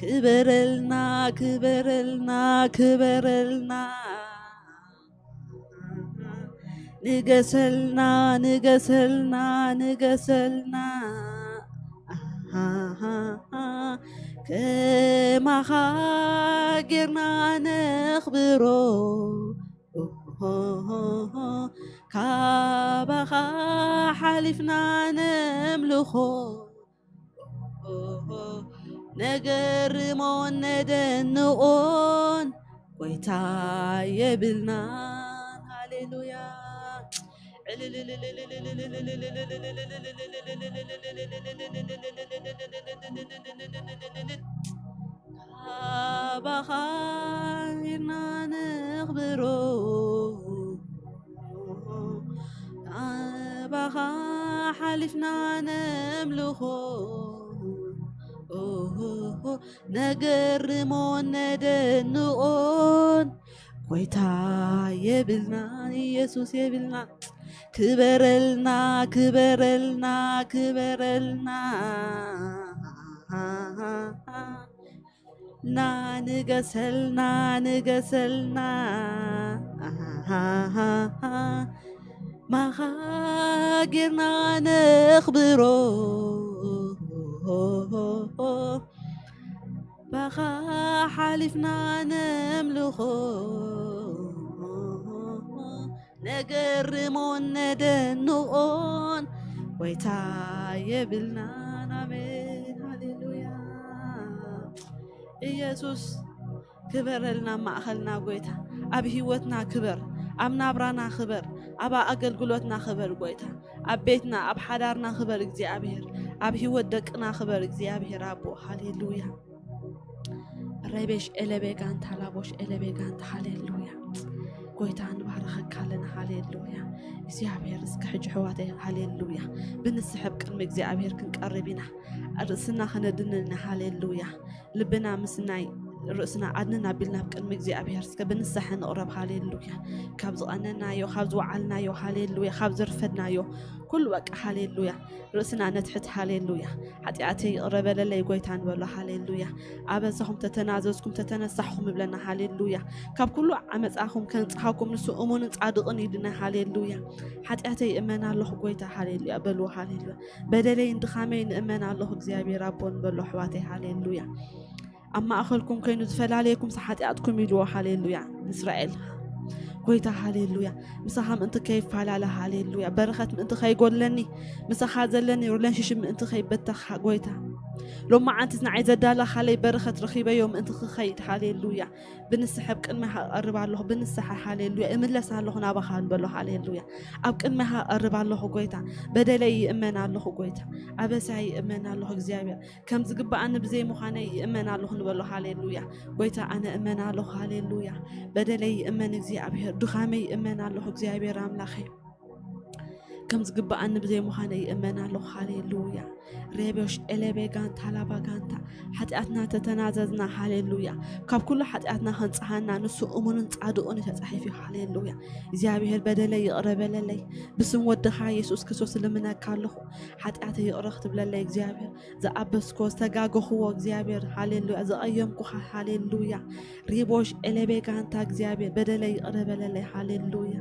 ክበረልና፣ ክበረልና፣ ክበረልና። ንገሰልና፣ ንገሰልና፣ ንገሰልና። ኣሃሃሃ። ከማኻ ጌርና ነኽብሮ። ኦሆሆሆ። ካባኻ ሓሊፍና ነምልኾ። ኦሆሆ። ነገርሞን ነደንቆን ጎይታ የብልናን። ሃሌሉያ። ካባኻ ኢና ነኽብሮ። ካባኻ ሓሊፍና ነምልኾ። ኦሆሆ። ነገርሞን ነደንቆን ጎይታ የብልናን፣ ኢየሱስ የብልና። ክበረልና፣ ክበረልና፣ ክበረልና። ና ንገሰልና፣ ንገሰልና። ኣሃሃሃ። ማኻ ጌርና ነኽብሮ። ባኻ ሓሊፍና ነምልኾ። ነገርሞን ነደንቆን ጎይታ የብልናን። ኣሜን። ሃሌሉያ። ኢየሱስ ክበረልና፣ ኣብ ማእኸልና ጎይታ፣ ኣብ ህይወትና ክበር፣ ኣብ ናብራና ክበር፣ ኣብ ኣገልግሎትና ክበር ጎይታ፣ ኣብ ቤትና፣ ኣብ ሓዳርና ክበር እግዚኣብሔር፣ ኣብ ህይወት ደቅና ክበር እግዚኣብሔር ኣቦ። ሃሌሉያ። ረቤሽ ኤለቤ ጋንታ፣ ላቦሽ ኤለቤ ጋንታ። ሃሌሉያ። ጎይታ ንባርኸካ ኣለና። ሃሌሉያ። እግዚኣብሔር እስከ ሕጂ ኣሕዋተይ፣ ሃሌሉያ፣ ብንስሐ ኣብ ቅድሚ እግዚኣብሔር ክንቀርብ ኢና። ርእስና ከነድንን ኢና። ሃሌሉያ። ልብና ምስ ናይ ርእስና ኣድንን ኣቢልና ኣብ ቅድሚ እግዚኣብሔር እስከ ብንስሐ ንቕረብ። ሃሌሉያ። ካብ ዝቐነናዮ፣ ካብ ዝወዓልናዮ፣ ሃሌሉያ፣ ካብ ዘርፈድናዮ ኩሉ በቃ፣ ሃሌሉያ፣ ርእስና ነትሕት። ሃሌሉያ። ሓጢኣተይ ይቕረ በለለይ ጎይታ ንበሎ። ሃሌሉያ። ኣበሳኹም ተተናዘዝኩም ተተነሳሕኹም ይብለና። ሃሌሉያ። ካብ ኩሉ ዓመፃኹም ከንጽሃኩም ንሱ እሙንን ጻድቕን ኢሉና። ሃሌሉያ። ሓጢኣተይ ይእመን ኣለኹ ጎይታ። ሃሌሉያ በልዎ። ሃሌሉያ። በደለይን ድኻመይን እመን ኣለኹ እግዚኣብሔር ኣቦ ንበሎ ኣሕዋተይ። ሃሌሉያ። ኣብ ማእኸልኩም ኮይኑ ዝፈላለየኩም ሓጢኣትኩም ኢልዎ። ሃሌሉያ። ንእስራኤል ጎይታ። ሃሌሉያ። ምሳኻ ምእንቲ ከይፈላለ። ሃሌሉያ። በረኸት ምእንቲ ከይጎድለኒ፣ ምሳኻ ዘለኒ ሪሌሽንሽፕ ምእንቲ ከይበተኽ ጎይታ። ሎማዓንትስ ንዓይ ዘዳለኻለይ በረኸት ረኺበዮ ምእንቲ ክኸይድ። ሃሌሉያ። ብንስሐ ኣብ ቅድሚኻ እቐርብ ኣለኹ። ብንስሐ፣ ሃሌሉያ፣ እምለስ ኣለኹ ናባኻ ንበሎ። ሃሌሉያ። ኣብ ቅድሚኻ እቐርብ ኣለኹ ጎይታ። በደለይ ይእመን ኣለኹ ጎይታ። ኣበሳይ ይእመን ኣለኹ እግዚኣብሔር። ከም ዝግብኣኒ ብዘይ ምዃነይ ይእመን ኣለኹ ንበሎ። ሃሌሉያ። ጎይታ፣ ኣነ እመን ኣለኹ። ሃሌሉያ። በደለይ ይእመን እግዚኣብሔር። ድኻመይ ይእመን ኣለኹ እግዚኣብሔር ኣምላኸይ። ከም ዝግብኣኒ ብዘይ ምዃነይ ይእመን ኣለኹ። ሃሌሉያ። ሬቤሽ ኤሌቤ ጋንታ ላባ ጋንታ። ሓጢኣትና ተተናዘዝና። ሃሌሉያ። ካብ ኩሉ ሓጢኣትና ከንጽሃና ንሱ እሙንን ጻድቑን እዩ ተጻሒፉ። ሃሌሉያ። እግዚኣብሔር በደለይ ይቕረ በለለይ። ብስም ወድኻ የሱስ ክርስቶስ ልምነካ ኣለኹ። ሓጢኣተይ ይቕረ ክትብለለይ እግዚኣብሔር። ዝኣበስኮ ዝተጋገኽዎ እግዚኣብሔር። ሃሌሉያ። ዝቐየምኩኻ። ሃሌሉያ። ሪቦሽ ኤሌቤ ጋንታ እግዚኣብሔር በደለይ ይቕረ በለለይ። ሃሌሉያ።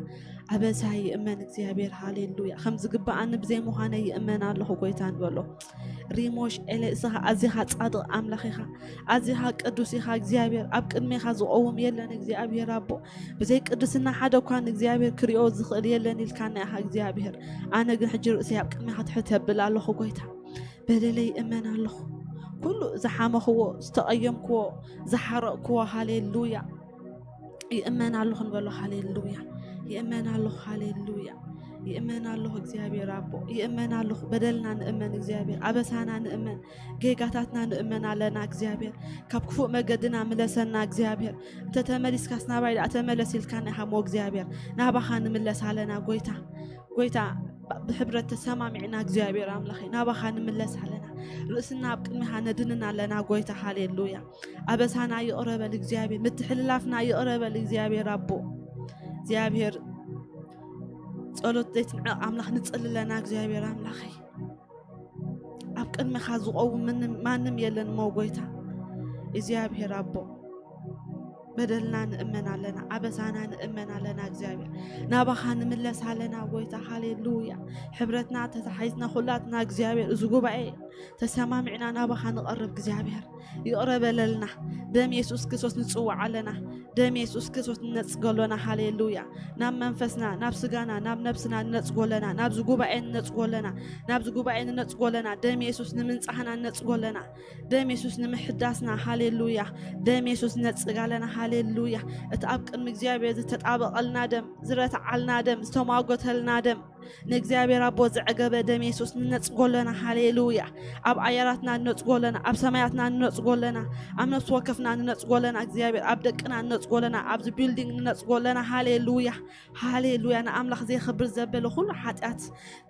ኣበሳይ ይእመን እግዚኣብሔር። ሃሌሉያ። ከም ዝግብኣኒ ብዘይ ምዃነይ ይእመን ኣለኹ ጎይታ ንበሎ። ሪሞሽ ኤሌ እስኻ ኣዚኻ ጻድቕ ኣምላኽ ኢኻ። ኣዚኻ ቅዱስ ኢኻ እግዚኣብሔር። ኣብ ቅድሜኻ ዝቐውም የለን እግዚኣብሔር ኣቦ። ብዘይ ቅድስና ሓደ እኳ ንእግዚኣብሔር ክሪኦ ዝኽእል የለን ኢልካና ኢኻ እግዚኣብሔር። ኣነ ግን ሕጂ ርእሰይ ኣብ ቅድሜኻ ትሕት የብል ኣለኹ ጎይታ። በደለይ ይእመን ኣለኹ። ኩሉ ዝሓመኽዎ፣ ዝተቐየምክዎ፣ ዝሓረቕክዎ፣ ሃሌሉያ፣ ይእመን ኣለኹ ንበሎ። ሃሌሉያ። ይእመን ኣለኹ። ሃሌሉያ። ይእመን ኣለኹ እግዚኣብሔር ኣቦ። ይእመን ኣለኹ። በደልና ንእመን እግዚኣብሔር። ኣበሳና ንእመን። ጌጋታትና ንእመን ኣለና እግዚኣብሔር። ካብ ክፉእ መገድና ምለሰና እግዚኣብሔር። እንተ ተመሊስካስ ናባይ ደኣ ተመለስ ኢልካና ኢኻ እሞ እግዚኣብሔር። ናባኻ ንምለስ ኣለና ጎይታ። ጎይታ፣ ብሕብረት ተሰማሚዕና እግዚኣብሔር ኣምላኸይ ናባኻ ንምለስ ኣለና። ርእስና ኣብ ቅድሚኻ ነድንን ኣለና ጎይታ። ሃሌሉያ። ኣበሳና ይቕረ በል እግዚኣብሔር። ምትሕልላፍና ይቕረ በል እግዚኣብሔር ኣቦ። እግዚኣብሔር፣ ጸሎት ዘይትንዕቕ ኣምላኽ ንጽሊ ኣለና እግዚኣብሔር ኣምላኸይ። ኣብ ቅድሚኻ ዝቐውም ምንም፣ ማንም የለን እሞ ጎይታ። እግዚኣብሔር ኣቦ፣ በደልና ንእመን ኣለና፣ ኣበሳና ንእመን ኣለና። እግዚኣብሔር፣ ናባኻ ንምለስ ኣለና ጎይታ። ሃሌሉያ። ሕብረትና ተተሓይዝና ኩላትና እግዚኣብሔር፣ እዚ ጉባኤ ተሰማሚዕና ናባኻ ንቐርብ እግዚኣብሔር፣ ይቕረ በለልና። ደም የሱስ ክርስቶስ ንጽውዕ ኣለና። ደም የሱስ ክርስቶስ ንነጽጎ ኣሎና። ሃሌሉያ። ናብ መንፈስና፣ ናብ ስጋና፣ ናብ ነብስና ንነጽጎ ኣለና። ናብዚ ጉባኤ ንነጽጎ ኣለና። ናብዚ ጉባኤ ንነጽጎ ኣለና። ደም የሱስ ንምንጻህና ንነጽጎ ኣለና። ደም የሱስ ንምሕዳስና። ሃሌሉያ። ደም የሱስ ንነጽግ ኣለና። ሃሌሉያ። እቲ ኣብ ቅድሚ እግዚኣብሔር ዝተጣበቐልና ደም፣ ዝረትዓልና ደም፣ ዝተሟጎተልና ደም፣ ንእግዚኣብሔር ኣቦ ዘዕገበ ደም የሱስ ንነጽጎ ኣለና። ሃሌሉያ። ኣብ ኣየራትና ንነጽጎ ኣለና፣ ኣብ ሰማያትና ንነጽጎ ኣለና፣ ኣብ ነፍሲ ወከፍና ንነጽጎ ኣለና። እግዚኣብሔር፣ ኣብ ደቅና ንነጽጎ ኣለና፣ ኣብዚ ቢልዲንግ ንነጽጎ ኣለና። ሃሌሉያ፣ ሃሌሉያ። ንኣምላኽ ዘየኽብር ዘበለ ኩሉ ሓጢኣት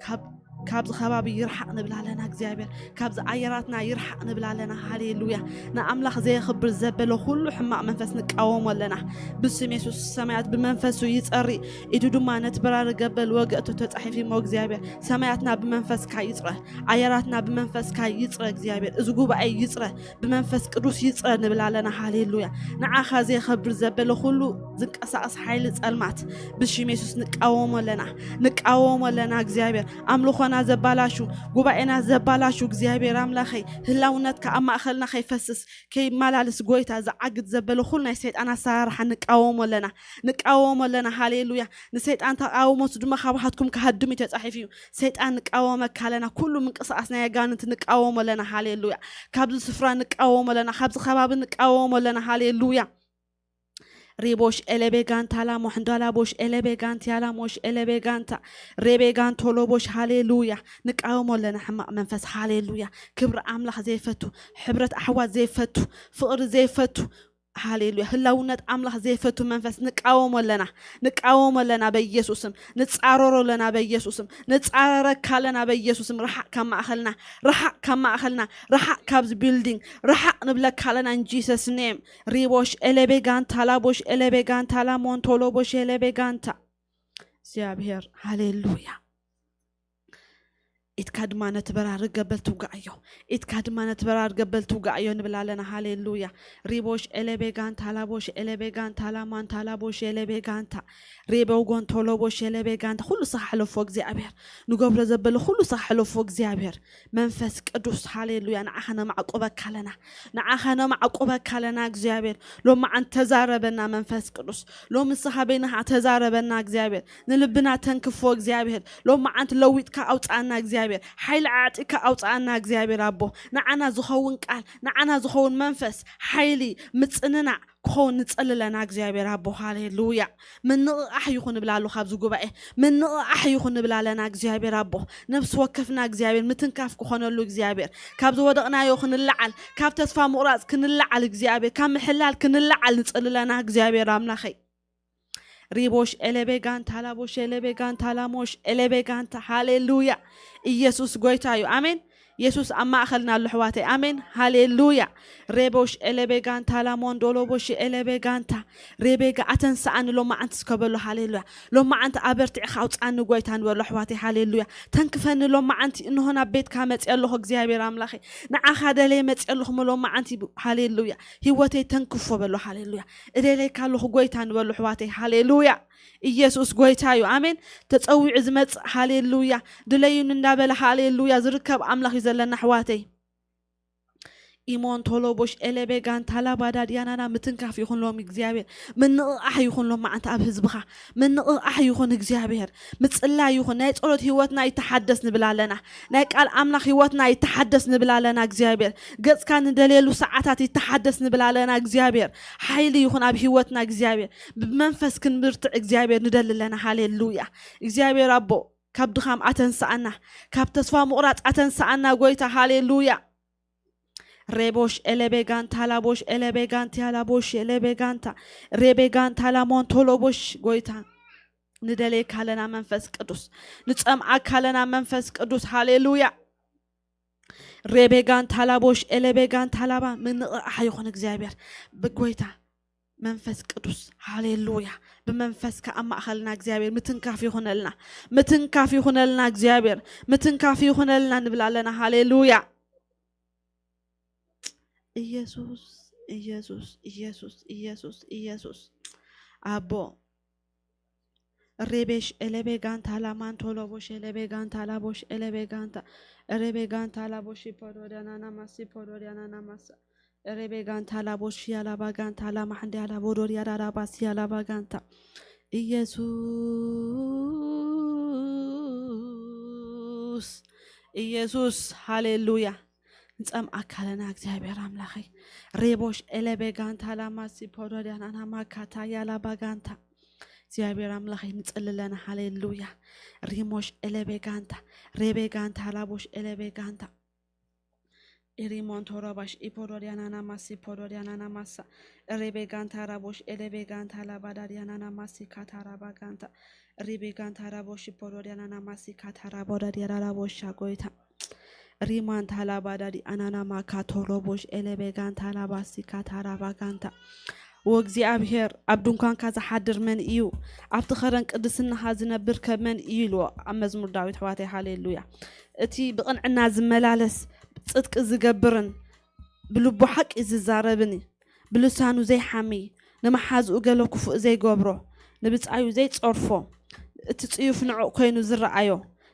ካብ፣ ካብዚ ከባቢ ይርሓቕ ንብል ኣለና። እግዚኣብሔር፣ ካብዚ ኣየራትና ይርሓቕ ንብል ኣለና። ሃሌሉያ። ንኣምላኽ ዘየኽብር ዘበለ ኩሉ ሕማቕ መንፈስ ንቃወሞ ኣለና። ብስም የሱስ ሰማያት ብመንፈሱ ይጸሪ፣ ኢዱ ድማ ነቲ በራሪ ገበል ወገእቶ ተጻሒፉ እሞ። እግዚኣብሔር፣ ሰማያትና ብመንፈስካ ይጽረ፣ ኣየራትና ብመንፈስካ ይጽረ። እግዚኣብሔር፣ እዚ ጉባኤ ይጽረ፣ ብመንፈስ ቅዱስ ይጽረ ንብል ኣለና። ሃሌሉያ። ንዓኻ ዘየኸብር ዘበለ ኩሉ ዝንቀሳቐስ ሓይሊ ጸልማት ብሽም የሱስ ንቃወሞ ኣለና፣ ንቃወሞ ኣለና። እግዚኣብሔር፣ ኣምልኾና ዘባላሹ፣ ጉባኤና ዘባላሹ፣ እግዚኣብሔር ኣምላኸይ፣ ህላውነትካ ኣብ ማእኸልና ከይፈስስ፣ ከይመላልስ፣ ጎይታ፣ ዝዓግት ዘበለ ኩሉ ናይ ሰይጣን ኣሰራርሓ ንቃወሞ ኣለና፣ ንቃወሞ ኣለና። ሃሌሉያ። ንሰይጣን ተቃውሞስ ድማ ካብሓትኩም ክሃድም እዩ ተጻሒፉ እዩ። ሰይጣን ንቃወመካ ኣለና። ኩሉ ምንቅስቃስ ናይ ኣጋንንት ንቃወሞ ኣለና። ሃሌሉያ። ካብዚ ስፍራ ንቃወሞ ኣለና። ካብዚ ከባቢ ንቃወሞ ኣለና። ሃሌሉያ። ሪቦሽ ኤለቤ ጋንታ ላሞ ሕንዳላ ቦሽ ኤለቤ ጋንቲ ያላ ሞሽ ኤለቤ ጋንታ ሬቤ ጋንቶ ሎቦሽ። ሃሌሉያ። ንቃወሞ ኣለና ሕማቕ መንፈስ። ሃሌሉያ። ክብሪ ኣምላኽ ዘይፈቱ፣ ሕብረት ኣሕዋት ዘይፈቱ፣ ፍቕሪ ዘይፈቱ፣ ሃሌሉያ፣ ህላውነት ኣምላኽ ዘይፈቱ መንፈስ ንቃወሞ ኣለና፣ ንቃወሞ ኣለና በኢየሱስም። ንጻረሮ ኣለና በኢየሱስም። ንጻረረካ ኣለና በኢየሱስም። ርሓቕ ካብ ማእኸልና፣ ርሓቕ ካብ ማእኸልና፣ ርሓቕ ካብዚ ቢልዲንግ፣ ርሓቕ ንብለካ ኣለና። In Jesus name። ሪቦሽ ኤለቤ ጋንታ ላቦሽ ኤለቤ ጋንታ ላሞንቶሎቦሽ ኤለቤ ጋንታ። እግዚኣብሔር፣ ሃሌሉያ። ኢትካ ድማ ነቲ በራሪ ገበል ትውጋኣዮ። ኢትካ ድማ ነቲ በራሪ ገበል ትውጋኣዮ ንብል ኣለና። ሃሌሉያ። ሪቦሽ ኤለቤ ጋንታ ላቦሽ ኤለቤ ጋንታ ላማንታ ላቦሽ ኤለቤ ጋንታ ሬበው ጎንቶሎቦሽ ኤለቤ ጋንታ። ኩሉ ስኻ ሕለፎ እግዚኣብሔር። ንገብሮ ዘበለ ኩሉ ስኻ ሕለፎ እግዚኣብሔር። መንፈስ ቅዱስ፣ ሃሌሉያ፣ ንዓኻ ነማዕቁበካ ኣለና። ንዓኻ ነማዕቁበካ ኣለና እግዚኣብሔር። ሎማዓንቲ ተዛረበና መንፈስ ቅዱስ። ሎሚ ንስኻ በይንኻ ተዛረበና እግዚኣብሔር። ንልብና ተንክፎ እግዚኣብሔር። ሎማዓንቲ ለዊጥካ ኣውፅኣና እግዚኣብሔር። ሓይሊ ኣዕጢካ ኣውፅኣና እግዚኣብሔር ኣቦ። ንዓና ዝኸውን ቃል፣ ንዓና ዝኸውን መንፈስ፣ ሓይሊ፣ ምፅንናዕ ክኸውን ንጸሊ ኣለና እግዚኣብሔር ኣቦ። ሃሌሉያ። ምንቕቓሕ ይኹን ንብል ኣሎ ካብዚ ጉባኤ። ምንቕቓሕ ይኹን ንብል ኣለና እግዚኣብሔር ኣቦ። ነፍሲ ወከፍና እግዚኣብሔር ምትንካፍ ክኾነሉ እግዚኣብሔር። ካብ ዝወደቕናዮ ክንለዓል፣ ካብ ተስፋ ምቑራጽ ክንለዓል እግዚኣብሔር፣ ካብ ምሕላል ክንለዓል ንጸሊ ኣለና እግዚኣብሔር ኣምላኸይ። ሪቦሽ ኤለቤ ጋንታ ላቦሽ ኤለቤ ጋንታ ላሞሽ ኤለቤ ጋንታ። ሃሌሉያ። ኢየሱስ ጎይታ እዩ። ኣሜን። የሱስ ኣብ ማእኸልና ኣሎ ኣሕዋተይ። ኣሜን። ሃሌሉያ። ሬቦሽ ኤለቤ ጋንታ ላሞንዶሎቦሽ ኤለቤ ጋንታ። ሬቤጋ ኣተንስኣኒ ሎማዓንቲ እስከ በሎ። ሃሌሉያ። ሎማዓንቲ ኣበርቲዕኻ ኣውፅኣኒ ጎይታ ንበሎ ኣሕዋተይ። ሃሌሉያ። ተንክፈኒ ሎማዓንቲ እንሆ ናብ ቤትካ መፅእ ኣለኹ እግዚኣብሔር ኣምላኸይ። ንዓኻ ደለየ መፅእ ኣለኹ ሎማዓንቲ። ሃሌሉያ። ህይወተይ ተንክፎ በሎ። ሃሌሉያ። እደለይካ ኣለኹ ጎይታ ንበሎ ኣሕዋተይ። ሃሌሉያ። ኢየሱስ ጎይታ እዩ። ኣሜን። ተጸዊዑ ዝመጽእ ሃሌሉያ፣ ድለዩኒ እንዳበለ ሃሌሉያ ዝርከብ ኣምላኽ እዩ ዘለና ኣሕዋተይ። ኢሞን ቶሎቦሽ ኤለቤ ጋንታ ላባዳ ድያናና። ምትንካፍ ይኹን ሎም እግዚኣብሔር፣ ምንቕቓሕ ይኹን ሎም መዓንቲ ኣብ ህዝብኻ ምንቕቓሕ ይኹን እግዚኣብሔር፣ ምጽላይ ይኹን። ናይ ጸሎት ህይወትና ይተሓደስ ንብል ኣለና። ናይ ቃል ኣምላኽ ህይወትና ይተሓደስ ንብል ኣለና እግዚኣብሔር። ገጽካ ንደልየሉ ሰዓታት ይተሓደስ ንብል ኣለና እግዚኣብሔር። ሓይሊ ይኹን ኣብ ህይወትና እግዚኣብሔር። ብመንፈስ ክንብርትዕ እግዚኣብሔር ንደሊ ኣለና። ሃሌሉያ። እግዚኣብሔር ኣቦ፣ ካብ ድኻም ኣተንስኣና፣ ካብ ተስፋ ምቑራጽ ኣተንስኣና ጎይታ። ሃሌሉያ። ሬቦሽ ኤለቤ ጋንታ ላቦሽ ኤለቤ ጋንታ ላቦሽ ኤለቤ ጋንታ ሬቤ ጋንታ ላሞንቶ ሎቦሽ ጎይታ። ንደልየካ ኣለና መንፈስ ቅዱስ፣ ንጸምኣካ ኣለና መንፈስ ቅዱስ። ሃሌሉያ። ሬቤ ጋንታ ላቦሽ ኤለቤ ጋንታ ላባ። ምንቕቓሕ ይኹን እግዚኣብሔር ብጎይታ መንፈስ ቅዱስ። ሃሌሉያ። ብመንፈስካ ኣብ ማእኸልና እግዚኣብሔር ምትንካፍ ይኹነልና፣ ምትንካፍ ይኹነልና እግዚኣብሔር፣ ምትንካፍ ይኹነልና ንብል ኣለና። ሃሌሉያ። ኢየሱስ ኢየሱስ ኢየሱስ ኢየሱስ ኢየሱስ። ኣቦ ሬቤሽ ኤለቤ ጋንታ ላማንቶሎቦሽ ኤለቤ ጋንታ ላቦሽ ኤለቤ ጋንታ ሬቤ ጋንታ ላቦሽ ፖዶዲያናና ማሲ ፖዶዲያናና ማሳ ሬቤ ጋንታ ላቦሽ ያላባ ጋንታ ላማሕንዲ ያላቦዶር ያዳዳባስ ያላባ ጋንታ። ኢየሱስ ኢየሱስ ሃሌሉያ። ንጸምኣካ ኣለና እግዚኣብሔር ኣምላኸይ። ሬቦሽ ኤለቤ ጋንታ ላማሲ ፖዶዲያናና ማካታ ያላባ ጋንታ። እግዚኣብሔር ኣምላኸይ ንጽሊ ኣለና። ሃሌሉያ። ሪሞሽ ኤለቤ ጋንታ ሬቤ ጋንታ ላቦሽ ኤለቤ ጋንታ። ኢሪሞን ቶሮባሽ ኢፖዶዲያናና ማሲ ፖዶዲያናና ማሳ ሬቤ ጋንታ ራቦሽ ኤለቤ ጋንታ ላባዳዲያናና ማሲ ካታራባ ጋንታ ሪቤ ጋንታ ራቦሽ ፖዶዲያናና ማሲ ካታራቦዳዲያራቦሻ ጎይታ ሪማን ታላባዳዲ ኣናናማ ካቶሎቦሽ ኤለቤ ጋንታ ላባሲ ካታራባ ጋንታ። ወእግዚኣብሔር ኣብ ድንኳንካ ዝሓድር መን እዩ? ኣብቲ ኸረን ቅድስናኻ ዝነብር ከ መን እዩ? ኢልዎ ኣብ መዝሙር ዳዊት። ኣሕዋተይ ሃሌሉያ። እቲ ብቕንዕና ዝመላለስ፣ ጽድቂ ዝገብርን ብልቡ ሓቂ ዝዛረብን፣ ብልሳኑ ዘይሓሚ፣ ንመሓዝኡ ገለ ክፉእ ዘይገብሮ፣ ንብጻዩ ዘይጸርፎ፣ እቲ ጽዩፍ ንዑቕ ኮይኑ ዝረኣዮ፣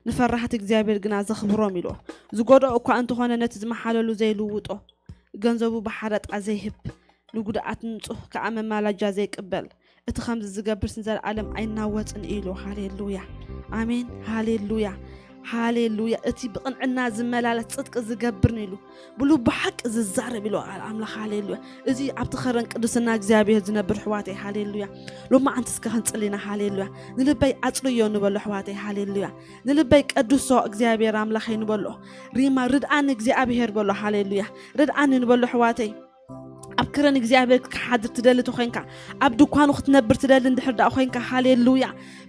ንፈራህቲ እግዚኣብሔር ግና ዘኽብሮም ኢልዎ። ዝጎድኦ እኳ እንተኾነ ነቲ ዝመሓለሉ ዘይልውጦ፣ ገንዘቡ ብሓረጣ ዘይህብ፣ ንጉድኣት ንጹህ ከኣ መማላጃ ዘይቅበል፣ እቲ ኸምዚ ዝገብርስ ንዘለኣለም ኣይናወጽን እዩ ኢሉ። ሃሌሉያ ኣሜን። ሃሌሉያ ሃሌሉያ። እቲ ብቕንዕና ዝመላለስ ጽድቂ ዝገብርን ኢሉ ብልቡ ሓቂ ዝዛረብ ኢሉ ቃል ኣምላኽ። ሃሌሉያ። እዚ ኣብቲ ኸረን ቅድስና እግዚኣብሔር ዝነብር ኣሕዋተይ። ሃሌሉያ። ሎማዓንቲ እስከ ክንጽሊ ኢና። ሃሌሉያ። ንልበይ ኣጽርዮ ንበሎ ኣሕዋተይ። ሃሌሉያ። ንልበይ ቀድሶ እግዚኣብሔር ኣምላኸይ ንበሎ። ሪማ ርድኣኒ እግዚኣብሔር በሎ። ሃሌሉያ። ርድኣኒ ንበሎ ኣሕዋተይ። ኣብ ክረን እግዚኣብሔር ክትሓድር ትደሊ ተኾይንካ፣ ኣብ ድኳኑ ክትነብር ትደሊ እንድሕር ደኣ ኮይንካ፣ ሃሌሉያ፣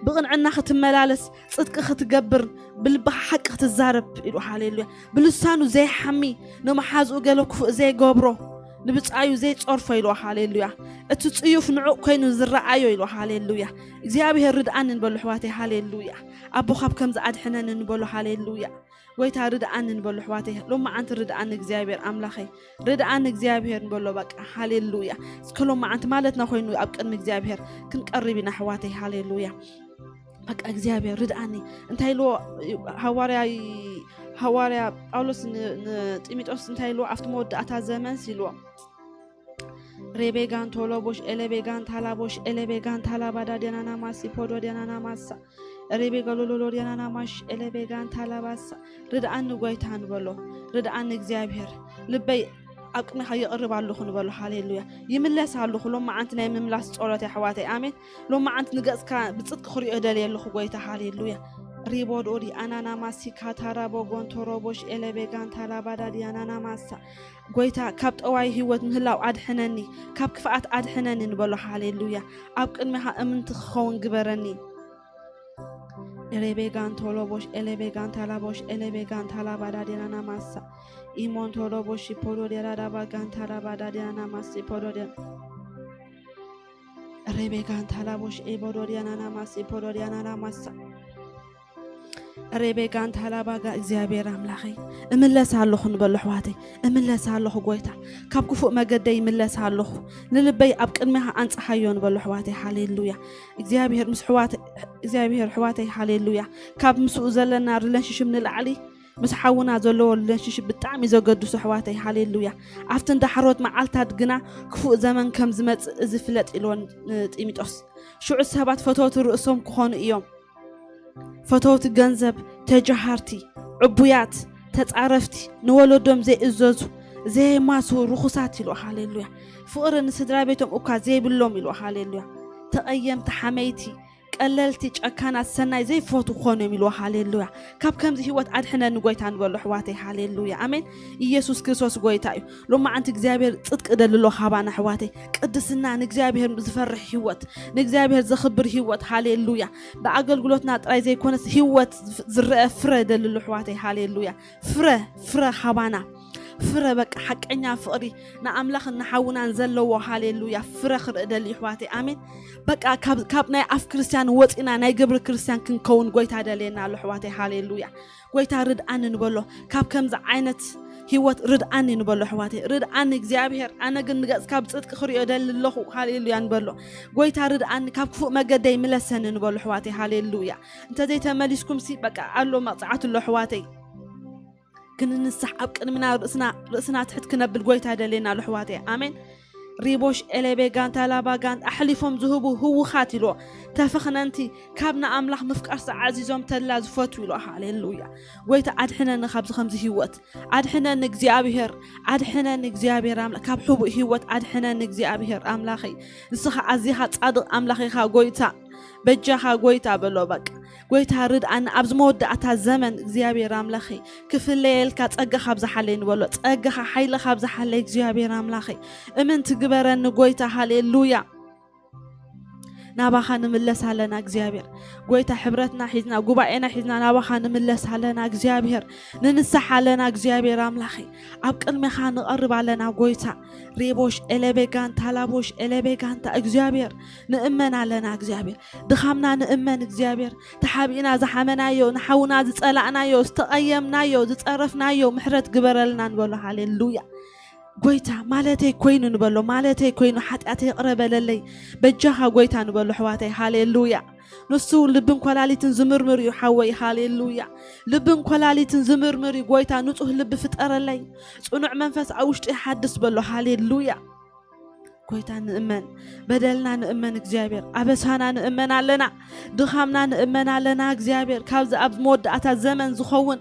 ብቕንዕና ክትመላለስ፣ ጽድቂ ክትገብር፣ ብልብኻ ሓቂ ክትዛረብ ኢሉ። ሃሌሉያ። ብልሳኑ ዘይሓሚ፣ ንመሓዝኡ ገለ ክፉእ ዘይገብሮ፣ ንብጻዩ ዘይጸርፎ ኢሉ። ሃሌሉያ። እቲ ጽዩፍ ንዑቕ ኮይኑ ዝረኣዮ ኢሉ። ሃሌሉያ። እግዚኣብሔር ርድኣኒ ንበሉ ኣሕዋተይ። ሃሌሉያ። ኣቦ ካብ ከምዚ ኣድሕነኒ ንበሉ። ሃሌሉያ። ጎይታ ርድኣኒ ንበሎ ኣሕዋተይ። ሎማዓንቲ ርድኣኒ እግዚኣብሔር ኣምላኸይ። ርድኣኒ እግዚኣብሔር ንበሎ በቃ። ሃሌሉያ። እስከ ሎማዓንቲ ማለትና ኮይኑ ኣብ ቅድሚ እግዚኣብሔር ክንቀርብ ኢና ኣሕዋተይ። ሃሌሉያ። በቃ እግዚኣብሔር ርድኣኒ። እንታይ ኢልዎ ሃዋርያ፣ ሃዋርያ ጳውሎስ ን-፣ ንጢሞቴዎስ እንታይ ኢልዎ ኣብቲ መወዳእታ ዘመንስ ኢልዎ። ሬቤጋን ቶሎቦሽ ኤሌቤጋን ታላቦሽ ኤሌቤጋን ታላባዳ ዲያናና ማሲ ፖዶ ዲያናና ማሳ ሬቤጋ ሎሎሎ ዲያናና ማሽ ኤሌቤጋን ታላባሳ። ርድኣኒ ጎይታ ንበሎ። ርድኣኒ እግዚኣብሔር። ልበይ ኣብ ቅድሜኻ የቕርብ ኣለኹ ንበሎ። ሃሌሉያ። ይምለስ ኣለኹ። ሎማዓንቲ ናይ ምምላስ ጸሎት ኣሕዋተይ። ኣሜን። ሎማዓንቲ ንገጽካ ብጽድቂ ክሪኦ ደልየ ኣለኹ ጎይታ። ሃሌሉያ። ሪቦዶዲ ኣናና ማሲ ካታራቦ ጎንቶሮቦሽ ኤሌቤጋን ታላባዳ ዲያናና ማሳ። ጎይታ፣ ካብ ጠዋይ ህይወት ምህላው ኣድሕነኒ፣ ካብ ክፍኣት ኣድሕነኒ ንበሎ። ሃሌሉያ። ኣብ ቅድሜኻ እምንቲ ክኸውን ግበረኒ። ኤሌቤጋን ቶሎቦሽ ኤሌቤጋን ታላቦሽ ኤሌቤጋን ታላባዳ ዲያናና ማሳ። ኢሞን ቶሎቦሽ ፖዶ ዲያራዳባ ጋን ታላባዳ ዲያናና ማሲ ፖዶ ዲያ-፣ ሬቤጋን ታላቦሽ ኤቦዶ ዲያናና ማሲ ፖዶ ዲያናና ማሳ። ሬቤጋን ታላባጋ እግዚኣብሔር ኣምላኸይ፣ እምለስ ኣለኹ ንበሎ ኣሕዋተይ። እምለስ ኣለኹ ጎይታ፣ ካብ ክፉእ መገደይ ይምለስ ኣለኹ። ንልበይ ኣብ ቅድሜኻ ኣንጽሃዮ ንበሎ ኣሕዋተይ። ሃሌሉያ። እግዚኣብሔር ምስ ኣሕዋተ-፣ እግዚኣብሔር ኣሕዋተይ፣ ሃሌሉያ። ካብ ምስኡ ዘለና ሪሌሽንሽፕ ንላዕሊ ምስ ሓውና ዘለዎ ሪሌሽንሽፕ ብጣዕሚ ዘገድሱ ኣሕዋተይ። ሃሌሉያ። ኣብተን ዳሕሮት መዓልታት ግና ክፉእ ዘመን ከም ዝመጽእ እዚ ፍለጥ ኢልዎ ን-፣ ንጢሞቴዎስ። ሽዑ ሰባት ፈተውቲ ርእሶም ክኾኑ እዮም። ፈተውቲ ገንዘብ፣ ተጃሃርቲ፣ ዕቡያት፣ ተጻረፍቲ፣ ንወለዶም ዘይእዘዙ፣ ዘየማስዉ፣ ርኹሳት ኢልዎ። ሃሌሉያ። ፍቕሪ ንስድራ ቤቶም እኳ ዘይብሎም ኢልዎ። ሃሌሉያ። ተቐየምቲ፣ ሓመይቲ፣ ቀለልቲ፣ ጨካናት፣ ሰናይ ዘይፈትዉ ክኾኑ እዮም ኢልዎ። ሃሌሉያ። ካብ ከምዚ ህይወት ኣድሕነኒ ጎይታ ንበሎ ኣሕዋተይ። ሃሌሉያ። ኣሜን። ኢየሱስ ክርስቶስ ጎይታ እዩ። ሎማዓንቲ እግዚኣብሔር ጽድቂ ደልሎ ካባና ኣሕዋተይ። ቅድስና፣ ንእግዚኣብሔር ዝፈርሕ ህይወት፣ ንእግዚኣብሔር ዘኽብር ህይወት። ሃሌሉያ። ብኣገልግሎትና ጥራይ ዘይኮነስ ህይወት ዝፍ-፣ ዝረአ ፍረ ደልሎ ኣሕዋተይ። ሃሌሉያ። ፍረ፣ ፍረ ካባና። ፍረ በቃ ሓቀኛ ፍቕሪ ንኣምላኽን ንሓውናን ዘለዎ። ሃሌሉያ። ፍረ ክርኢ ደሊ ኣሕዋተይ። ኣሜን። በቃ ካብ፣ ካብ ናይ ኣፍ ክርስትያን ወፂና ናይ ግብሪ ክርስትያን ክንከውን ጎይታ ደልየና ኣሎ ኣሕዋተይ። ሃሌሉያ። ጎይታ ርድኣኒ ንበሎ። ካብ ከምዚ ዓይነት ህይወት ርድኣኒ ንበሎ ኣሕዋተይ፣ ርድኣኒ እግዚኣብሔር፣ ኣነ ግን ንገጽካ ብጽድቂ ክርእዮ ደሊ ኣለኹ። ሃሌሉያ ንበሎ። ጎይታ ርድኣኒ፣ ካብ ክፉእ መገደይ ምለሰኒ ንበሎ ኣሕዋተይ። ሃሌሉያ። እንተዘይተመሊስኩምሲ በቃ ኣሎ መቕጻዕቲ ኣሎ ኣሕዋተይ። ክንንሳሕ ኣብ ቅድሚና ርእስና ርእስና ትሕት ክነብል ጎይታ ደሌና ኣሎ ኣሕዋተይ። ኣሜን። ሪቦሽ ኤሌቤ ጋንታ ላባ ጋንታ ኣሕሊፎም ዝህቡ ህውኻት ኢልዎ። ተፈኽነንቲ ካብ ንኣምላኽ ምፍቃር ዝዓዚዞም ተላ ዝፈትዉ ኢልዎ። ሃሌሉያ። ጎይታ ኣድሕነኒ ካብዚ ከምዚ ህይወት። ኣድሕነኒ እግዚኣብሔር፣ ኣድሕነኒ እግዚኣብሔር ኣምላኽ፣ ካብ ሕቡእ ህይወት ኣድሕነኒ እግዚኣብሔር ኣምላኸይ። ንስኻ ኣዚኻ ጻድቕ ኣምላኽ ኢኻ ጎይታ፣ በጃኻ ጎይታ በሎ በቃ። ጎይታ ርድኣኒ ኣብዚ መወዳእታ ዘመን እግዚኣብሔር ኣምላኸይ፣ ክፍለየልካ ጸጋኻ ኣብዝሓለይ ንበሎ። ጸጋኻ ሓይልኻ ኣብዝሓለይ እግዚኣብሔር ኣምላኸይ። እምንቲ ግበረኒ ጎይታ፣ ሃሌሉያ። ናባኻ ንምለስ ኣለና እግዚኣብሔር። ጎይታ ሕብረትና ሒዝና፣ ጉባኤና ሒዝና ናባኻ ንምለስ ኣለና እግዚኣብሔር። ንንሳሕ ኣለና እግዚኣብሔር ኣምላኸይ። ኣብ ቅድሜኻ ንቐርብ ኣለና ጎይታ። ሬቦሽ ኤለቤ ጋንታ፣ ላቦሽ ኤለቤ ጋንታ እግዚኣብሔር። ንእመን ኣለና እግዚኣብሔር። ድኻምና ንእመን እግዚኣብሔር። ተሓቢእና ዝሓመናዮ፣ ንሓውና ዝጸላእናዮ፣ ዝተቐየምናዮ፣ ዝጸረፍናዮ ምሕረት ግበረልና ንበሎ። ሃሌሉያ። ጎይታ ማለተይ ኮይኑ ንበሎ፣ ማለተይ ኮይኑ ሓጢኣተይ ይቕረ በለለይ። በጃኻ ጎይታ ንበሎ ኣሕዋተይ። ሃሌሉያ። ንሱ ልብን ኮላሊትን ዝምርምር እዩ ሓወይ። ሃሌሉያ። ልብን ኮላሊትን ዝምርምር እዩ ጎይታ። ንጹህ ልቢ ፍጠረለይ። ጽኑዕ መንፈስ ኣብ ውሽጢ ሓድስ በሎ። ሃሌሉያ። ጎይታ ንእመን፣ በደልና ንእመን እግዚኣብሔር፣ ኣበሳና ንእመን ኣለና፣ ድኻምና ንእመን ኣለና እግዚኣብሔር። ካብዚ ኣብ መወዳእታ ዘመን ዝኸውን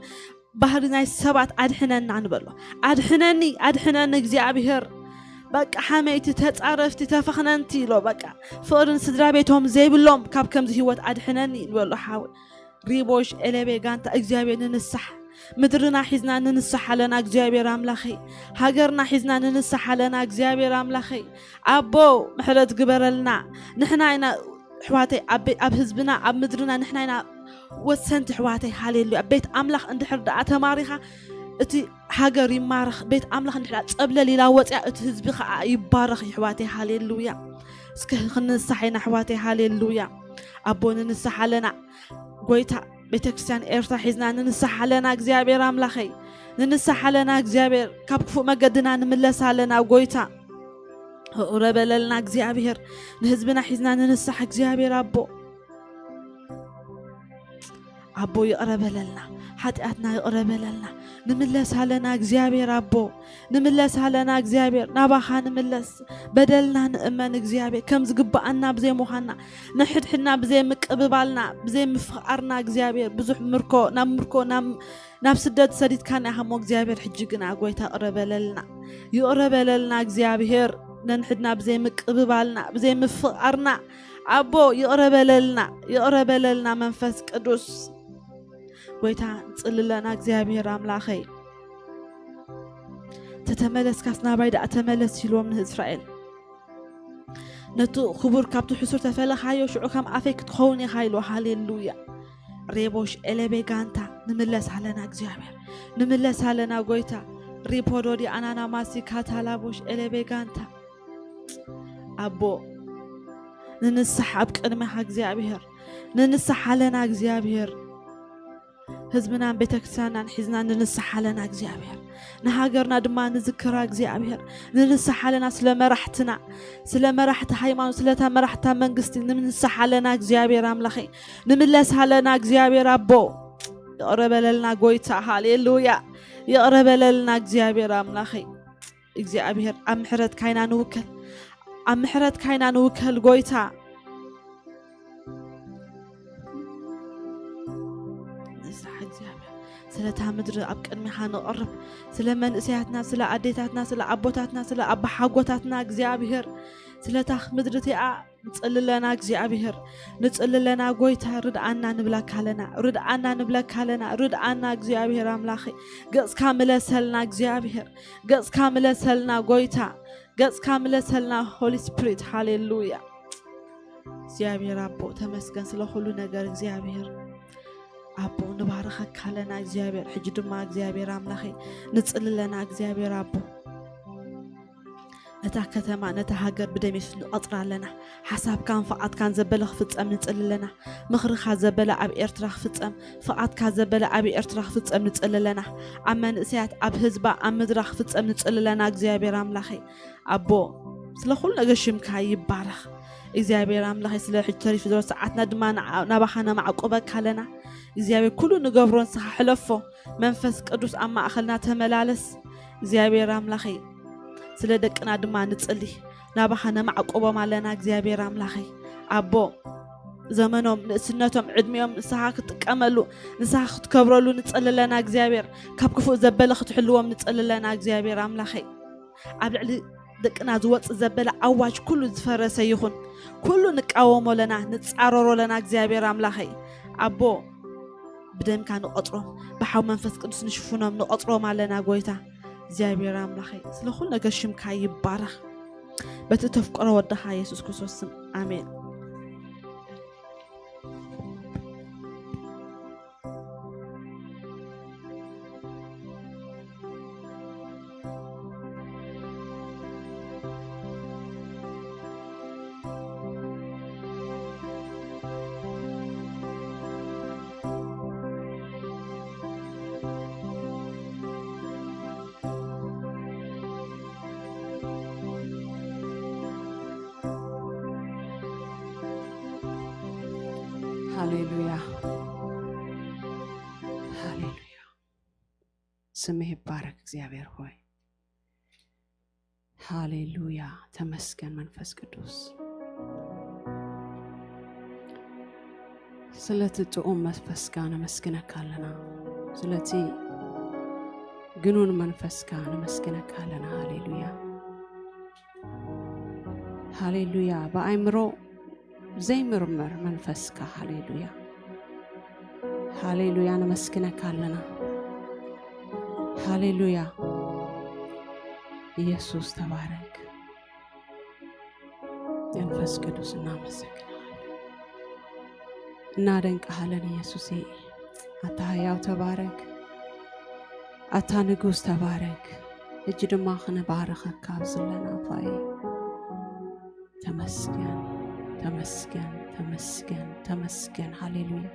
ባህሪ ናይ ሰባት ኣድሕነና ንበሎ። ኣድሕነኒ፣ ኣድሕነኒ እግዚኣብሔር። በቃ ሓመይቲ፣ ተጻረፍቲ፣ ተፈኽነንቲ ኢሎ በቃ ፍቕርን ስድራ ቤቶም ዘይብሎም ካብ ከምዚ ህይወት ኣድሕነኒ ንበሎ ሓወይ። ሪቦሽ ኤለቤ ጋንታ እግዚኣብሔር ንንሳሕ፣ ምድርና ሒዝና ንንሳሕ ኣለና እግዚኣብሔር ኣምላኸይ። ሃገርና ሒዝና ንንሳሕ ኣለና እግዚኣብሔር ኣምላኸይ። ኣቦ ምሕረት ግበረልና። ንሕና ኢና ኣሕዋተይ ኣብ ቤ-፣ ኣብ ህዝብና ኣብ ምድርና ንሕና ኢና ወሰንቲ ኣሕዋተይ። ሃሌሉያ። ቤት ኣምላኽ እንድሕር ደኣ ተማሪኻ እቲ ሃገር ይማረኽ። ቤት ኣምላኽ እንድሕር ደኣ ጸብለል ኢላ ወፅያ እቲ ህዝቢ ከዓ ይባረኽ ኣሕዋተይ። ሃሌሉያ። እስከ ክንንሳሕ ኢና ኣሕዋተይ። ሃሌሉያ። ኣቦ ንንሳሕ ኣለና ጎይታ። ቤተክርስትያን ኤርትራ ሒዝና ንንሳሕ ኣለና እግዚኣብሔር ኣምላኸይ። ንንሳሕ ኣለና እግዚኣብሔር። ካብ ክፉእ መገድና ንምለስ ኣለና ጎይታ። ይቕረ በለልና እግዚኣብሔር። ንህዝብና ሒዝና ንንሳሕ እግዚኣብሔር ኣቦ። ኣቦ ይቕረ በለልና። ሓጢኣትና ይቕረ በለልና። ንምለስ ኣለና እግዚኣብሔር ኣቦ። ንምለስ ኣለና እግዚኣብሔር። ናባኻ ንምለስ። በደልና ንእመን እግዚኣብሔር። ከም ዝግብኣና ብዘይምዃንና። ንሕድሕድና ብዘይምቅብባልና፣ ብዘይምፍቓርና እግዚኣብሔር። ብዙሕ ምርኮ፣ ናብ ምርኮ፣ ናብ፣ ናብ ስደት ሰዲድካና ኢኻ እሞ እግዚኣብሔር። ሕጂ ግና ጎይታ ይቕረ በለልና። ይቕረ በለልና እግዚኣብሔር። ነንሕድና ብዘይምቅብባልና፣ ብዘይምፍቓርና። ኣቦ ይቕረ በለልና፣ ይቕረ በለልና መንፈስ ቅዱስ። ጎይታ ንጽልለና እግዚኣብሔር ኣምላኸይ። ተተመለስካስ ናባይ ደኣ ተመለስ ኢልዎም ንእስራኤል። ነቱ ክቡር ካብቲ ሕሱር ተፈለኻዮ፣ ሽዑ ከም ኣፈይ ክትኸውን ኢኻ ኢልዎ። ሃሌሉያ። ሬቦሽ ኤለቤ ጋንታ ንምለስ ኣለና እግዚኣብሔር። ንምለስ ኣለና ጎይታ። ሪፖዶዲ ኣናና ማሲ ካታላቦሽ ኤለቤ ጋንታ። ኣቦ ንንሳሕ ኣብ ቅድሜኻ እግዚኣብሔር። ንንሳሕ ኣለና እግዚኣብሔር። ህዝብናን ቤተክርስትያንናን ሒዝና ንንሳሕ ኣለና እግዚኣብሔር። ንሃገርና ድማ ንዝክራ እግዚኣብሔር። ንንሳሕ ኣለና ስለ መራሕትና፣ ስለ መራሕቲ ሃይማኖት፣ ስለታ መራሕታ መንግስቲ ንንሳሕ ኣለና እግዚኣብሔር ኣምላኸይ። ንምለስ ኣለና እግዚኣብሔር ኣቦ። ይቕረ በለልና ጎይታ። ሃሌሉያ። ይቕረ በለልና እግዚኣብሔር ኣምላኸይ። እግዚኣብሔር ኣብ ምሕረትካ ኢና ንውከል። ኣብ ምሕረትካ ኢና ንውከል ጎይታ። ንስራሕ እግዚኣብሔር። ስለታ ምድሪ ኣብ ቅድሚኻ ንቐርብ። ስለ መንእሰያትና፣ ስለ ኣዴታትና፣ ስለ ኣቦታትና፣ ስለ ኣባሓጎታትና እግዚኣብሔር። ስለታ ምድሪ እቲኣ ንጽልለና እግዚኣብሔር። ንጽልለና ጎይታ ርድኣና ንብለካ ኣለና። ርድኣና ንብለካ ኣለና። ርድኣና እግዚኣብሔር ኣምላኸይ። ገጽካ ምለሰልና እግዚኣብሔር። ገጽካ ምለሰልና ጎይታ። ገጽካ ምለሰልና ሆሊ ስፕሪት። ሃሌሉያ። እግዚኣብሔር ኣቦ ተመስገን ስለ ኩሉ ነገር እግዚኣብሔር ኣቦ። ንባረኸካ ኣለና እግዚኣብሔር። ሕጂ ድማ እግዚኣብሔር ኣምላኸይ ንጽልለና እግዚኣብሔር ኣቦ። ነታ ከተማ፣ ነታ ሃገር ብደም የሱስ ንቐጽራ ኣለና። ሓሳብካን ፍቓድካን ዘበለ ክፍጸም ንጽሊ ኣለና። ምኽርኻ ዘበለ ኣብ ኤርትራ ክፍጸም፣ ፍቓድካ ዘበለ ኣብ ኤርትራ ክፍጸም ንጽሊ ኣለና። ኣብ መንእሰያት፣ ኣብ ህዝባ፣ ኣብ ምድራ ክፍጸም ንጽሊ ኣለና። እግዚኣብሔር ኣምላኸይ፣ ኣቦ፣ ስለ ኩሉ ነገር ሽምካ ይባረኽ። እግዚኣብሔር ኣምላኸይ፣ ስለ ሕጂ ተሪፉ ዘሎ ሰዓትና ድማ ንዓ-፣ ናባኻ ነማዕቁበካ ኣለና። እግዚኣብሔር፣ ኩሉ ንገብሮ ንስኻ ሕለፎ። መንፈስ ቅዱስ ኣብ ማእኸልና ተመላለስ። እግዚኣብሔር ኣምላኸይ፣ ስለ ደቅና ድማ ንጽሊ። ናባኻ ነማዕቁቦም ኣለና። እግዚኣብሔር ኣምላኸይ፣ ኣቦ፣ ዘመኖም፣ ንእስነቶም፣ ዕድሜኦም ንስኻ ክትጥቀመሉ፣ ንስኻ ክትከብረሉ ንጽሊ ኣለና። እግዚኣብሔር፣ ካብ ክፉእ ዘበለ ክትሕልዎም ንጽሊ ኣለና። እግዚኣብሔር ኣምላኸይ፣ ኣብ ልዕሊ ደቅና ዝወጽእ ዘበለ ኣዋጅ ኩሉ ዝፈረሰ ይኹን። ኩሉ ንቃወሞ ኣለና፣ ንጻረሮ ኣለና። እግዚኣብሔር ኣምላኸይ፣ ኣቦ፣ ብደምካ ንቐጽሮም፣ ብሓው መንፈስ ቅዱስ ንሽፍኖም፣ ንቐጽሮም ኣለና። ጎይታ እግዚኣብሔር ኣምላኸይ፣ ስለ ኩሉ ነገር ሽምካ ይባረኽ። በቲ እተፍቀሮ ወድኻ የሱስ ክርስቶስ ስም፣ ኣሜን። ሃሌሉያ፣ ሃሌሉያ። ስምህ ይባረክ እግዚኣብሔር ሆይ። ሃሌሉያ። ተመስገን መንፈስ ቅዱስ። ስለቲ ጥዑም መንፈስካ ነመስግነካ ኣለና። ስለቲ ግኑን መንፈስካ ነመስግነካ ኣለና። ሃሌሉያ፣ ሃሌሉያ። ብኣይምሮ ዘይምርመር መንፈስካ፣ ሃሌሉያ፣ ሃሌሉያ። ነመስግነካ ኣለና። ሃሌሉያ። ኢየሱስ ተባረክ። መንፈስ ቅዱስ እናመሰግንኻ፣ እናደንቅኻ ኣለና ኢየሱሴ። ኣታ ህያው ተባረክ፣ ኣታ ንጉስ ተባረክ። ሕጂ ድማ ክንባርኸካ ኣብዚ ኣለና ኣባየ። ተመስገን፣ ተመስገን፣ ተመስገን፣ ተመስገን። ሃሌሉያ።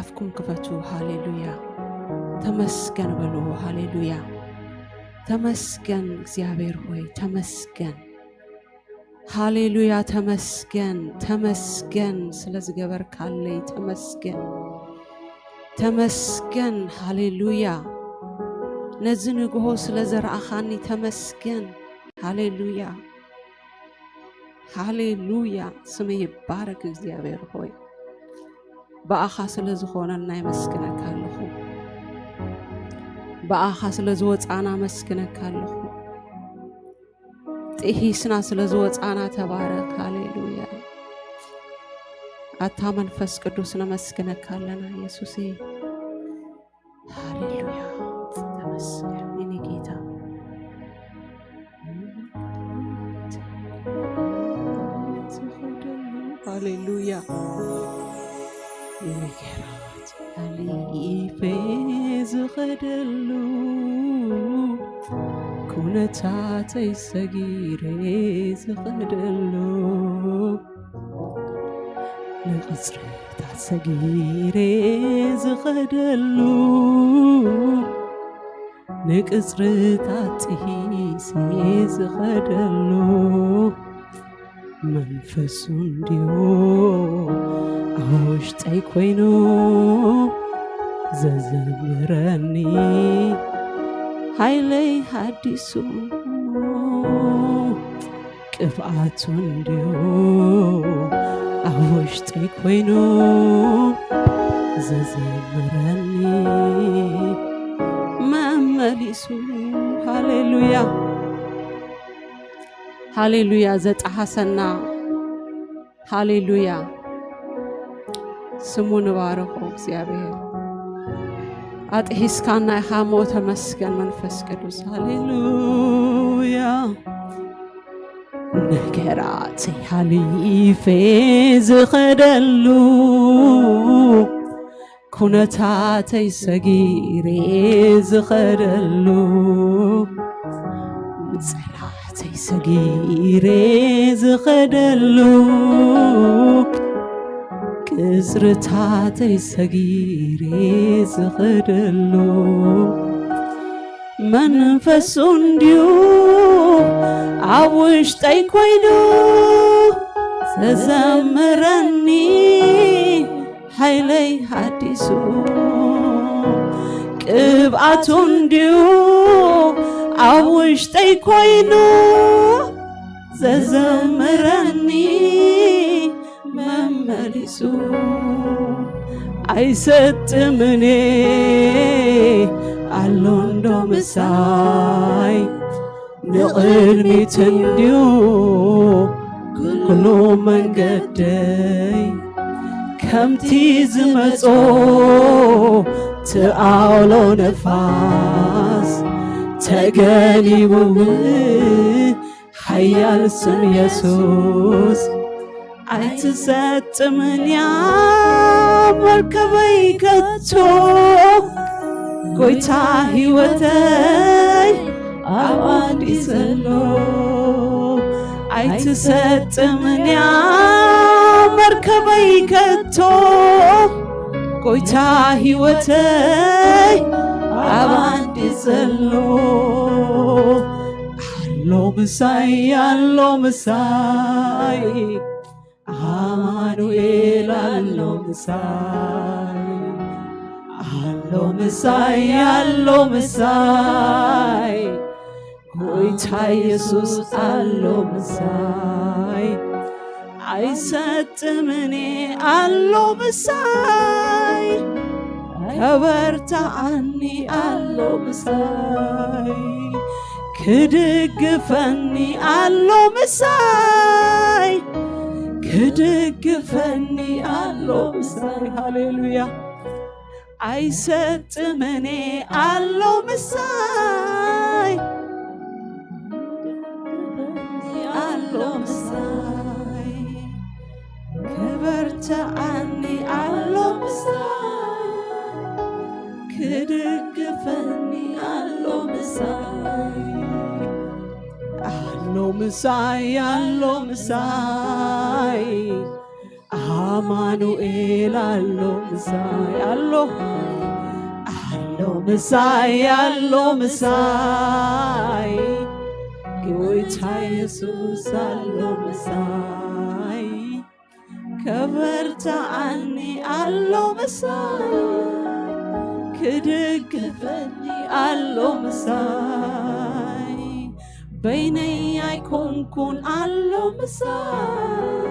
ኣፍኩም ክፈቱ። ሃሌሉያ። ተመስገን በሉ። ሃሌሉያ። ተመስገን እግዚኣብሔር ሆይ፣ ተመስገን። ሃሌሉያ። ተመስገን፣ ተመስገን ስለ ዝገበርካለይ፣ ተመስገን፣ ተመስገን። ሃሌሉያ። ነዚ ንግሆ ስለ ዘርኣኻኒ ተመስገን። ሃሌሉያ፣ ሃሌሉያ። ስምህ ይባረክ እግዚኣብሔር ሆይ። ብኣኻ ስለ ዝኾነልና የመስግነካ ኣለኹ። ብኣኻ ስለ ዝወጻና ኣመስግነካ ኣለኹ። ጥሂስና ስለ ዝወጻና ተባረክ። ሃሌሉያ። ኣታ መንፈስ ቅዱስ ነመስግነካ ኣለና ኢየሱሴ። ሃሌሉያ። ተመስገን የኔ ጌታ። ሃሌሉያ። ነገራት ኣሊፈ ዝኸደሉ፣ ኩነታተይ ሰጊረ ዝኸደሉ፣ ንቕጽርታት ሰጊረ ዝኸደሉ፣ ንቅጽርታት ጥሂሰ ዝኸደሉ፣ መንፈሱ እንድዩ ኣብ ውሽጠይ ኮይኑ ዘዘምረኒ፣ ሓይለይ ሃዲሱ ቅብኣቱ እንድዩ ኣብ ውሽጠይ ኮይኑ ዘዘምረኒ መመሊሱ። ሃሌሉያ፣ ሃሌሉያ። ዘጠሓሰና፣ ሃሌሉያ፣ ስሙ ንባረኾ እግዚኣብሔር። ኣጥሒስካና ኢኻ እሞ ተመስገን መንፈስ ቅዱስ። ሃሌሉያ። ነገራተይ ሓሊፈ ዝኸደሉ፣ ኩነታተይ ሰጊረ ዝኸደሉ፣ ንጸላእተይ ተይሰጊሬ ዝኸደሉ ቅጽርታተይ ሰጊሬ ዝኸደሉ መንፈሱ እንድዩ ኣብ ውሽጠይ ኮይኑ ዘዘምረኒ ሓይለይ ሓዲሱ ቅብኣቱ እንድዩ ኣብ ውሽጠይ ኮይኑ ዘዘምረኒ መመሊሱ ኣይሰጥምኔ ኣሎ እንዶ ምሳይ ንቕድሚት እንድዩ ኩሉ መንገደይ ከምቲ ዝመጾ ትኣውሎ ነፋስ ተገሊቡ ሓያል ስም የሱስ ኣይትሰጥምን እያ መርከበይ ከቶ ጎይታ ህይወተይ ኣብ ኣንዲ ዘሎ ኣይትሰጥምን እያ መርከበይ ከቶ ጎይታ ህይወተይ ኣብ ኣንዲ ዘሎ ኣሎ ምሳይ ኣሎ ምሳይ ኣማኑኤል ኣሎ ምሳይ ኣሎ ምሳይ ኣሎ ምሳይ ጎይታ ኢየሱስ ኣሎ ምሳይ ኣይሰጥምኔ ኣሎ ምሳይ ከበርታኣኒ ኣሎ ምሳይ ክድግፈኒ ኣሎ ምሳይ ክድግፈኒ ኣሎ ምሳይ ሃሌሉያ ኣይሰጥምኔ ኣሎ ምሳይ ኣሎ ምሳይ ከበርታኣኒ ኣሎ ምሳይ ክድግፈኒ ኣሎ ምሳይ ኣሎ ምሳይ ኣሎ ምሳይ ኣማኑኤል ኣሎ ምሳይ ኣሎ ኣሎ ምሳይ ኣሎ ምሳይ ጎይታ ኢየሱስ ኣሎ ምሳይ ከበርታኣኒ ኣሎ ምሳይ ክድግፈኒ ኣሎ ምሳይ በይነይ ኣይኮንኩን ኣሎ ምሳይ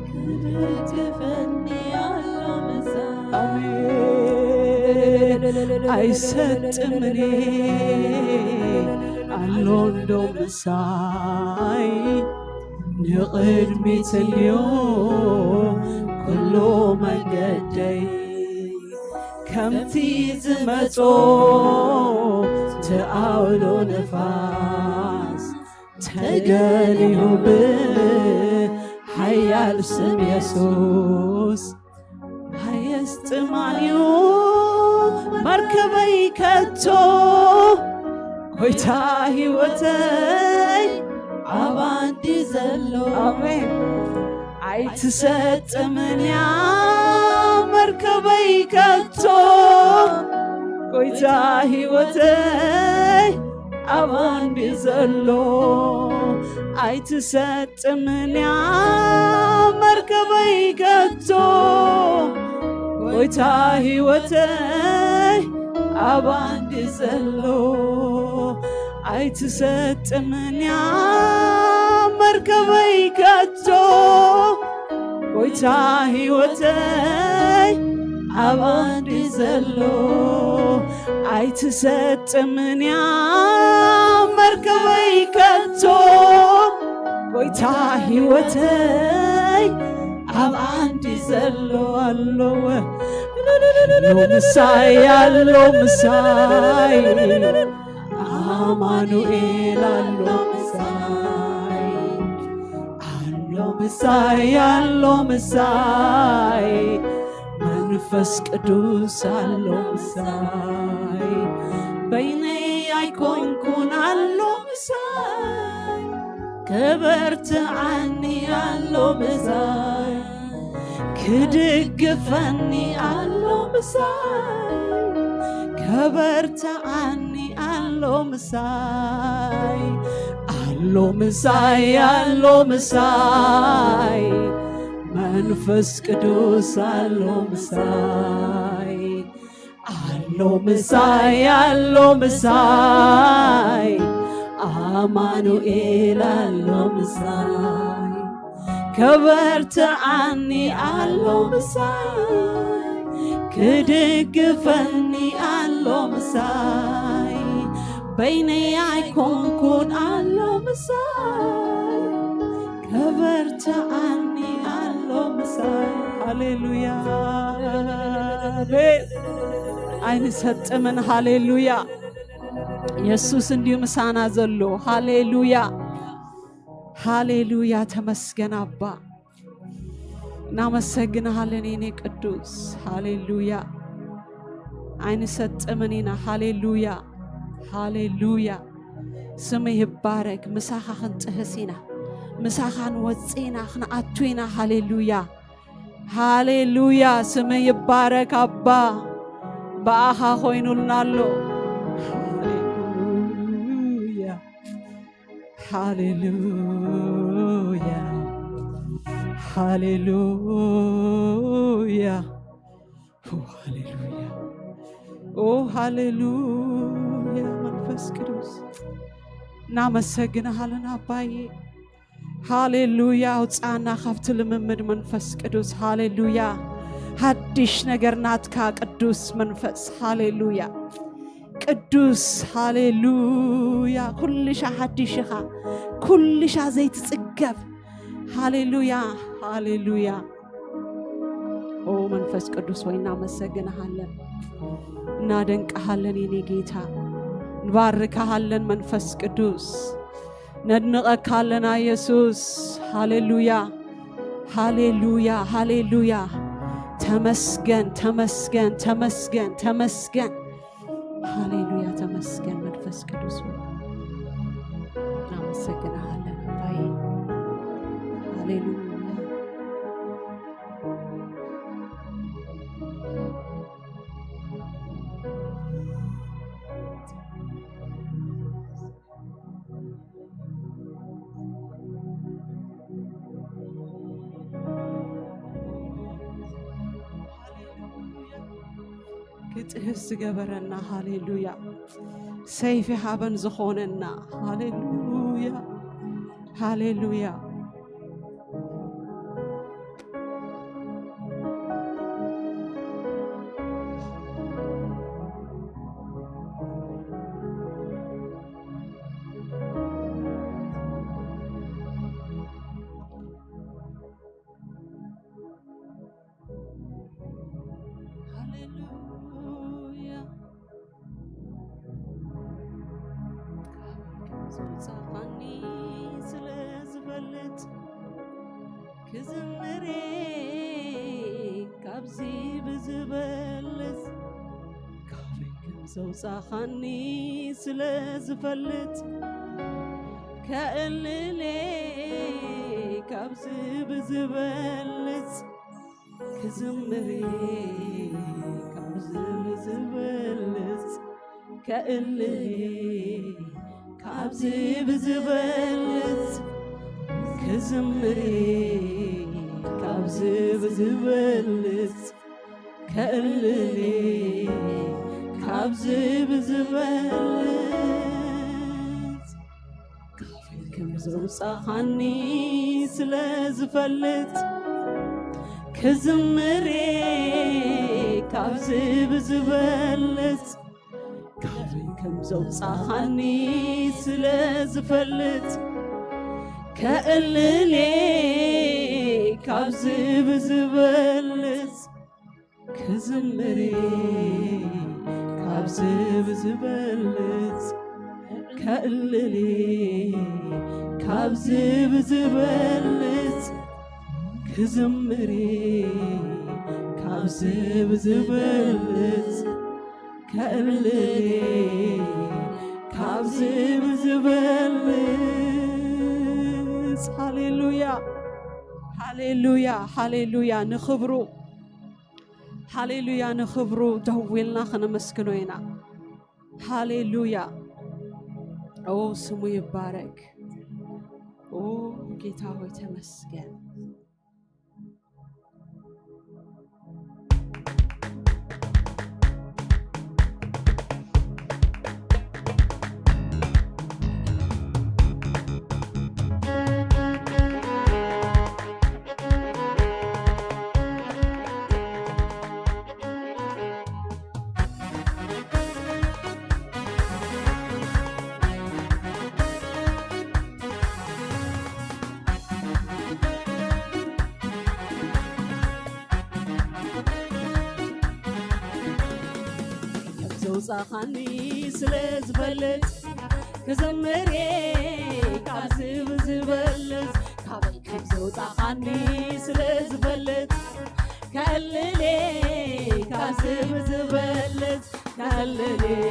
ክድግፈኒ ኣሎ ምሳይ ኣይሰጥምኔ ኣሎ እንዶ ምሳይ ንቕድሚት እንድዮ ኩሉ መንገደይ ከምቲ ዝመጾ ትኣውሎ ነፋስ ተገሊሁ ብሓያል ስም የሱስ ኣየስጥማንዩ መርከበይ ከቶ ጎይታ ህይወተይ ኣብ ኣንዲ ዘሎ ኣሜን ኣይትሰጥምን እያ መርከበይ ከቶ ጎይታ ህይወተይ ኣብ ኣንዲ ዘሎ ኣይትሰጥምን እያ መርከበይ ከቶ ጎይታ ህይወተይ ኣብ ኣንዲ ዘሎ ኣይትሰጥምን እያ መርከበይ ከቶ ጎይታ ህይወተይ ኣብ ኣንዲ ዘሎ ኣይትሰጥምን እያ መርከበይ ከቶ ጎይታ ህይወተይ ኣብ ኣንዲ ዘሎ ኣለወ ኣሎ ምሳይ ኣሎ ምሳይ ኣማኑኤል ኣሎ ምሳይ ኣሎ ምሳይ ኣሎ ምሳይ መንፈስ ቅዱስ ኣሎ ምሳይ በይነይ ኣይኮንኩን ኣሎ ምሳይ ከበርትዓኒ ኣሎ ምሳይ፣ ክድግፈኒ ኣሎ ምሳይ፣ ከበርትዓኒ ኣሎ ምሳይ፣ ኣሎ ምሳይ፣ ኣሎ ምሳይ፣ መንፈስ ቅዱስ ኣሎ ምሳይ። ኣሎ ምሳይ፣ ኣሎ ምሳይ፣ ኣማኑኤል ኣሎ ምሳይ። ከበርትዓኒ ኣሎ ምሳይ፣ ክድግፈኒ ኣሎ ምሳይ። በይነይ ኣይኮንኩን ኣሎ ምሳይ፣ ከበርትዓኒ ኣሎ ምሳይ። ሃሌሉያ። ኣሜን። ኣይንሰጥምን። ሃሌሉያ። የሱስ እንድዩ ምሳና ዘሎ። ሃሌሉያ፣ ሃሌሉያ። ተመስገን ኣባ፣ እናመሰግንሃለን የኔ ቅዱስ። ሃሌሉያ፣ ኣይንሰጥምን ኢና። ሃሌሉያ፣ ሃሌሉያ። ስምህ ይባረክ። ምሳኻ ክንጥህስ ኢና፣ ምሳኻ ንወፅእ ኢና፣ ክንኣቱ ኢና። ሃሌሉያ፣ ሃሌሉያ። ስምህ ይባረክ ኣባ፣ ብኣኻ ኮይኑልና ኣሎ። ሃሌሉያ፣ ሃሌሉያ፣ ሃሌሉያ። ኦ ሃሌሉያ፣ ኦ ሃሌሉያ። መንፈስ ቅዱስ እናመሰግንሃለን ኣባዬ። ሃሌሉያ። ኣውፃና ካብቲ ልምምድ መንፈስ ቅዱስ። ሃሌሉያ። ሓድሽ ነገር ናትካ ቅዱስ መንፈስ። ሃሌሉያ። ቅዱስ፣ ሃሌሉያ። ኩልሻ ሓድሽ ኢኻ፣ ኩልሻ ዘይትጽገብ። ሃሌሉያ፣ ሃሌሉያ። ኦ መንፈስ ቅዱስ ወይ እናመሰግንሃለን፣ እናደንቅሃለን የኔ ጌታ፣ ንባርክሃለን መንፈስ ቅዱስ፣ ነድንቐካ ኣለና የሱስ። ሃሌሉያ፣ ሃሌሉያ፣ ሃሌሉያ። ተመስገን፣ ተመስገን፣ ተመስገን፣ ተመስገን። ሃሌሉያ፣ ተመስገን መንፈስ ቅዱስ ሆይ፣ እናመሰግንሃለን ኣባዬ። ሃሌሉያ። ክጥህስ ዝገበረና፣ ሃሌሉያ። ሰይፊ ሓበን ዝኾነና፣ ሃሌሉያ፣ ሃሌሉያ። ሃሌሉያ። ካብ ከም ዘውጻኻኒ ስለ ዝፈልጥ፣ ክዝምር ካብዚ ብዝበልጽ። ካብ ከም ዘውጻኻኒ ስለ ዝፈልጥ፣ ከእልል ካብዚ ብዝበልጽ። ክዝምር ካብዚ ብዝበልጽ፣ ከእልል ካብዚ ብዝበልጽ፣ ክዝምር ካብዚ ብዝበልጽ፣ ከእልል ካብዚ ብዝበልጽ። ካፈይ ከም ዘውጻኻኒ ስለ ዝፈልጥ፣ ክዝምር ካብዚ ብዝበልጽ። ካፈይ ከም ዘውጻኻኒ ስለ ዝፈልጥ፣ ከእልል ካብዚ ብዝበልጽ። ክዝምር ካብዚ ብዝበልጽ፣ ከእልል ካብዚ ብዝበልጽ። ክዝምር ካብዚ ብዝበልጽ፣ ከእልል ካብዚ ብዝበልጽ። ሃሌሉያ፣ ሃሌሉያ፣ ሃሌሉያ። ንኽብሩ፣ ሃሌሉያ፣ ንኽብሩ ደው ኢልና ከነመስግኖ ኢና። ሃሌሉያ። ኦ፣ ስሙ ይባረክ። ኦ፣ ጌታ ሆይ ተመስገን። ከም ዘውጻኻኒ ስለ ዝፈልጥ፣ ክዘምር እየ ካብዚ ብዝበልጽ፣ ካበይ ከም ዘውጻኻኒ ስለ ዝፈልጥ፣ ከዕልል እየ ካብዚ ብዝበልጽ፣ ከዕልል እየ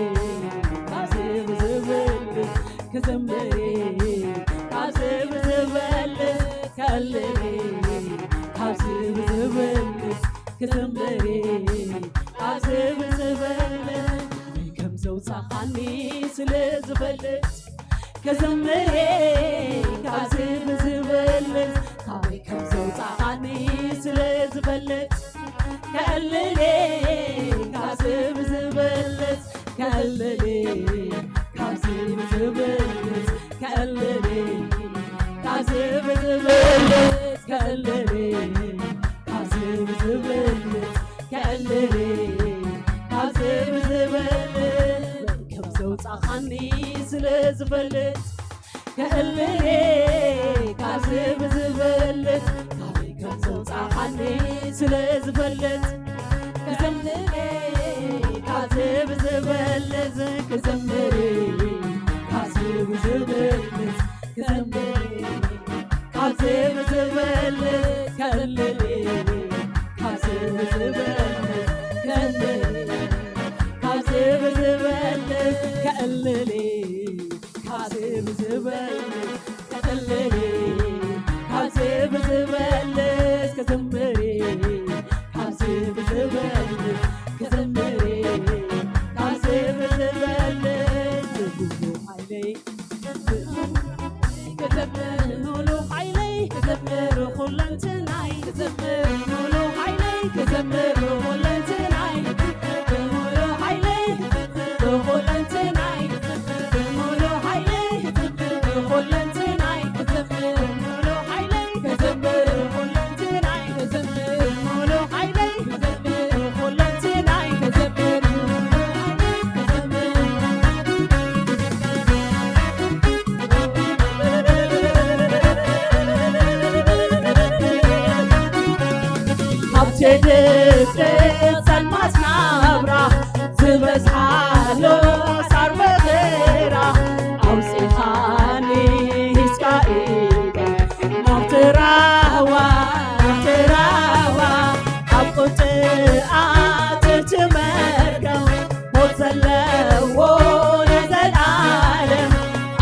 ካብዚ ብዝበልጽ፣ ክዘምር እየ ካብዚ ብዝበልጽ፣ ከዕልል እየ ካብዚ ብዝበልጽ፣ ክዘምር እየ ካብዚ ብዝበልጽ፣ ካበይ ከም ዘውጻኻኒ ስለ ዝፈልጥ፣ ክዘምር እየ ካብዚ ብዝበልጽ፣ ካበይ ከም ዘውጻኻኒ ስለ ዝፈልጥ፣ ከዕልል እየ ካብዚ ብዝበልጽ፣ ከዕልል እየ ካብዚ ብዝበልጽ፣ ከዕልል እየ ካብዚ ብዝበልጽ፣ ከዕልል እየ ካብዚ ብዝበልጽ፣ ከዕልል እየ ካብዚ ብዝበልጽ፣ ከም ዘውጻኻኒ ስለ ዝፈልጥ፣ ከዕልል እየ ካብዚ ብዝበልጽ፣ ካበይ ከም ዘውጻኻኒ ስለ ዝፈልጥ፣ ክዘምር እየ ካብዚ ብዝበልጽ፣ ክዘምር እየ ካብዚ ብዝበልጽ፣ ክዘምር እየ ካብዚ ብዝበልጽ፣ ከዕልል እየ ካብዚ ብዝበልጽ፣ ክዘምር እየ ካብዚ ብዝበልጽ፣ ከዕልል እየ ካብዚ ብዝበልጽ፣ ከዕልል እየ ካብዚ ብዝበልጽ፣ ክዘምር እየ ካብዚ ብዝበልጽ፣ ክዘምር እየ ካብዚ ብዝበልጽ፣ ብሙሉ ሓይለይ ክዘምር፣ ሙሉ ሓይለይ ክዘምር፣ ኩለንትናይ ክዘምር፣ ሙሉ ሓይለይ ክዘምር፣ ኩለንትናይ ብሙሉ ሓይለይ ክዘምር፣ ኩለንትናይ ክዘምር፣ ብሙሉ ሓይለይ ክዘምር፣ ኩለንትናይ ክዘምር፣ ሙሉ ሓይለይ ክዘምር፣ ኩለንትናይ ክዘምር፣ ሙሉ ሓይለይ ክዘምር፣ ኩለንትናይ ክዘምር፣ ሙሉ ሓይለይ ክዘምር። ኣብ ትድፍር ጸልማት ናብራ ዝበዝሓሉ ሓሳር መከራ ኣውጺኻኒ ሒዝካ ኢደይ ናብቲ ራህዋ ናብቲ ራህዋ ኣብ ቁጥዓት እቲ መርገም ሞት ዘለዎ ንዘለኣለም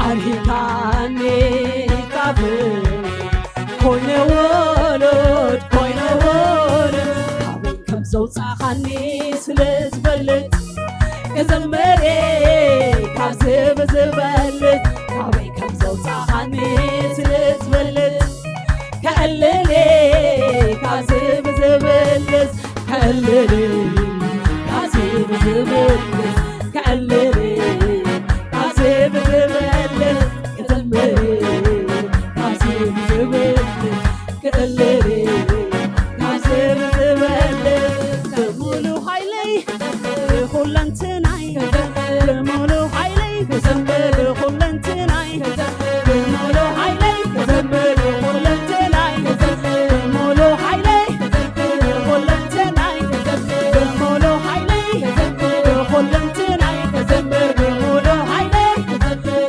ኣድሂካኒ ካብ ኮይነ ውሉድ ኮይነ ውሉድ ካበይ ከም ዘውጻኻኒ ስለ ዝፈልጥ ክዘምር እየ ካብዚ ብዝበልጽ ካበይ ከም ዘውጻኻኒ ስለ ዝፈልጥ ከዕልል እየ ካብዚ ብዝበልጽ ከዕልል እየ ካብዚ ብዝበልጽ ከዕልል እየ ካብዚ ብዝበልጽ ክዘምር እየ ካብዚ ብዝበልጽ ክዕልል እየ ካብዚ ብዝበልጽ ብሙሉ ሓይለይ ብኹለንትናይ ብሙሉ ሓይለይ ክዘምር ብኹለንትናይ ብሙሉ ሓይለይ ክዘምር ብኹለንትናይ ብሙሉ ሓይለይ ብኹለንትናይ ብሙሉ ሓይለይ ብኹለንትናይ ክዘምር ብሙሉ ሓይለይ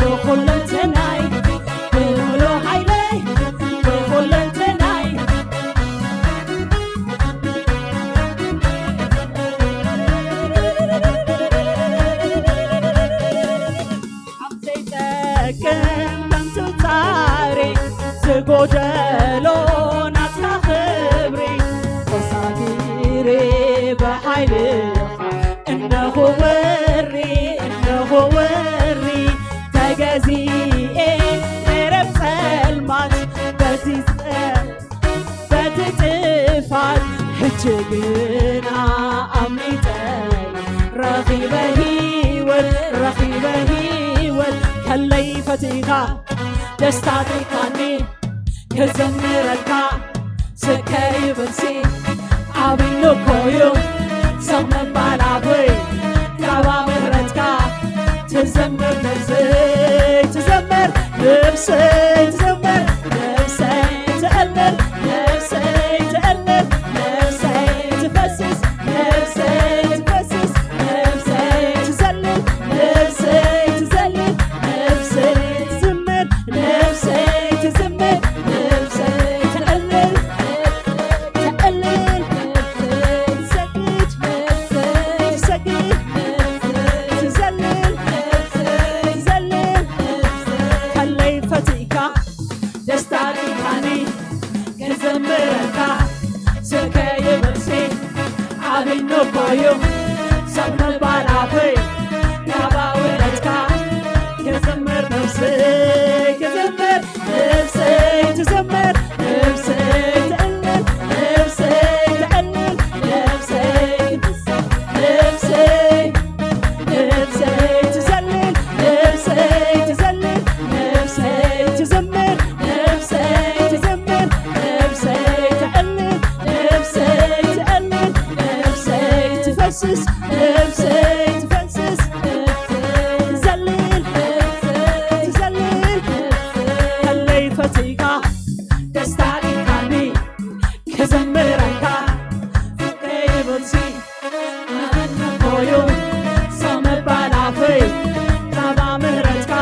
ብኹለንትናይ ብሙሉ ሓይለይ ጎደሎ ናትካ ክብሪ ተሳጊረ ብሓይልኻ እነሆ ወሪ እነሆ ወሪ ተገዚኤ ገረብ ጸልማት በቲ ጸ- በቲ ጥፋት ሕጂ ግና ኣምሊጠ ረኺበ ህይወት ረኺበ ህይወት ከለይ ፈቲኻ ደስታ ጢካኒ ክዘምረልካ ስከ ይብልሲ ዓብዩ እኮ እዩ ሰብ ምባል ኣፈይ ካብ ምሕረትካ ትዘምር ነብሰይ ትዘምር ነብሰይ ትዘምር ነብሰይ ትዘምር ነብሰይ ትዘምር ነብሰይ ትፈስስ ነብሰይ ትፈስስ ነብሰይ ትዘልል ነብሰይ ትዘልል ነብሰይ ትዝምር ነብሰይ ትዝምር ነብሰይ ትዕልል ትዕልል ትሰግድ ትሰግድ ትዘልል ትዘልል ከለይ ፈቲካ ደስታ ዲካኒ ክዘምረካ ስከ ይብልሲ ዓብዩ እኮ እዩ ሰብ ምባል ኣፈይ ካብ ምሕረትካ ክዘምር ነብሰይ ክዘምር ነብሰይ ትዘምር ነብሰይ ትዕልል ነብሰይ ትዕልል ነብሰይ ትብሰ ነብሰይ ነብሰይ ትዘልል ነብሰይ ትዘልል ነብሰይ ትዘምር ነብሰይ ትዘምር ነብሰይ ትዕልል ነብሰይ ትዕልል ነብሰይ ትፈስስ ነብሰይ ትፈስስ ትዘልል ትዘልል ከለይ ፈቲካ ደስታ ዲካኒ ክዘምረካ ፍቅሪ ይብልሲ ኣነ እኮ እዩ ሰብ ምባል ኣፈይ ካብ ምሕረትካ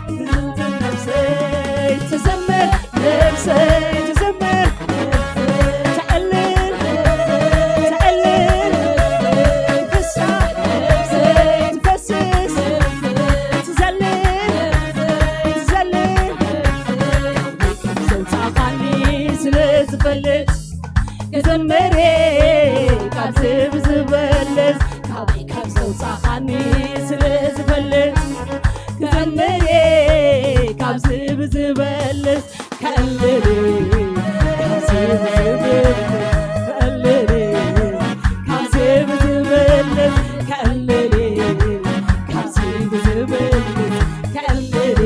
ትዘምር ነብሰይ ትዘምር ነብሰይ ትዘምር ትዕልል ትዕልል ፍሳ ነብሰይ ትፈስስ ትዘልል ትዘልል ዘውፃኻኒ ስለ ዝፈልጥ ክዘምር ካብዚ ብዝበልጽ ካበይ ካብ ዘውፃኻኒ ስለ ዝፈልጥ ክዘምር ካብዚ ብዝበልጽ ከዕልል ካብዚ ብዝበልጽ ከዕልል ካብዚ ብዝበልጽ ከዕልል ካብዚ ብዝበልጽ ከዕልል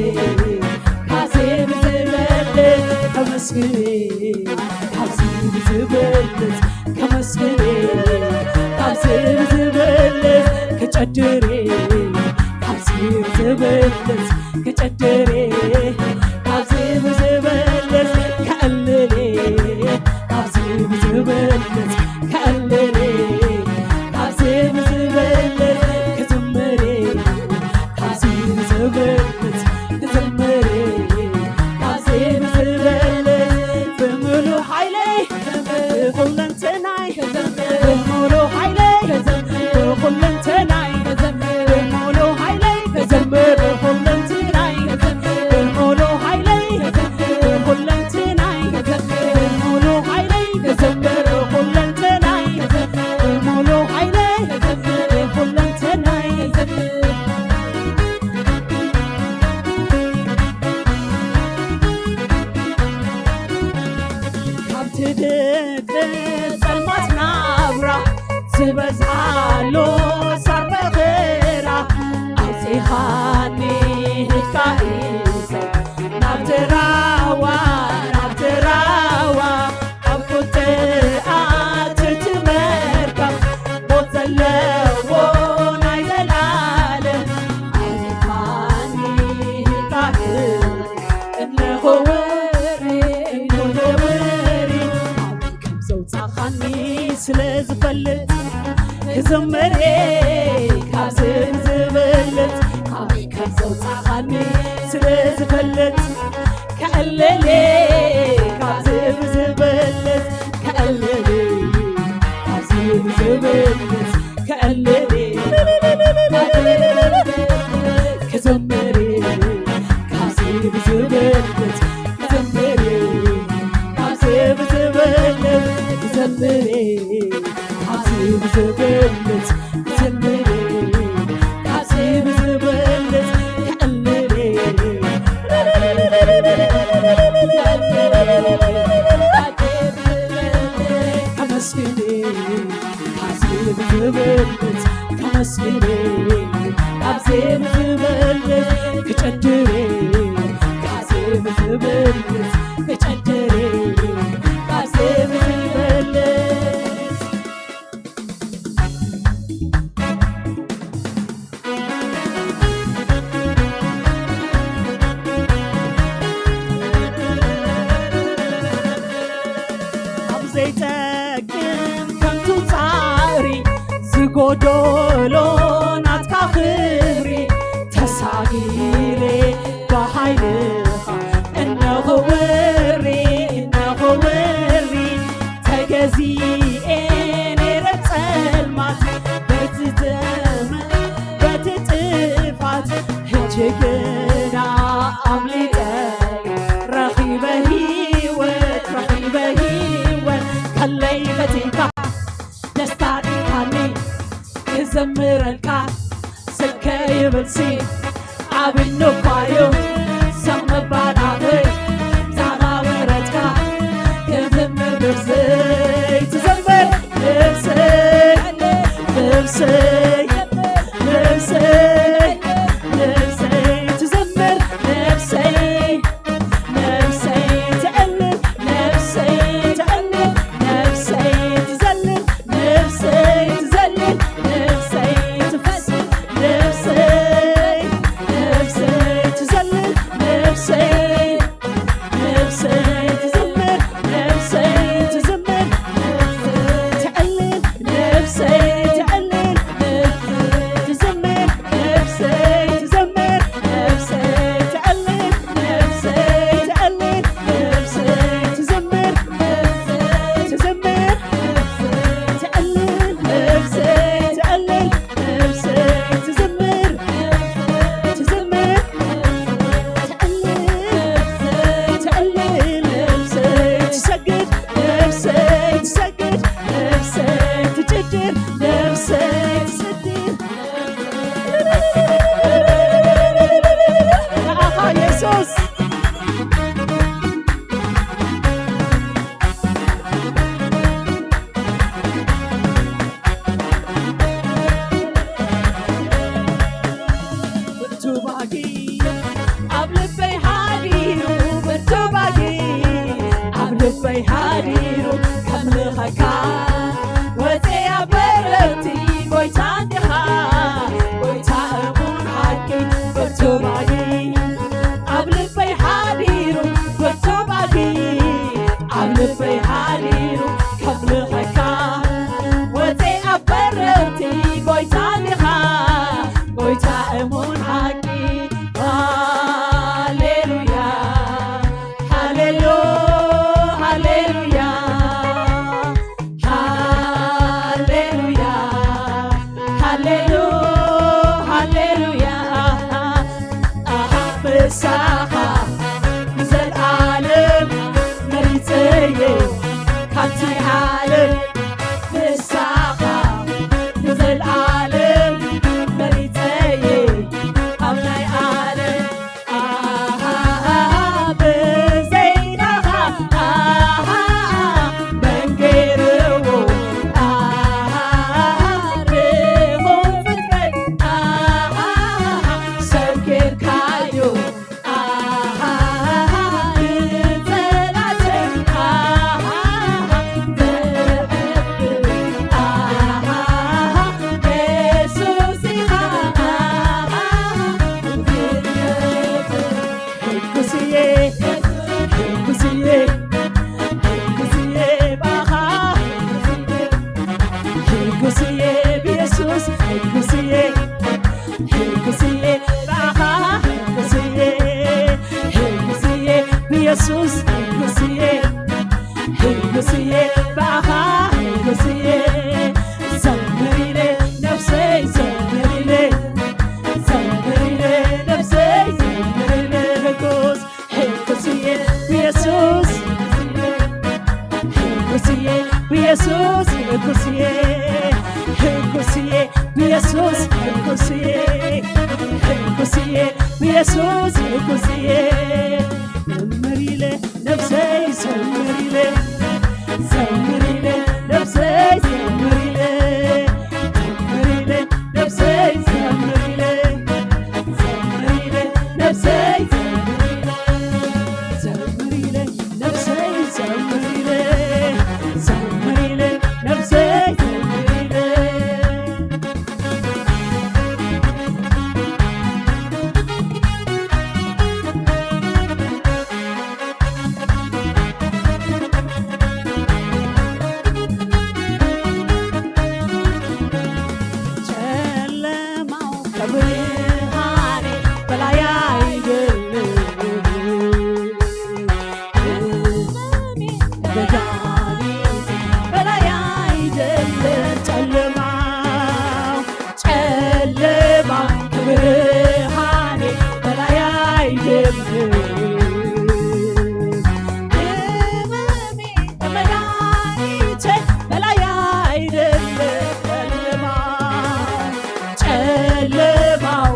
ካብዚ ብዝበልጽ ከመስግን ካብዚ ብዝበልጽ ከመስግን ካብዚ ብዝበልጽ ክጨድር ካብዚ ብዝበልጽ ክጨድር ካብዚ ብዝበልጽ ከዕልል ካብዚ ብዝበልጽ ከዕልል ካብዚ ብዝበልጽ ክዝምር ካብዚ ብዝበልጽ ክዝምር ካብዚ ብዝበልጽ ብምሉእ ሓይለይ ብኹለንተናይ ብምሉእ ሓይለይ ብኹለንተናይ ብምሉእ ሓይለይ ክዘምር ብኹለንተናይ ብምሉእ ሓይለይ ብኹለንተናይ ብምሉእ ሓይለይ ክዘምር ብኹለንተናይ ብምሉእ ሓይለይ ብኹለንተናይ ካብቲ ድቅድቅ ጸልማት ናብራ ዝበዝሓሉ ሳር መኸራ ኣውጺኻኒ ሂድካ ኢሰይ ናብቲ ራህዋ ናብቲ ራህዋ ኣብ ቁጥዓት እቲ መርከብ ሞት ዘለዎ ናይ ዘላለም ኣውጺኻኒ ሂድካ እነሆ ወሪ እነሆ ወሪ ካበይ ከም ዘውጻኻኒ ስለ ዝፈልጥ ክዝምር ካብዚ ብዝበልጽ ካበይ ከም ዘውጻኻኒ ስለ ዝፈልጥ ከዕልል ካብዚ ብዝበልጽ ከዕልል ካብዚ ብዝበልጽ ከዕልል ክዘምር ካብዚ ብዝበልጽ ክዘምር ዘምሬ ካብዚ ብዝበልጽ ዘምሬ ካብዚ ብዝበልጽ ክዕልሌ ከመስግኔ ካብዚ ብዝበልጽ ከመስግኔ ካብዚ ብዝበልጽ ክጨድሬ ካብዚ ብዝበልጽ ክጨድሬ ካብዚ ብዝበልጽ ኣብ ዘይጠቅም ከንቱ ጻዕሪ ዝጎደሎ ናትካ ክብሪ ተሳጊረ ብሓይልኻ እነሆ ወሪ እነሆ ወሪ ተገዚኤ ነይረ ጸልማት በቲ ዘመን በቲ ጥፋት ሕጂ ግና ኣምሊጠ ረኺበ ህይወት ረኺበ ህይወት ከለይ ፈቲንካ ደስታ ዲካኒ ክዘምረልካ ስከ ይብልሲ ኣብን እኳዩ ሰብ ምባል ኣፈይ ዛጋ ምሕረትካ ክዝምር ነብሰይ ትዘምር ነብሰይ ነብሰይ ነብሰይ ነብሰይ ትዘምር ነብሰይ ነብሰይ ትዕልል ነብሰይ ትዕልል ነብሰይ ትዘልል ነብሰይ ትዘልል ነብሰይ ትፈስስ ነብሰይ ነብሰይ ትዘልል ነብሰይ ነብሰይ ትዘምር ነብሰይ ትዘምር ትዕልል ነብሰይ ትዕልል ትዘምር ነብሰይ ትዘምር ነብሰይ ትዕልል ነብሰይ ትዕልል ነብሰይ ትዘምር ትዘምር ትዕልል ነብሰይ ትዕልል ነብሰይ ትዘምር ትዘምር ትዕልል ትዕልል ነብሰይ ትሰግድ ነብሰይ ትሰግድ ነብሰይ ትጭድር ነብሰይ ትስድር ንኣኻ የሱስ ብርቱ ባጊ ኣብ ልበይ ሓዲሩ ብርቱ ባጊ ኣብ ልበይ ሓዲሩ ከምልኸካ ወፂኣ በረቲ ጎይታ እንዲኻ ጎይታ እሙን ሓቂ ብርቱ ባጊ ኣብ ልበይ ሓዲሩ ብርቱ ባጊ ኣብ ልበይ ሓዲሩ ከምልኸካ ወፂ ኣብ በረቲ ጎይታ እንዲኻ ጎይታ እሙን ሓቂ ሃሌሉያ ሃሌሉ ሃሌሉያ ሃሌሉያ ሃሌሉ ሃሌሉያ ኣሃ ምሳኻ ንዘልኣለም መሪጸየ ካብቲ ዓለም ምሳኻ ንዘልኣለም መሪጸየ ኣብ ናይ ዓለም ሕጉስየ ሕጉስየ ሕጉስየ ባኻ ሕጉስየ ብየሱስ ሕጉስየ ሕጉስየ ባኻ ሕጉስየ ሕጉስየ ብየሱስ ሕጉስየ ሕጉስየ ባኻ ሕጉስየ ዘምር ኢለ ነፍሰይ ዘምር ኢለ ዘምር ኢለ ነፍሰይ ዘምር ኢለ ሕጉስ ሕጉስየ ብየሱስ ሕጉስየ ብየሱስ ኢየሱስ ሕጉስየ፣ ሕጉስየ፣ ብኢየሱስ ሕጉስየ። ዘምር ኢለ ነፍሰይ ዘምር ኢለ፣ ዘምር ኢለ ነፍሰይ ዘምር ኢለ፣ ዘምር ኢለ ነፍሰይ ዘምር ኢለ፣ ዘምር ኢለ ነፍሰይ ዘምር ኢለ፣ ዘምር ኢለ ነፍሰይ ዘምር ኢለ፣ ዘምር ኢለ ነፍሰይ ዘምር ኢለ። ጨለማው ከብርሃኔ በላይ አይደለም። መድኃኒቴ በላይ አይደለም። ጨለማው፣ ጨለማው ከብርሃኔ በላይ አይደለም። ህመሜ ከመድኃኒቴ በላይ አይደለም። ጨለማው፣ ጨለማው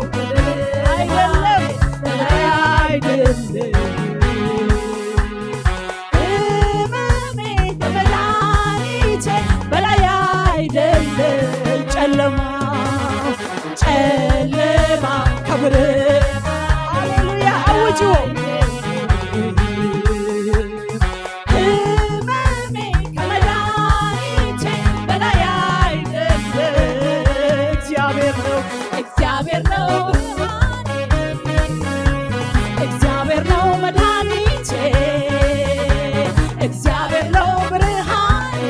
አይደለም፣ በላይ አይደለም። ህመሜ ከመድኃኒቴ በላይ አይደለም። ጨለማው፣ ጨለማው ከብር-፣ ሃሌሉያ አውጁ። ህመሜ ከመድኃኒቴ በላይ አይደለም። እግዚአብሔር ነው፣ እግዚአብሔር ነው ብርሃኔ፣ እግዚአብሔር ነው መድኃኒቴ፣ እግዚአብሔር ነው ብርሃኔ፣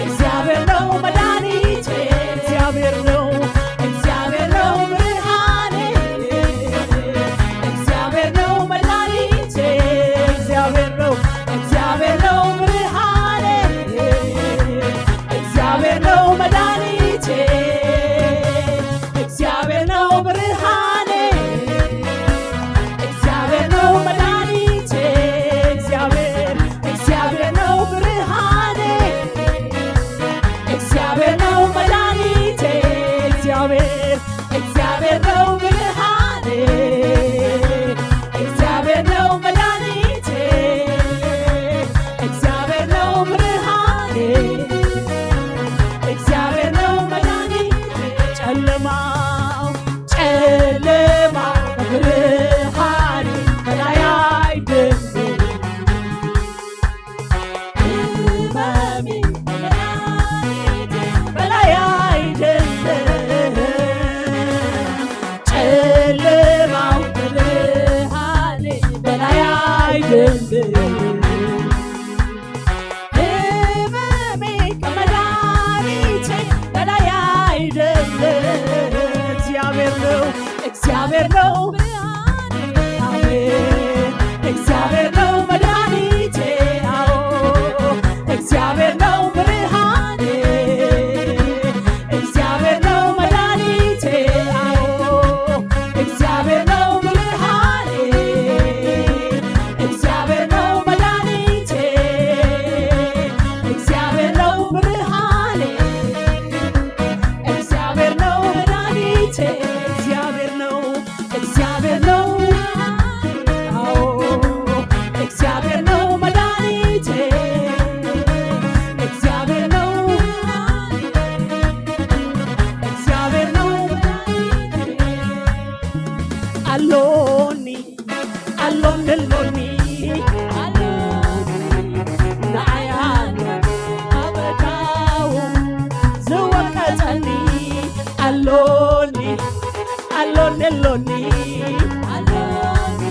እግዚአብሔር ነው መድኃኒቴ፣ እግዚአብሔር ነው፣ እግዚአብሔር ነው ብርሃኔ፣ እግዚአብሔር ነው መድኃኒቴ፣ እግዚአብሔር ነው፣ እግዚአብሔር ነው ብርሃኔ፣ እግዚአብሔር ነው መድኃኒቴ፣ እግዚአብሔር ነው ብርሃኔ፣ እግዚአብሔር ነው መድኃኒቴ፣ እግዚአብሔር፣ እግዚአብሔር ነው ብርሃኔ፣ እግዚአብሔር ነው መድኃኒቴ፣ እግዚአብሔር፣ እግዚአብሔር ነው ብርሃኔ፣ እግዚአብሔር ነው መድኃኒቴ፣ እግዚአብሔር ነው ብርሃኔ፣ እግዚአብሔር ነው መድኃኒቴ። ጨለማው፣ ጨለማው ከብርሃኔ በላይ አይደለም። ህመሜ በላይ አይደለም። ጨለማው ከብርሃኔ በላይ አይደለም። ህመሜ ከመድኃኒቴ በላይ አይደለም። እግዚአብሔር ነው፣ እግዚአብሔር ነው፣ አሜን። እግዚአብሔር ነው መድኃኒቴ፣ አዎ፣ እግዚአብሔር ነው ብርሃኔ፣ እግዚአብሔር ነው መድኃኒቴ፣ አዎ፣ እግዚአብሔር ነው ብርሃኔ፣ እግዚአብሔር ነው መድኃኒቴ፣ እግዚአብሔር ነው ብርሃኔ፣ እግዚአብሔር ነው መድኃኒቴ፣ እግዚአብሔር ነው፣ እግዚአብሔር ነው፣ አዎ፣ እግዚአብሔር ነው መድኃኒቴ፣ እግዚአብሔር ነው፣ እግዚአብሔር ነው መድኃኒቴ። ኣሎኒ፣ ኣሎኒ፣ ኣሎኒ፣ ኣሎኒ፣ ንዓይ ኣሎኒ፣ ኣበዳው ዝወቀጠኒ፣ ኣሎኒ፣ ኣሎኒ፣ ኣሎኒ፣ ኣሎኒ፣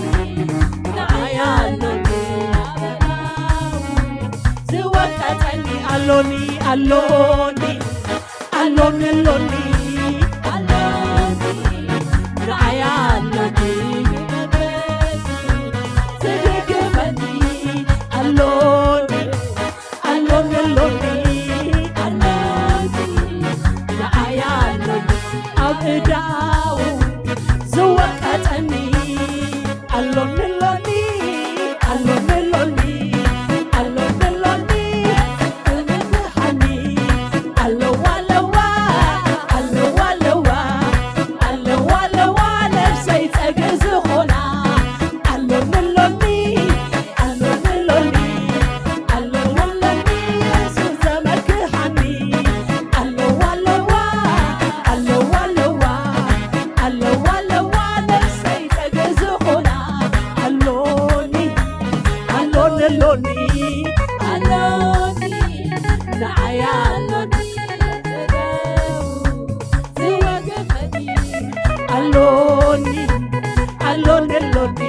ንዓይ ኣሎኒ፣ ኣበዳው ዝወቀጠኒ፣ ኣሎኒ፣ ኣሎኒ፣ ኣሎኒ፣ ኣሎኒ፣ ኣሎኒ፣ ንዓይ ኣሎኒ፣ ዝድግፈኒ፣ ኣሎኒ፣ ኣሎኒ፣ ኣሎኒ፣ ኣሎኒ፣ ንዓይ ኣሎኒ፣ ኣብ እዳው ዝወቀጠኒ፣ ኣሎኒ፣ ኣሎኒ፣ ኣሎኒ፣ ኣሎኒ፣ ኣሎኒ፣ ኣሎኒ፣ እምብርሃኒ፣ ኣለዋ፣ ኣለዋ፣ ኣሎኒ ኣሎኒ ንዓይ ኣሎኒ ዝወገፈኒ ኣሎኒ ኣሎኒ ኣሎኒ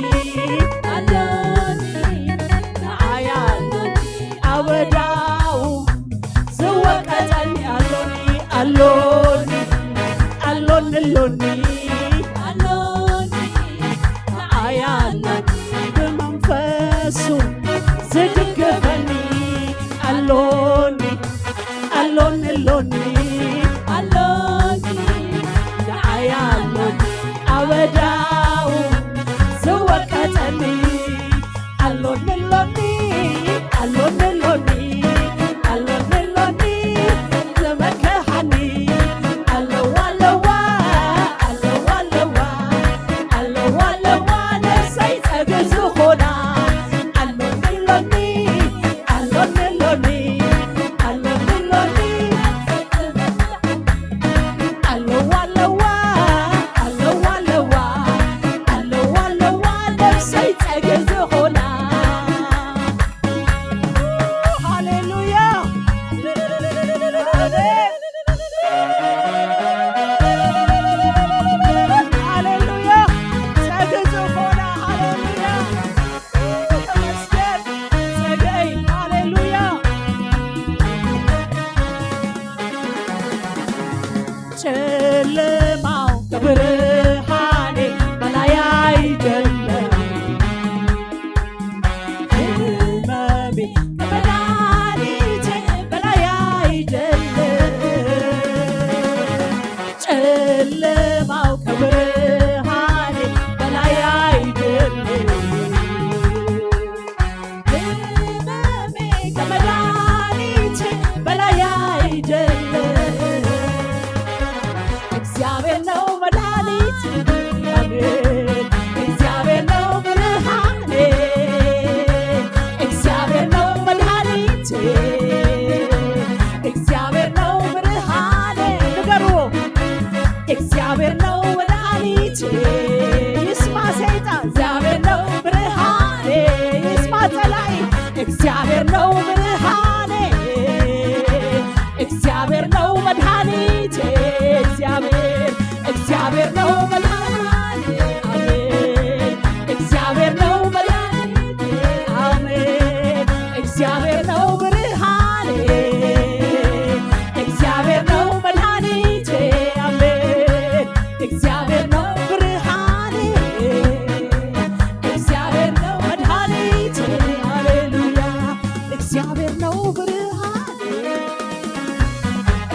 ኣሎኒ ንዓይ ኣሎኒ ኣበዳኡ ዝወቀጠኒ ኣሎኒ ኣሎኒ ኣሎኒ ኣሎኒ ኣሎኒ ንዓይ ኣሎኒ ብመንፈሱ ዝድግፈኒ ኣሎኒ ኣሎኒ ኣሎኒ ኣሎኒ ንዓይ ኣሎኒ ኣበዳኡ ዝወቀጠኒ ኣሎኒ ኣሎኒ ኣሎኒ ኣሎኒ ኣሎኒ ዘመከሓኒ ኣለዋ ኣለዋ ኣለዋ ኣለዋ ኣለዋ ኣለዋ ነፍሰይ ጸግዒ ዝኾና ኣሎኒ ኣሎኒ ኣሎኒ ኣሎኒ ኣሎኒ ኣሎኒ ኣለዋ ኣለዋ ኣለዋ ኣለዋ ኣለዋ ኣለዋ ነፍሰይ ጸግዒ ዝኾና ሃሌሉያ ኣሜን ሃሌሉያ ጸግዒ ዝኾና ሃሌሉያ ተመስገን ጸግዒ ሃሌሉያ ጨለማው ከብርሃኔ በላይ አይደለም ህመሜ ከመድኃኒቴ በላይ አይደለም ጨለማው ከብርሃኔ በላይ አይደለም ህመሜ ከመድኃኒቴ በላይ አይደለም እግዚአብሔር ነው መድኃኒቴ አሜን እግዚአብሔር ነው ብርሃኔ እግዚአብሔር ነው መድኃኒቴ እግዚአብሔር ነው ብርሃኔ ንገሩ እግዚአብሔር ነው መድኃኒቴ ይስማ ሰይጣን እግዚአብሔር ነው ብርሃኔ ይስማ ጸላኢ እግዚአብሔር ነው ብርሃኔ እግዚአብሔር ነው መድኃኒቴ እግዚአብሔር እግዚአብሔር ነው መድኃኒቴ አሜን እግዚአብሔር ነው መድኃኒቴ አሜን እግዚአብሔር ነው ብርሃኔ እግዚአብሔር ነው መድኃኒቴ አሜን እግዚአብሔር ነው ብርሃኔ እግዚአብሔር ነው መድኃኒቴ ሃሌሉያ እግዚአብሔር ነው ብርሃኔ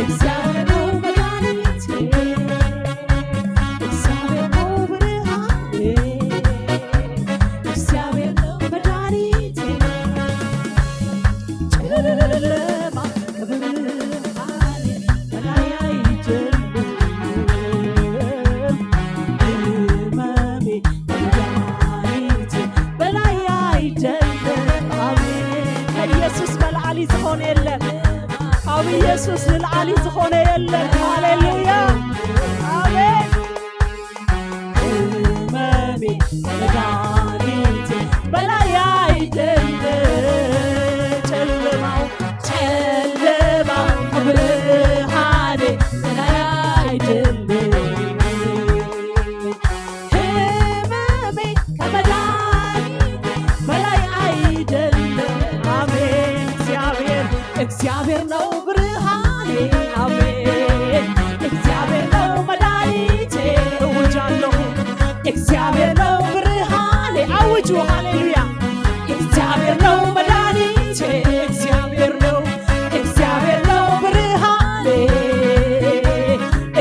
እግዚአብሔር ነው መድኃኒቴ እግዚአብሔር ነው ብርሃኔ እግዚአብሔር ነው መድኃኒቴ ጨለማ ከብርሃኔ በላይ አይደለም ህመሜ ከመድኃኒቴ በላይ አይደለም አሜን ከኢየሱስ በላዕሊ ዝኾነ የለን ካብ ኢየሱስ ንላዕሊ ዝኾነ የለን ሃሌሉያ ኣሜን ህመሜ ከመድኃኒቴ በላይ አይደለም ጨለማው ጨለማው ከብርሃኔ በላይ አይደለም ህመሜ ከመድኃኒቴ በላይ አይደለም አሜን እግዚአብሔር እግዚአብሔር ነው ብርሃኔ አሜን እግዚአብሔር ነው መድኃኒቴ እውጃለሁ እግዚአብሔር ነው ብርሃኔ አውጁ ሃሌሉያ እግዚአብሔር ነው መድኃኒቴ እግዚአብሔር ነው እግዚአብሔር ነው ብርሃኔ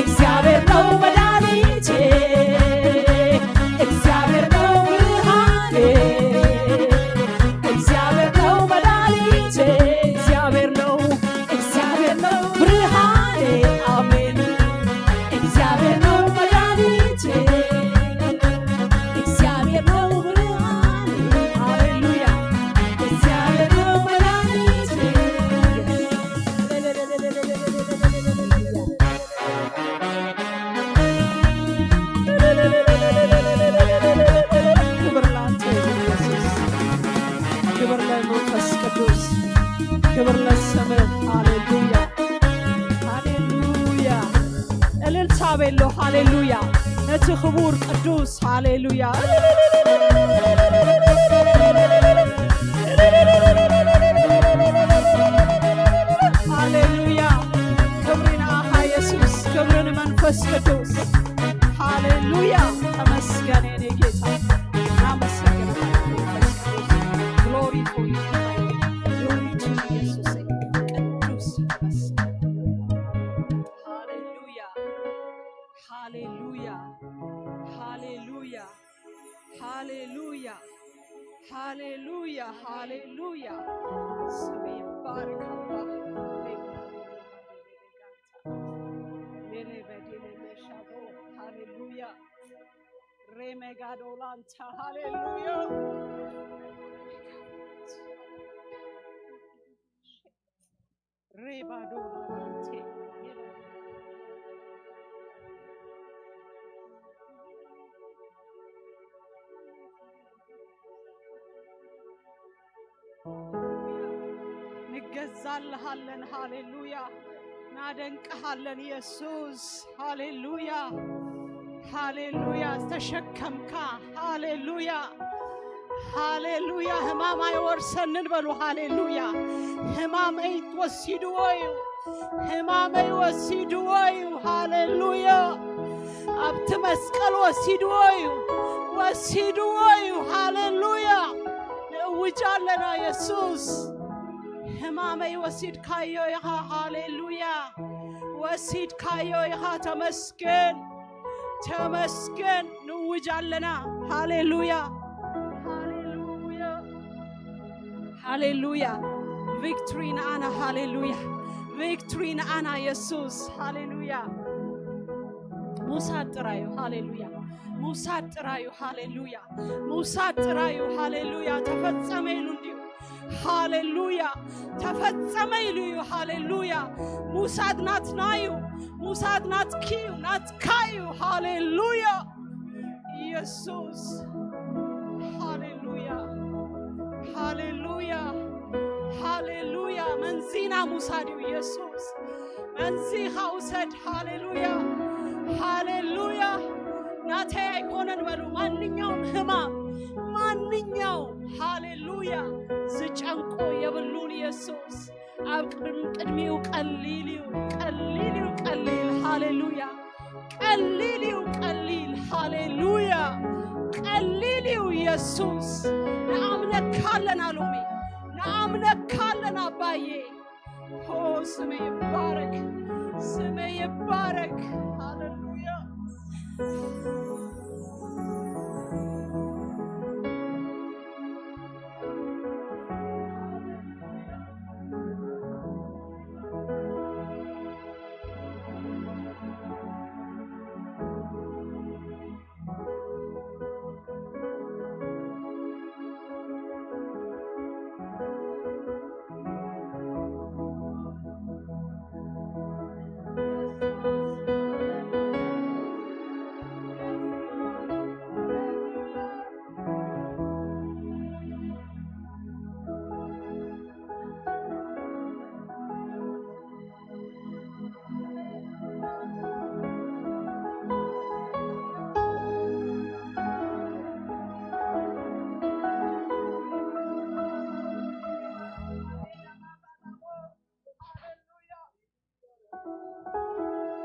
እግዚአብሔር ነው መድኃኒቴ እግዚአብሔር ነው ብርሃኔ እግዚአብሔር ነው መድኃኒቴ እግዚአብሔር ነው እግዚአብሔር ነው ብርሃኔ አሜን እግዚአብሔር ነው መድኃኒቴ እግዚአብሔር ነው ብርሃኔ ሃሌሉያ ክብር ለመንፈስ ቅዱስ፣ ክብር ለስምህ። ሃሌሉያ፣ ሃሌሉያ። እልልታ ቤሎ፣ ሃሌሉያ። ነቲ ክቡር ቅዱስ፣ ሃሌሉያ። ሃሌሉያ። ክብሪ ንኣኻ የሱስ፣ ክብሪ ንመንፈስ ቅዱስ። ሃሌሉያ። ተመስገን የኔ ጌታ። እናመሰግንሃለን መንፈስ ቅዱስ። Glory to you. Glory to you ኢየሱስ። ቅዱስ ተመስገን። ሃሌሉያ። ሃሌሉያ። ሃሌሉያ። ሃሌሉያ። ሃሌሉያ። ሃሌሉያ። ስም ይባረክ አባ። ሌሌ በዲሌ መሻዶ። ሃሌሉያ። ሬሜጋዶላንታ። ሃሌሉያ። ሬባዶላንቴ። ንገዛልሃለን። ሃሌሉያ። ናደንቅሃለን ኢየሱስ። ሃሌሉያ። ሃሌሉያ። ዝተሸከምካ። ሃሌሉያ። ሃሌሉያ። ህማም ኣይወርሰንን በሉ። ሃሌሉያ። ህማመይ ወሲድዎ እዩ። ህማመይ ወሲድዎ እዩ። ሃሌሉያ። ኣብቲ መስቀል ወሲድዎ እዩ። ወሲድዎ እዩ። ሃሌሉያ። ንእውጅ ኣለና የሱስ። ህማመይ ወሲድካዮ ኢኻ። ሃሌሉያ። ወሲድካዮ ኢኻ። ተመስገን። ተመስገን። ንእውጅ ኣለና። ሃሌሉያ። ሃሌሉያ። ሃሌሉያ። ቪክትሪ ንኣና። ሃሌሉያ። ቪክትሪ ንኣና የሱስ። ሃሌሉያ። ሙሳድ ጥራዩ። ሃሌሉያ። ሙሳድ ጥራዩ። ሃሌሉያ። ሙሳድ ጥራዩ። ሃሌሉያ። ተፈጸመ ኢሉ እንድዩ። ሃሌሉያ። ተፈጸመ ኢሉ እዩ። ሃሌሉያ። ሙሳድ ናትና እዩ። ሙሳድ ናትኪ እዩ። ናትካ እዩ። ሃሌሉያ። ኢየሱስ። ሃሌሉያ። ሃሌሉያ። ሃሌሉያ። መንዚና ሙሳድ እዩ ኢየሱስ። መንዚኻ ውሰድ። ሃሌሉያ። ሃሌሉያ። ናተይ ኣይኮነን በሉ። ማንኛውም ህማም፣ ማንኛውም፣ ሃሌሉያ፣ ዝጨንቆ የብሉን ኢየሱስ። ኣብ ቅድም-፣ ቅድሚኡ ቀሊል እዩ፣ ቀሊል እዩ፣ ቀሊል። ሃሌሉያ። ቀሊል እዩ፣ ቀሊል። ሃሌሉያ። ቀሊል እዩ ኢየሱስ። ንኣምነካ ኣለና ሎሚ። ንኣምነካ ኣለና ኣባዬ። ኦ፣ ስመ ይባረክ፣ ስመ ይባረክ። ሃሌሉያ።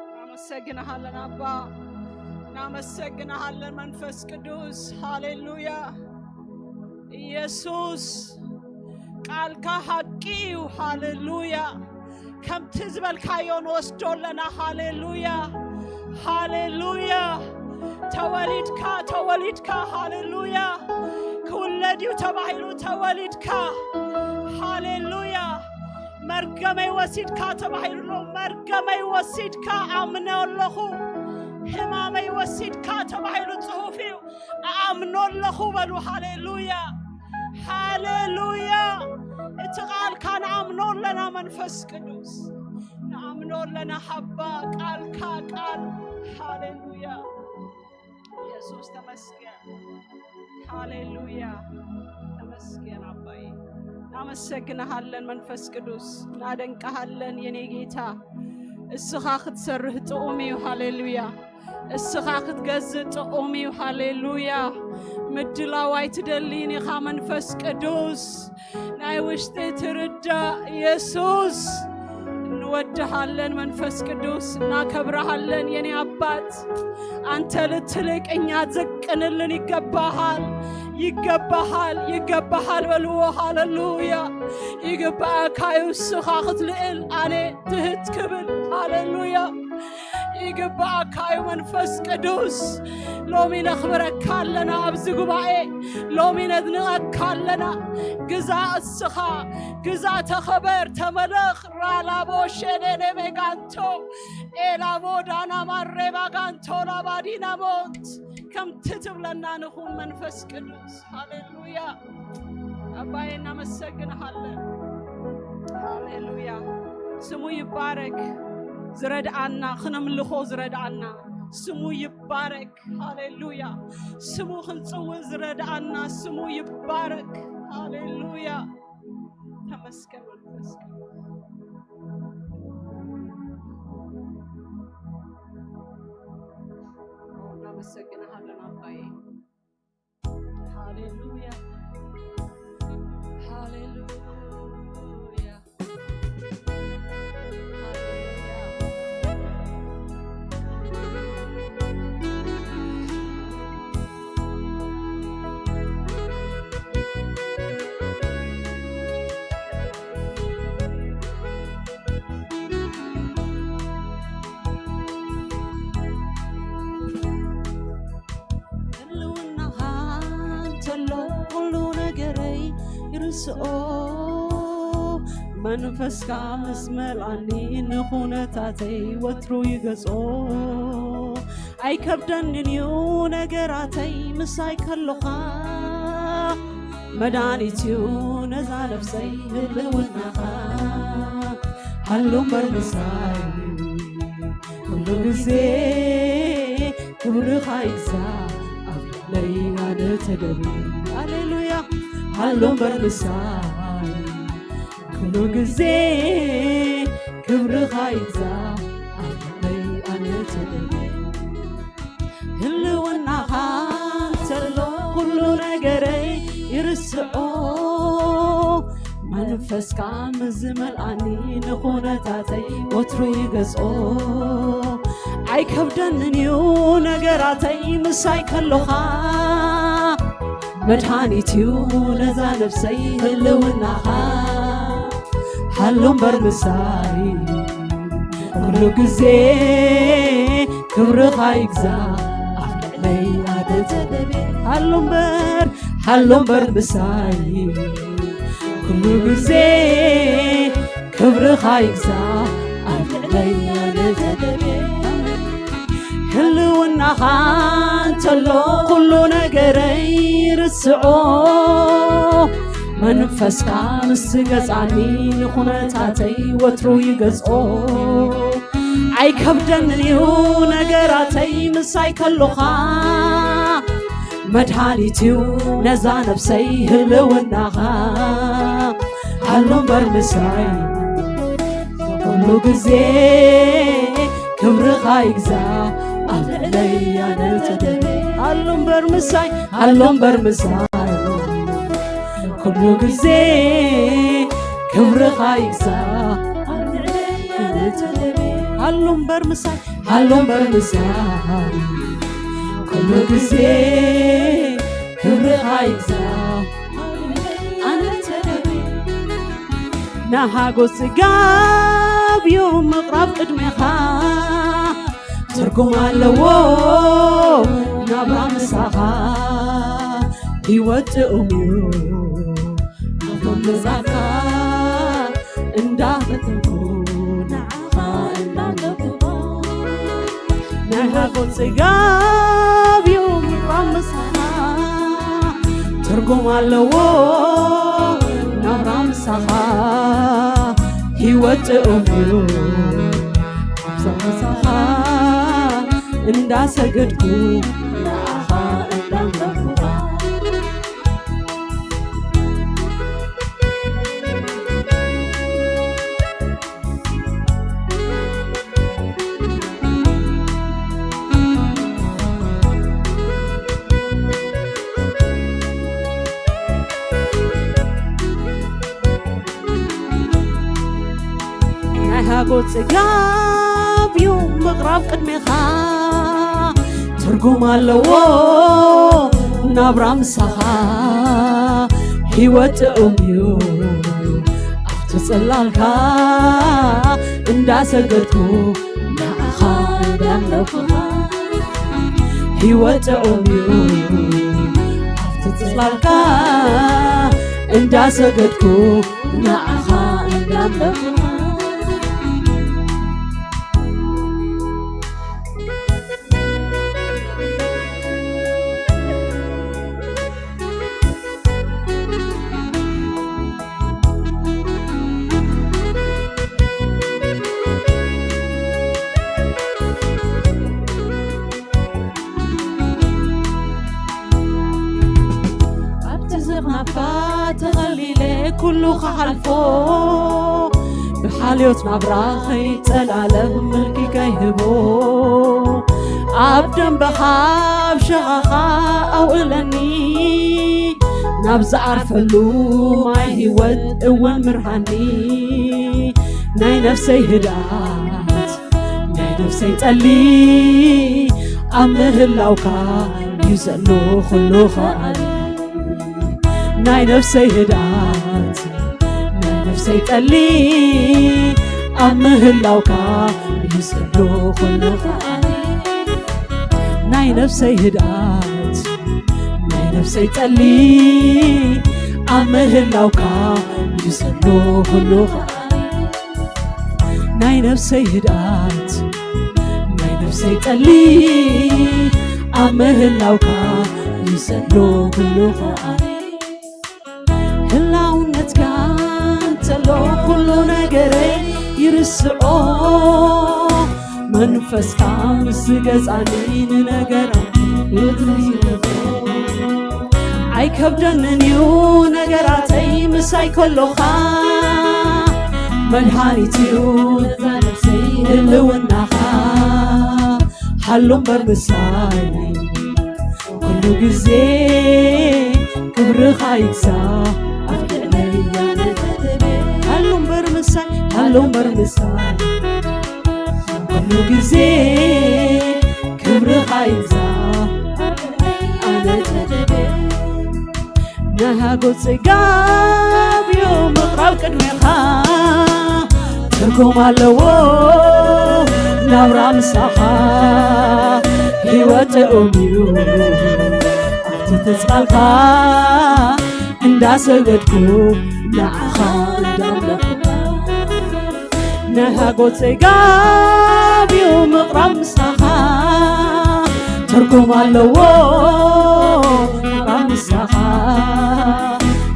እናመሰግንሃለን ኣባ፣ እናመሰግንሃለን መንፈስ ቅዱስ። ሃሌሉያ። ኢየሱስ፣ ቃልካ ሓቂ እዩ። ሃሌሉያ። ከምቲ ዝበልካዮ ንወስዶ ኣለና። ሃሌሉያ፣ ሃሌሉያ። ተወሊድካ፣ ተወሊድካ። ሃሌሉያ። ክውለድ እዩ ተባሂሉ ተወሊድካ። ሃሌሉያ። መርገመይ ወሲድካ ተባሂሉ ኣሎ። መርገመይ ወሲድካ ኣምነ ኣለኹ። ሕማመይ ወሲድካ ተባሂሉ ጽሑፍ እዩ። ኣኣምኖ ኣለኹ በሉ። ሃሌሉያ፣ ሃሌሉያ። እቲ ቃልካ ንኣምኖ ኣለና መንፈስ ቅዱስ፣ ንኣምኖ ኣለና። ሃባ ቃልካ ቃል። ሃሌሉያ። ኢየሱስ ተመስገን። ሃሌሉያ። ተመስገን ኣባዬ። እናመሰግንሃለን መንፈስ ቅዱስ፣ እናደንቀሃለን የኔ ጌታ። እስኻ ክትሰርህ ጥዑም እዩ። ሃሌሉያ። እስኻ ክትገዝእ ጥዑም እዩ። ሃሌሉያ። ምድላው ኣይትደልይን ኢኻ መንፈስ ቅዱስ፣ ናይ ውሽጢ ትርዳእ ኢየሱስ። እንወድሃለን መንፈስ ቅዱስ፣ እናከብረሃለን የኔ አባት። አንተ ልትልቅ እኛ ዝቅ እንልን ይገባሃል፣ ይገባሃል፣ ይገባሃል በልዎ። ሃሌሉያ። ይግባእካ እዩ እስኻ ክትልእል፣ ኣነ ትህት ክብል። ሃሌሉያ። ይግባእካ እዩ መንፈስ ቅዱስ። ሎሚ ነኽብረካ ኣለና ኣብዚ ጉባኤ፣ ሎሚ ነድንቐካ ኣለና። ግዛ እስኻ፣ ግዛ ተኸበር፣ ተመለኽ። ራላቦ ሸኔኔ ሜጋንቶ ኤላቦ ዳና ማሬ ባጋንቶ ላባዲና ሞት ከምቲ ትብለና ንኹን መንፈስ ቅዱስ። ሃሌሉያ። ኣባዬ እናመሰግንሃለን። ሃሌሉያ። ስሙ ይባረክ። ዝረድኣና፣ ክነምልኾ ዝረድኣና ስሙ ይባረክ። ሃሌሉያ። ስሙ ክንጽውዕ ዝረድኣና ስሙ ይባረክ። ሃሌሉያ። ተመስገን መንፈስ ቅዱስ። እናመሰግንሃለን ኣባዬ። ሃሌሉያ፣ ሃሌሉያ፣ ሃሌሉያ። ህልውናኻ እንተሎ ኩሉ ነገረይ ይርስኦ። መንፈስካ ምስ መልኣኒ ንኹነታተይ ወትሩ ይገጾ። ኣይከብደንን እዩ ነገራተይ ምሳይ ከሎኻ። መድሃኒት እዩ ነዛ ነፍሰይ ህልውናኻ። ሃሎ እምበር ምሳይ ኩሉ ግዜ ክብርኻ ይግዛእ ኣብ ልዕለይ ኣነ ተደብየ። ሃሌሉያ። ሃሎ እምበር ምሳይ ኩሉ ግዜ ክብርኻ ይግዛእ ኣብ ልዕለይ ኣነ ተደብየ። ህልውናኻ እንተሎ ኩሉ ነገረይ ይርስዖ። መንፈስካ ምስ ዝመልኣኒ ንኹነታተይ ወትሩ ይገዝኦ። ኣይከብደንን እዩ ነገራተይ ምሳይ ከሎኻ። መድሃኒት እዩ ነዛ ነፍሰይ ህልውናኻ። ሃሎ እምበር ምሳይ ኩሉ ግዜ ክብርኻ ይግዛእ ኣብ ልዕለይ ኣነ ተደብየ። ሃሎ እምበር፣ ሃሎ እምበር ምሳይ ኩሉ ግዜ ክብርኻ ይግዛእ ኣብ ልዕለይ ኣነ ተደብየ። ህልውናኻ እንተሎ ኩሉ ነገረይ ርስዖ። መንፈስካ ምስ ዝገዝኣኒ ንኹነታተይ ወትሩ ይገዝኦ። ኣይከብደንን እዩ ነገራተይ ምሳይ ከሎኻ። መድሃኒት እዩ ነዛ ነፍሰይ ህልውናኻ። ሃሎ እምበር ምሳይ ኩሉ ግዜ ክብርኻ ይግዛእ ኣብ ልዕለይ ኣነ ተደብየ። ሃሎ እምበር ምሳይ፣ ሃሎ እምበር ምሳይ ኩሉ ግዜ ክብርኻ ይግዛእ ኣብ ልዕለይ ኣነ ተደብየ። ሃሎ እምበር ምሳይ፣ ሃሎ እምበር ምሳይ ኩሉ ግዜ ክብርኻ ይግዛእ ኣነ ተደብየ። ንሃጎስ ጽጋብ እዩ ምቕራብ ቅድሜኻ። ትርጉም ኣለዎ ናብራ ምሳኻ። ህይወት ጥዑም እዩ ካብቶም መጻካ። እንዳፈተንኩ ንዓኻ እንዳለኩ ናይ ሃጎስ ጽጋብ እዩ ምቕራብ ምሳኻ። ትርጉም ኣለዎ ናብራ ምሳኻ። ህይወት ጥዑም እዩ ኣብዛ ምሳኻ። እንዳሰገድኩ ንዓኻ እንዳምለኩኻ። ጽጋብ እዩ ምቕራብ ቅድሜኻ፣ ትርጉም ኣለዎ ናብራ ምሳኻ። ህይወት ጥዑም እዩ ኣብቲ ጽላልካ እንዳሰገድኩ ንዓኻ እንዳምለኹኻ። ህይወት ጥዑም እዩ ኣብቲ ጽላልካ እንዳሰገድኩ ንዓኻ እንዳምለኹኻ። ኣብቲ ዝኽናፍካ ተኸሊለ ኩሉ ክሓልፎ፣ ብሓልዮት ናብራ ከይጸላለም ምልኪ ከይህቦ፣ ኣብ ደንበኻ ኣብ ሸኻኻ ኣውዕለኒ፣ ናብ ዝዓርፈሉ ማይ ህይወት እውን ምርሃኒ። ናይ ነፍሰይ ህድኣት ናይ ነፍሰይ ጸሊ ኣብ ምህላውካ እዩ ዘሎ ኩሉ ከኣል። ናይ ነፍሰይ ህድኣት ናይ ነፍሰይ ጸሊ ኣብ ምህላውካ እዩ ዘሎ ኩሉ ከኣል። ናይ ነፍሰይ ህድኣት ናይ ነፍሰይ ጸሊ ኣብ ምህላውካ እዩ ዘሎ ኩሉ ከኣል። ናይ ነፍሰይ ህድኣት ናይ ነፍሰይ ጸሊ ኣብ ምህላውካ እዩ ዘሎ ኩሉ ከኣል። ህላውነትካ እንተሎ ኩሉ ነገረይ ይርስዖ፣ መንፈስካ ምስ ገዛኒ ንነገራት ኣይከብደንን እዩ ነገራተይ ምሳይ ከሎኻ። መድሃኒት እዩ ነዛ ነፍሰይ ህልውናኻ፣ ሃሎ እምበር ምሳይ ኩሉ ግዜ ክብርኻ ይግዛ ኣብ ልዕለይ። ሃሎ እምበር ምሳይ፣ ሃሎ እምበር ምሳይ ኩሉ ግዜ ክብርኻ ይግዛ ኣነ ተደበ። ናይ ሃጎት ጽጋብ እዩ ምቕራብ ቅድሜኻ፣ ትርጉም ኣለዎ ናብራ ምሳኻ። ህይወት ጥዑም እዩ ኣብቲ ትጽላልካ እንዳሰገድኩ ንዓኻ እንዳምለኽኩ። ናይ ሃጎት ጽጋብ እዩ ምቕራብ ምሳኻ፣ ትርጉም ኣለዎ ምቕራብ ምሳኻ።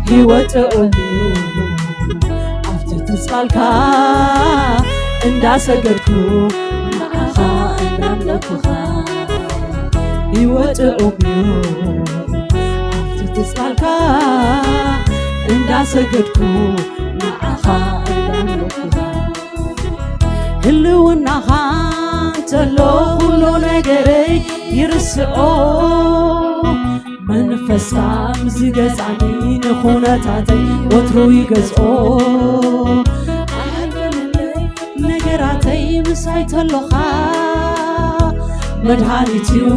ህይወት ጥዑም እዩ ኣብቲ ትጽላልካ እንዳሰገድኩ ንዓኻ እንዳምለኩኻ። ህይወት ጥዑም እዩ ኣብቲ ትጽላልካ እንዳሰገድኩ ንዓኻ እንዳምለኩኻ። ህልውናኻ እንተሎ ኩሉ ነገረይ ይርስዖ። መንፈስካ ምስ ዝገዛኒ ንኹነታተይ ወትሩ ይገዝኦ። ኣይበለለይ ነገራተይ ምሳይ ተሎኻ። መድሃኒት እዩ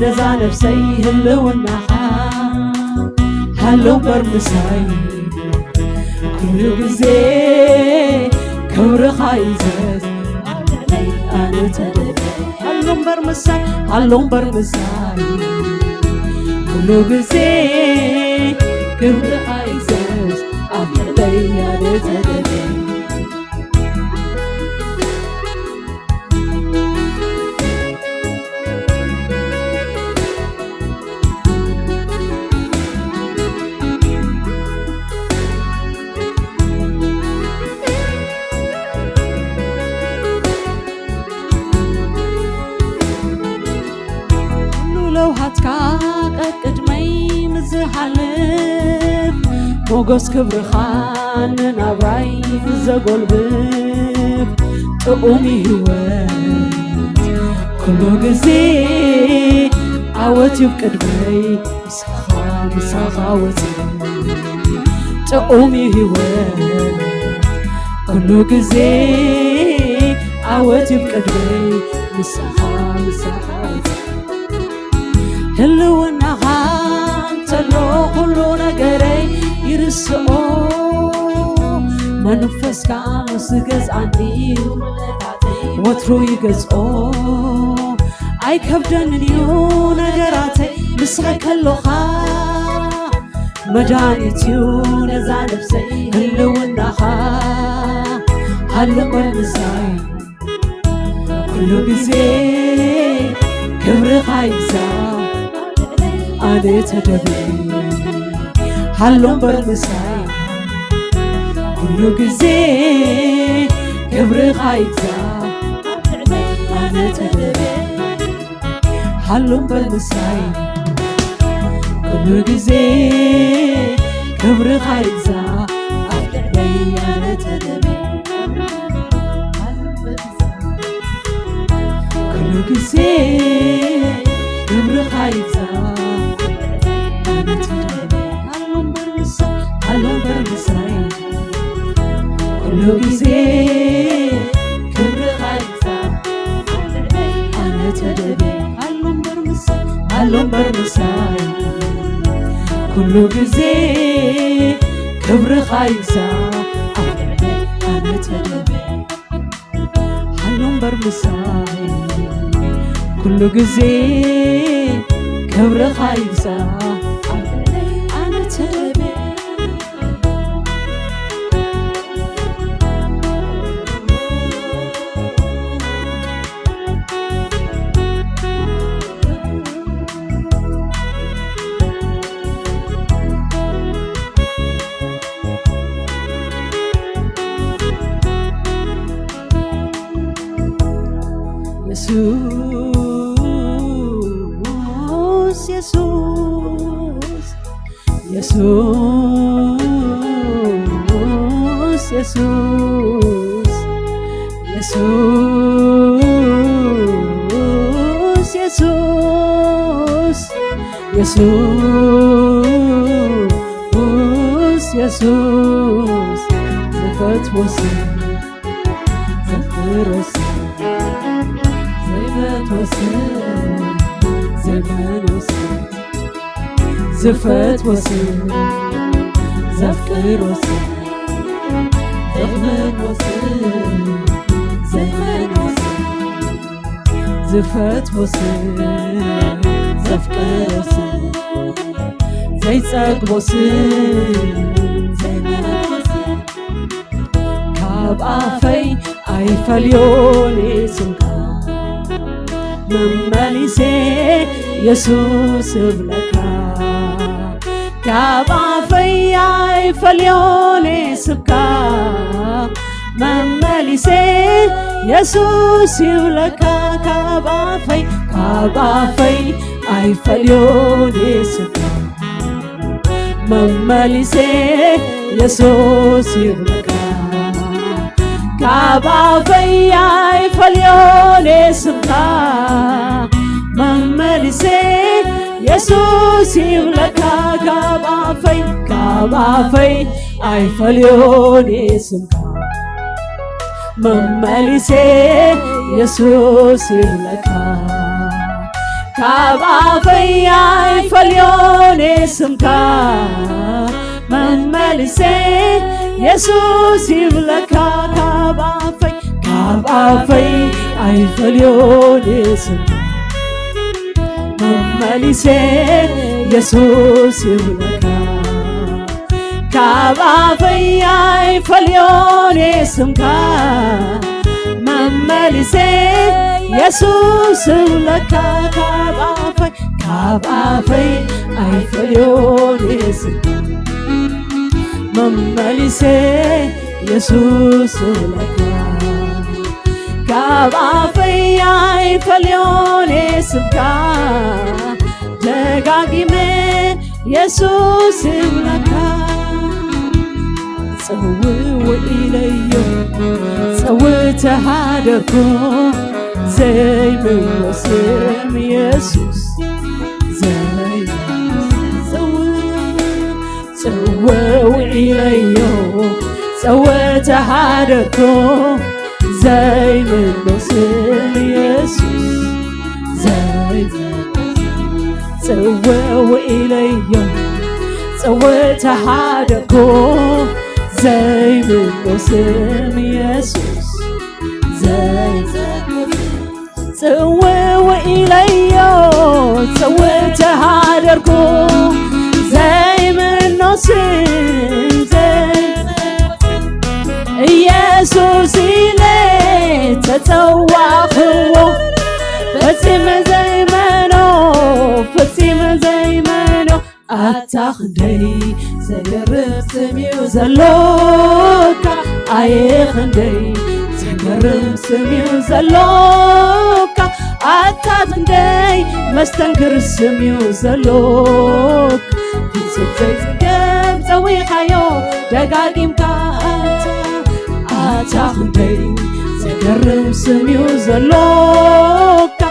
ነዛ ነፍሰይ ህልውናኻ። ሃሎ እምበር ምሳይ ኩሉ ግዜ ክብርኻ ይዘዝ ኣብ ልዕለይ ኣነ ተደበ። ሃሎ እምበር ምሳይ፣ ሃሎ እምበር ምሳይ ኩሉ ግዜ ክብርኻ ይዘዝ ኣብ ልዕለይ ኣነ ተደበ። ኩሉ ለውሃትካ ቀቅድመይ ምዝሓልፍ፣ ሞገስ ክብርኻ ንናብራይ ዘጎልብብ፣ ጥዑም ህይወት ኩሉ ግዜ ዓወት እዩ ቅድመይ፣ ምሳኻ፣ ምሳኻ ወፂ። ጥዑም ህይወት ኩሉ ግዜ ዓወት ይብ ቅድመይ ንስኻ ምሳኻ ህልውናኻ እንተሎ ኩሉ ነገረይ ይርስኦ። መንፈስካ ምስ ገዝኣኒ ወትሩ ይገዝኦ። ኣይከብደንን እዩ ነገራተይ ምሳይ ከሎኻ። መድሃኒት እዩ ነዛ ነፍሰይ ህልውናኻ። ሃሎ እምበር ምሳይ ኩሉ ግዜ ክብርኻ ይብዛ። ኣነ ተደብየ ሃሎ እምበር ምሳይ ኩሉ ግዜ ክብርኻ ይብዛ። ኣነ ተደብየ ሃሎ እምበር ምሳይ ኩሉ ግዜ ክብርኻ ይብዛ። ኣብ ልዕለይ ኣነ ተደብየ ኩሉ ግዜ ክብርኻ ይብዛ። ኣነ ተደብየ ሃሎ እምበር ምሳይ፣ ሃሎ እምበር ምሳይ ኩሉ ግዜ ክብርኻ ይብዛ። ኣነ ተደብየ ሃሎ እምበር ምሳይ፣ ሃሎ እምበር ምሳይ ኩሉ ግዜ ክብርኻ ይብዛ። ኣነ ተደብየ ሃሎ እምበር ምሳይ ኩሉ ግዜ ክብርኻ ይብዛ። ኣነ ተደብየ የሱስ፣ የሱስ፣ የሱስ፣ የሱስ፣ የሱስ፣ የሱስ፣ የሱስ፣ የሱስ፣ ዝፈትዎ ስም፣ ዘፍቅሮ ስም፣ ዘይፈትዎ ስም፣ ዘይመኖ ስም፣ ዝፈትዎ ስም፣ ዘፍቅሮ ስም፣ ዘይመኖ ስም፣ ዘይመኖ ስም፣ ዝፈትዎ ስም፣ ዘፍቅሮ ስም፣ ዘይጸግቦ ስም፣ ዘይመኖ ስም፣ ካብ ኣፈይ ኣይፈልዮን ስምካ፣ መመሊሴ የሱስ እብለካ። ካብ ኣፈይ ኣይፈልዮን ስምካ፣ መመሊሴ የሱስ ይብለካ። ካብ ኣፈይ፣ ካብ ኣፈይ ኣይፈልዮን ስምካ፣ መመሊሴ የሱስ ይብለካ። ካብ ኣፈይ ኣይፈልዮን ስምካ፣ መመሊሴ የሱስ ይብለካ። ካብ ኣፈይ፣ ካብ ኣፈይ ኣይፈልዮን ስምካ፣ መመሊሴ የሱስ ይብለካ። ካብ ኣፈይ ኣይፈልዮን ስምካ፣ መመሊሴ የሱስ ይብለካ። ካብ ኣፈይ፣ ካብ ኣፈይ ኣይፈልዮን ስምካ፣ መመሊሴ የሱስ ይብለካ። ካብ ኣፈይ ኣይፈልዮን ስምካ፣ መመሊሴ የሱስ እብለካ። ካብ ኣፈይ፣ ካብ ኣፈይ ኣይፈልዮን ስምካ፣ መመሊሴ የሱስ እብለካ። ካብ ኣፈይ ኣይፈልዮን ስምካ፣ ደጋጊመ የሱስ እብለካ። ጽውው ኢለዮ፣ ጸውተ ሃደርኮ፣ ዘይምኖ ስም የሱስ፣ ዘይምኖ ስም። ጽውው ኢለዮ፣ ጸውተ ሃደርኮ፣ ዘይምኖ ስም ኢየሱስ ዘይጸግብ ጽውው ኢለዮ ጽውተሃደርኩ ዘይምኖ ስም ኢየሱስ ዘይጸግብ ጽውው ኢለዮ ጽውተሃደርኩ ዘይምኖ ስም ዘይ ኢየሱስ ኢለ ተጸዋዕኽዎ ፈጺመ ዘይመኖ ፈጺመ ዘይመኖ ኣታ ክንደይ ዘገርም ስም እዩ ዘሎካ ኣየ ክንደይ ዘገርም ስም እዩ ዘሎካ ኣታ ክንደይ መስተንክር ስም እዩ ዘሎካ ፍጹም ዘይጽገብ ጸዊኻዮ ደጋጊምካ ኣታ ኣታ ክንደይ ዘገርም ስም እዩ ዘሎካ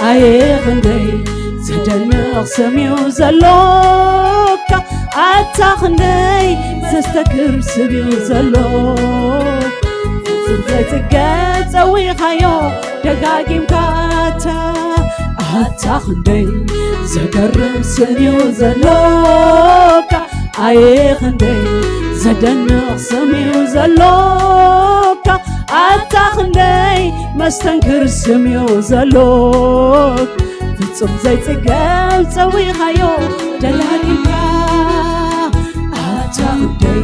ኣየ ክንደይ ዘደንቕ ስም እዩ ዘሎካ ኣታ ክንደይ ዘስተክር ስም እዩ ዘሎካ ፍጹም ዘይጽገብ ጸዊኻዮ ደጋጊምካ ኣታ ኣታ ክንደይ ዘገርም ስም እዩ ዘሎካ ኣየ ክንደይ ዘደንቕ ስም እዩ ዘሎካ ኣታ ክንደይ መስተንክር ስም እዩ ዘሎካ ፍጹም ዘይጽገብ ጸዊኻዮ ደጋጊምካ ኣታ ክንደይ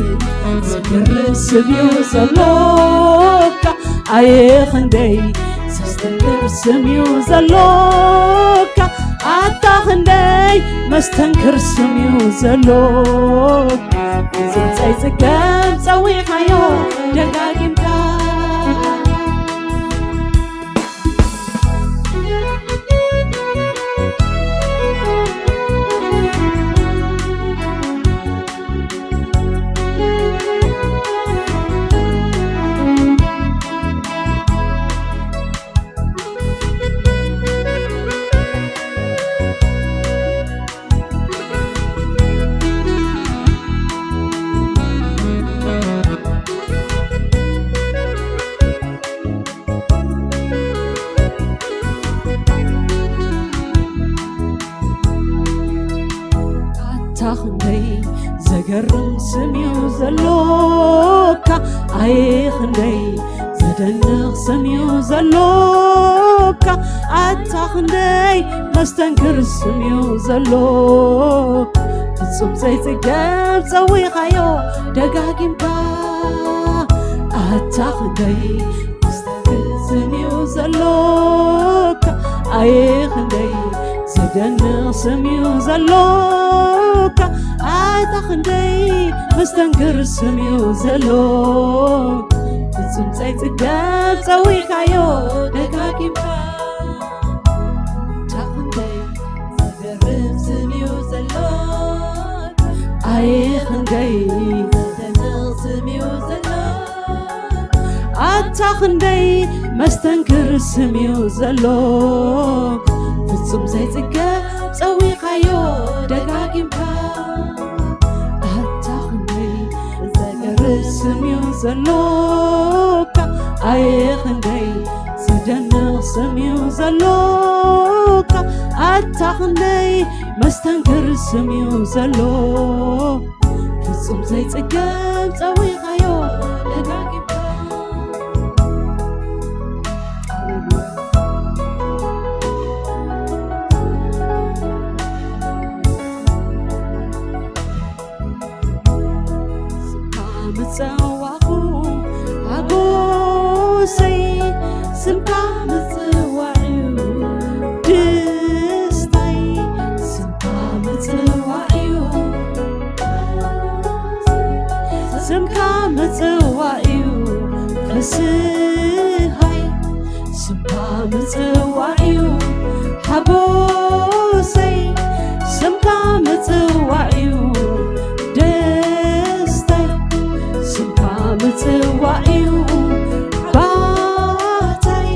ዘገርም ስም እዩ ዘሎካ ኣየ ክንደይ ዘስተንክር ስም እዩ ዘሎካ ኣታ ክንደይ መስተንክር ስም እዩ ዘሎካ ፍጹም ዘይጽገብ ጸዊኻዮ ደጋጊምካ ኣታ ክንደይ ዘገርም ስም እዩ ዘሎካ ኣየ ክንደይ ዘደንቕ ስም እዩ ዘሎካ ኣታ ክንደይ መስተንክር ስም እዩ ዘሎ ፍጹም ዘይጽገብ ጸዊኻዮ ደጋጊምካ ኣታ ክንደይ መስተንክር ስም እዩ ዘሎካ ኣየ ክንደይ ዘደንቕ ስም እዩ ዘሎካ ኣታ ክንደይ መስተንክር ስም እዩ ዘሎ ፍጹም ዘይጽገብ ጸዊኻዮ ደጋጊምካ ኣታ ክንደይ ዘገርም ስም እዩ ዘሎካ ኣየ ክንደይ ዘደንቕ ስም እዩ ዘሎካ ኣታ ክንደይ መስተንክር ስም እዩ ዘሎ ፍጹም ዘይጽገብ ጸዊኻዮ ደጋጊምካ ኣታ ክንደይ ዘገርም ስም እዩ ዘሎካ ኣየ ክንደይ ዘደንቕ ስም እዩ ዘሎካ ኣታ ክንደይ መስተንክር ስም እዩ ዘሎ ፍጹም ዘይጽገብ ጸዊኻዮ ደጋጊምካ ስምካ ምጸዋዕኩ ሓጎሰይ ስምካ ምጽዋዕዩ ደስታይ ስምካ ምጽዋዕዩ ስምካ ምጽዋዕዩ ፍስሃይ ስምካ ምጽዋዕዩ ሓጎሰይ ስምካ ምጽዋዕዩ ደስታይ ስምካ ምጽዋዕዩ ባታይ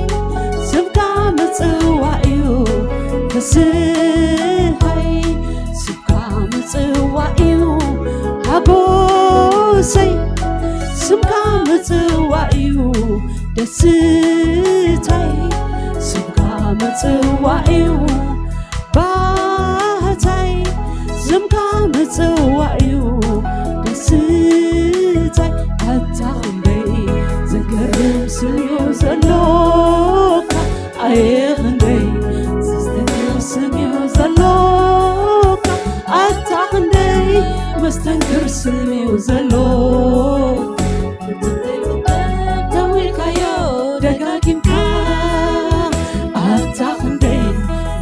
ስምካ ምጽዋዕዩ ፍስሃይ ስምካ ምጽዋዕዩ ሓጎሰይ ስምካ ምጽዋዕ'ዩ ደስታይ፣ ስምካ ምጽዋዕ'ዩ ባህታይ፣ ስምካ ምጽዋዕ'ዩ ደስታይ። ኣታ ክንደይ ዘገርም ስም'ዩ ዘሎካ፣ ኣየ ክንደይ ዘስተንክር ስም'ዩ ዘሎካ፣ ኣታ ክንደይ መስተንክር ስም'ዩ ዘሎካ። ተዊዕካዮ ደጋጊምካ፣ ኣታ ክንደይ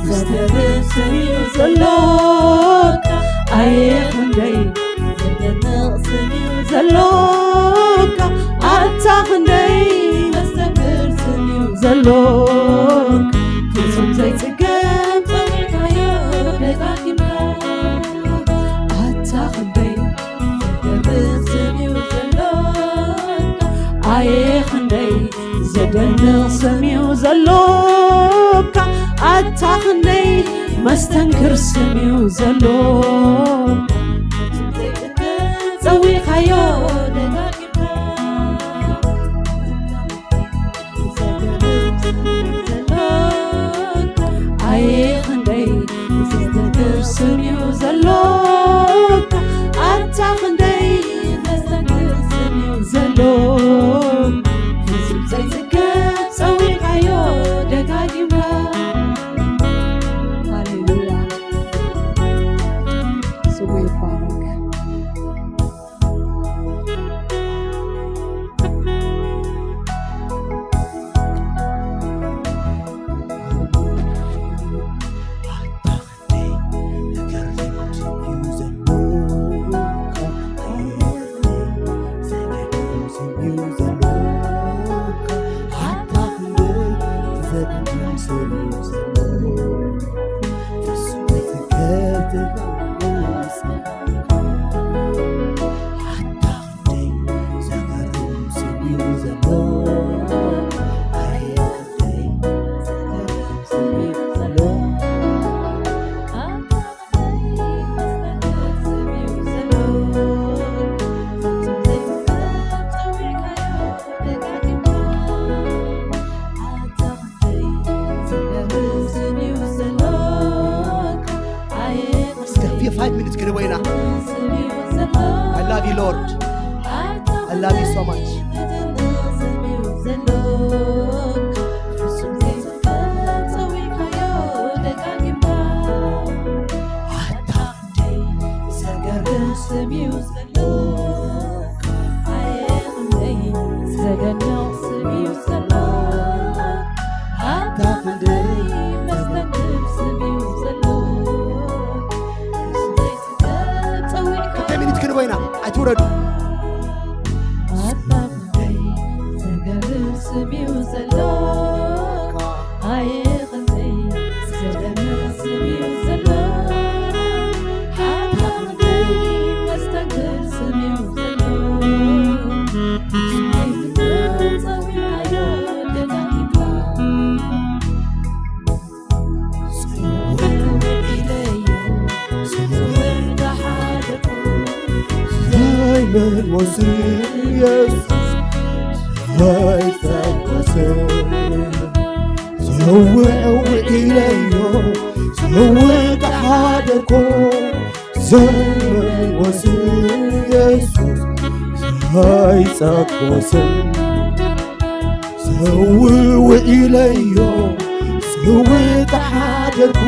ዘገርም ስም'ዩ ዘሎካ፣ ኣየ ክንደይ ዘደንቕ ስም'ዩ ዘሎካ፣ ኣታ ክንደይ መስተንክር ስም'ዩ ዘሎካ። ፍጹም ዘይጽገም ጸዊዕካዮ ደጋጊምካ፣ ኣታ ክንደይ ዘገርም ስም'ዩ ዘሎካ፣ ኣየ ክንደይ ዘደንቕ ስም'ዩ ዘሎካ፣ ኣታ ክንደይ መስተንክር ስም'ዩ ዘሎካ። ጸዊዕካዮ ደጋጊምካ፣ ኣየ ክንደይ ዘስተንክር ስም'ዩ ዘሎካ፣ ኣታ ክንደይ ዘስተንክር ስም'ዩ ዘሎካ። ፍጹም ዘይጽገብ ጸዊዕካዮ ደጋጊምካ። ሃሌሉያ። ስሙ ይባረክ። እስከ ፊ-፣ ፋይቭ ሚኒትስ ክንህቦ ኢና። I love you, Lord. I love you so much. ኣታ ክንደይ ዘገርም ስም እዩ ዘሎካ፣ ኣየ ክንደይ ዘደንቕ ስም እዩ ዘሎካ፣ ኣታ ክንደይ መስተንክር ስም እዩ ዘሎካ። ክልተ ሚኒት ክንቦ ኢና፣ ኣይትውረዱ። ኣታ ክንደይ ዘገርም ስም እዩ ዘሎካ፣ ኣየ ዘውዕውዕ ኢለዮ፣ ዘውዕ ተሓደርኮ፣ ዘይመወስ ኢየሱስ ዘይጸጎስን። ዘውዕውዕ ኢለዮ፣ ዘውዕ ተሓደርኩ፣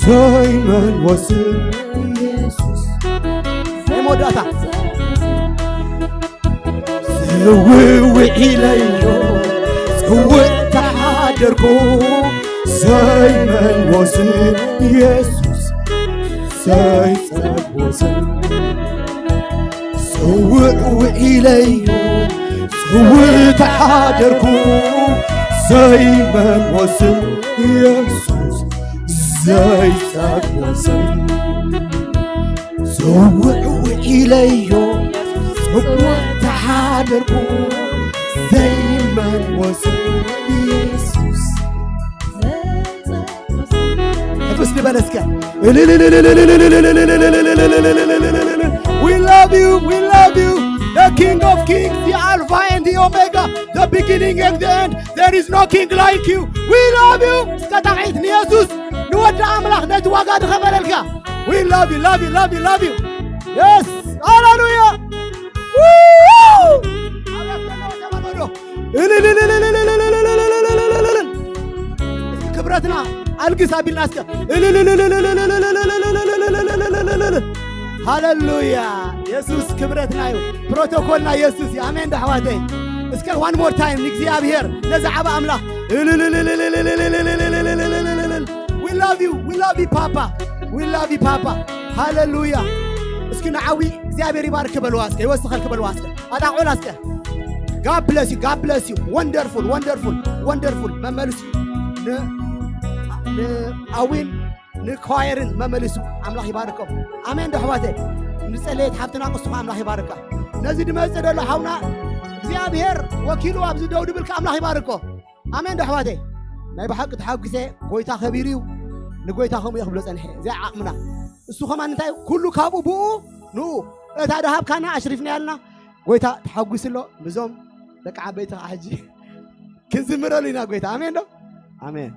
ዘይመወስ ኢየሱስ። ናይ መወዳእታ። ዘውዕውዕ ኢለዮ፣ ዘውዕ ተሓደርኩ፣ ዘይመወስ ኢየሱስ ዘይጸጎስን። ዘውዕውዕ ኢለዮ፣ ዘውዕ ተሓደርኩ፣ ዘይመወስ ኢየሱስ ዘይጸጎስን። ዘውዕውዕ ኢለዮ፣ ዘውዕ ተሓደርኩ፣ ዘይመወስ ኢየሱስ። ሕፍስ ንበል እስከ። We love you, we love you, the King of Kings, the Alpha Alpha and the Omega, the beginning and the end. There is no king like you. We love you. እስከ ጣቕዒት ንየሱስ፣ ንወዲ ኣምላኽ፣ ነቲ ዋጋ ዝኸፈለልካ። We love you, love you, love you, love you. Yes. ሃሌሉያ። ክብረትና ኣልግስ ኣቢልና እስከ። ሃሌሉያ። የሱስ ክብረትና እዩ። ፕሮቶኮልና የሱስ እዩ። ኣሜን ዶ ኣሕዋተይ? እስከ one more time ንእግዚኣብሔር፣ ነዚ ዓቢ ኣምላኽ። We love you, we love you, Papa. We love you, Papa. ሃሌሉያ። እስኪ ንዓዊ እግዚኣብሔር ይባርክ በልዋ እስከ፣ ይወስኸልክ በልዋ እስከ፣ ኣጣቕዑላ እስከ። God bless you, God bless you. Wonderful, wonderful, wonderful. መመልሲ ን-፣ ንኣዊን ንኳየርን መመልሱ ኣምላኽ ይባርኮም። ኣሜን ዶ ኣሕዋተይ? ንጸለየት ሓፍትና ቅስኻ ኣምላኽ ይባርካ። ነዚ ድመጽእ ዘሎ ሓውና እግዚኣብሔር ወኪሉ ኣብዚ ደው ድብልካ ኣምላኽ ይባርኮ። ኣሜን ዶ ኣሕዋተይ? ናይ ብሓቂ ተሓጒሰ፣ ጎይታ ከቢሩ እዩ። ንጎይታ ከምኡ እየ ክብሎ ጸንሐ። እዚኣ ዓቕምና። እሱ ከማን እንታይ እዩ? ኩሉ ካብኡ ብኡ ንኡ። እታ ደሃብካና ኣሽሪፍና ያልና ጎይታ ተሓጒሱ ኣሎ። ብዞም ደቂ ዓበይቲ ከዓ ሕጂ ክንዝምረሉ ኢና ጎይታ። ኣሜን ዶ? ኣሜን።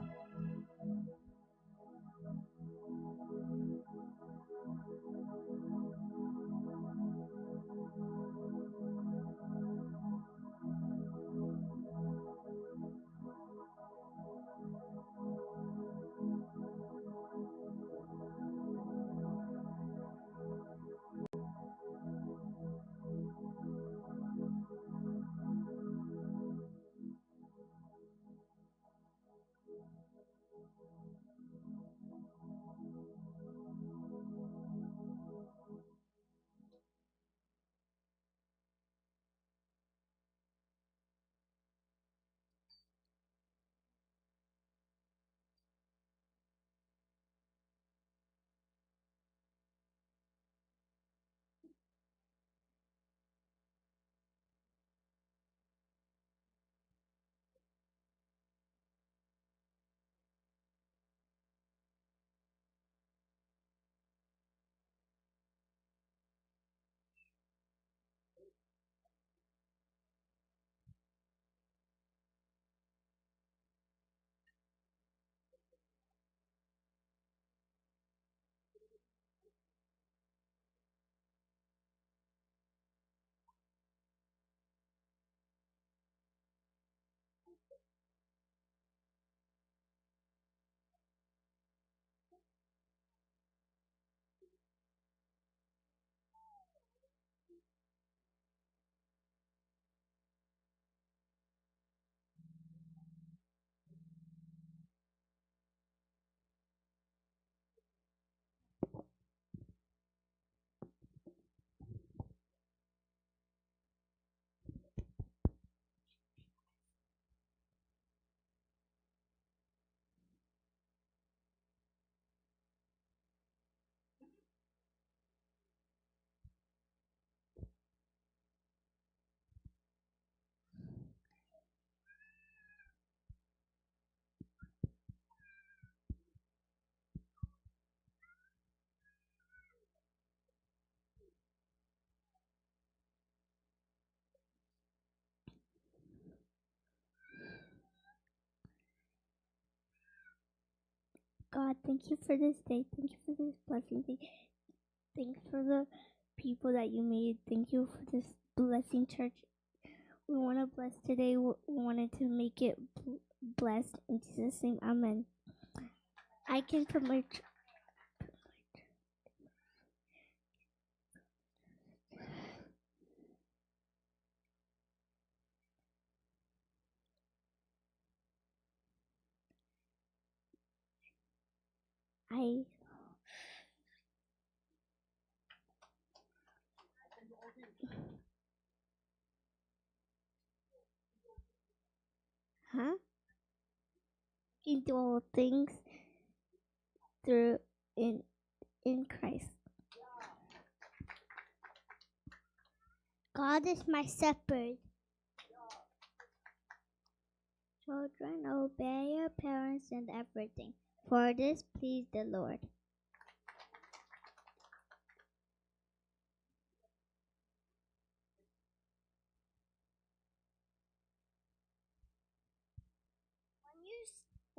God, thank you for this day. Thank you for this blessing. Thank, thank you for the people that you made. Thank you for this blessing, church. We want to bless today. We we wanted to make it bl- blessed. In Jesus' name, amen. I can put my. Tr- I. Huh? Into all things through in in Christ. God is my shepherd. Children, obey your parents in everything, for this please the Lord.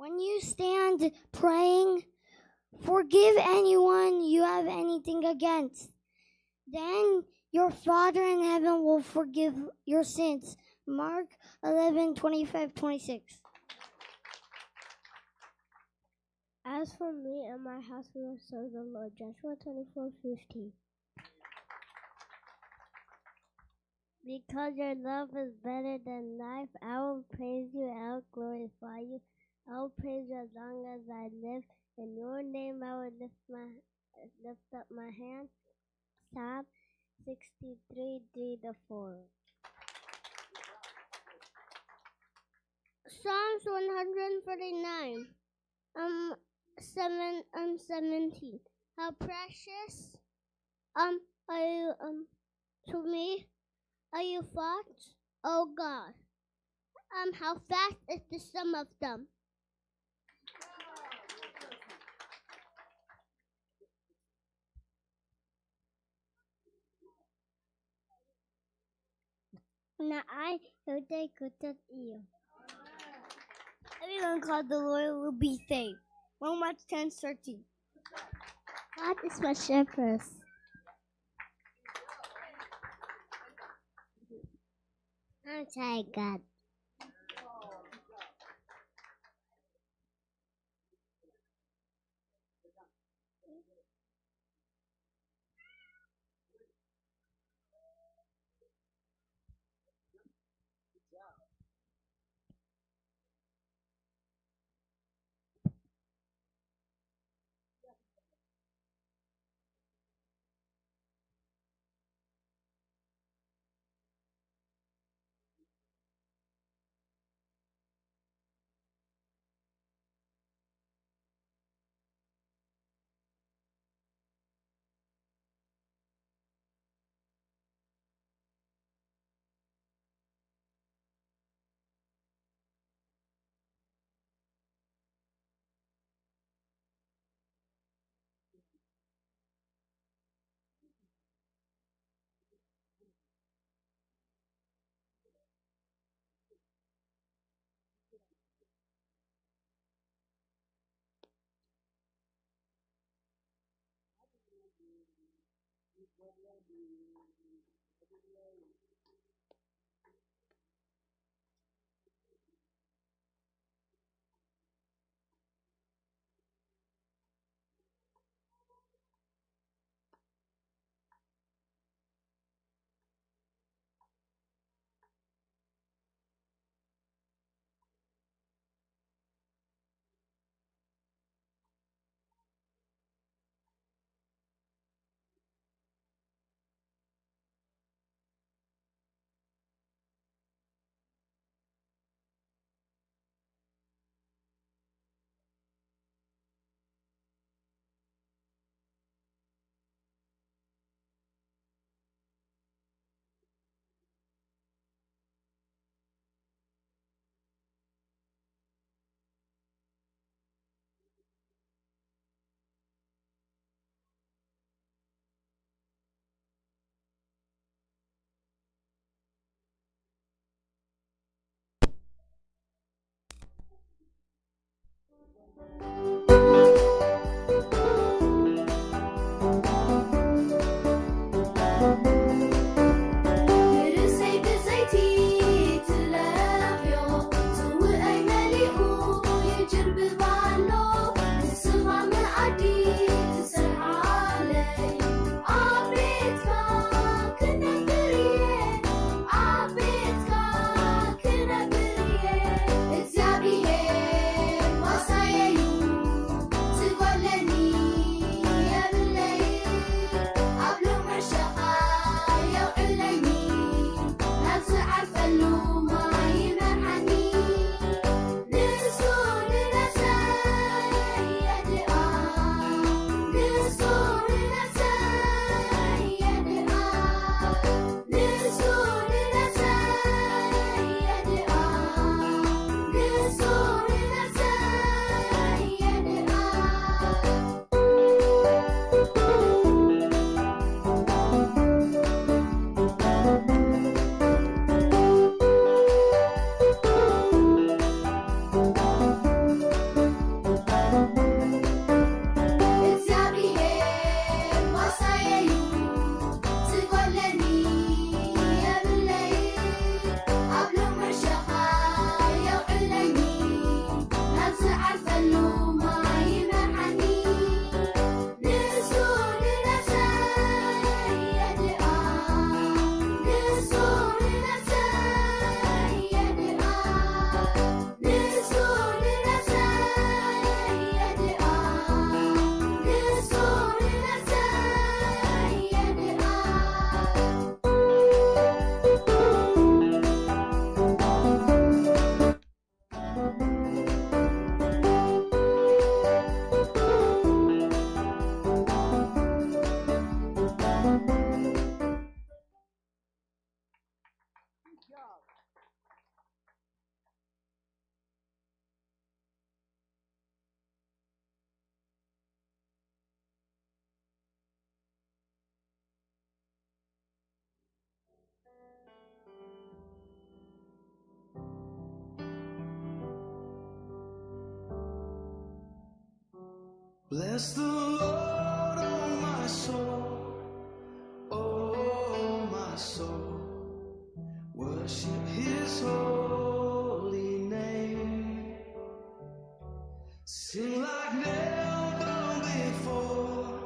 When you stand praying, forgive anyone you have anything against. Then your Father in heaven will forgive your sins. Mark eleven twenty-five, twenty-six. As for me and my house, we will serve the Lord. Joshua twenty-four fifteen. Because your love is better than life, I will praise you, I will glorify you, I will praise you as long as I live. In your name I will lift my lift up my hand. Psalm sixty-three, three to four. Psalms one hundred forty-nine, um, seven, um, seventeen. How precious, um, are you, um, to me, are your thoughts, O God? Um, how fast is the sum of them? ንዓይ ህይወተይ ክተት እዩ። Everyone called the Lord will be saved. Romans ten thirteen. God is my shepherd. I'm tired, God. Bless the Lord, oh my soul, oh my soul, worship his holy name. Sing like never before,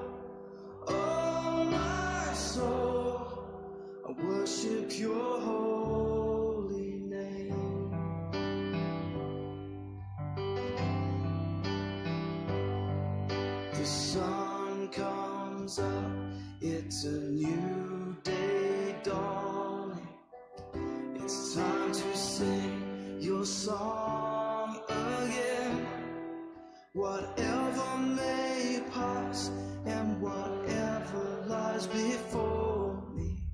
oh my soul, I worship your holy name. The sun comes up, it's a new day dawning. It's time to sing your song again. Whatever may pass and whatever lies before me,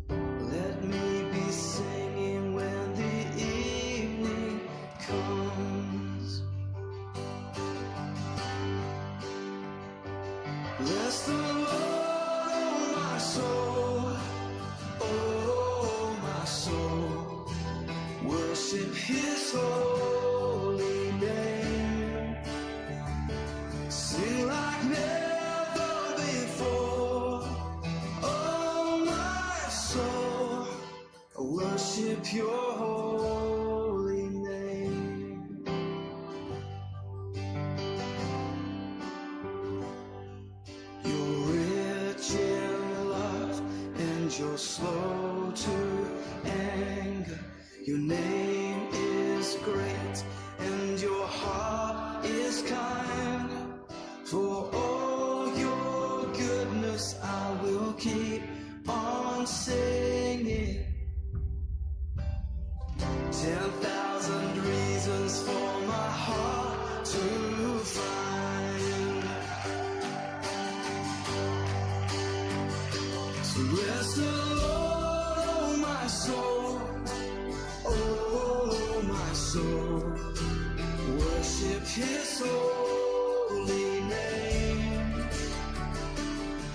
let me be singing when the evening comes. Bless the Lord, oh my soul, oh my soul, worship his holy name. Sing like never before, oh my soul, I worship your holy name. You're rich in love and you're slow to anger. Your name is great and your heart is kind. For all your goodness, I will keep on singing. Ten thousand reasons for my heart to find. So bless the Lord, oh my soul, oh my soul, worship his holy name.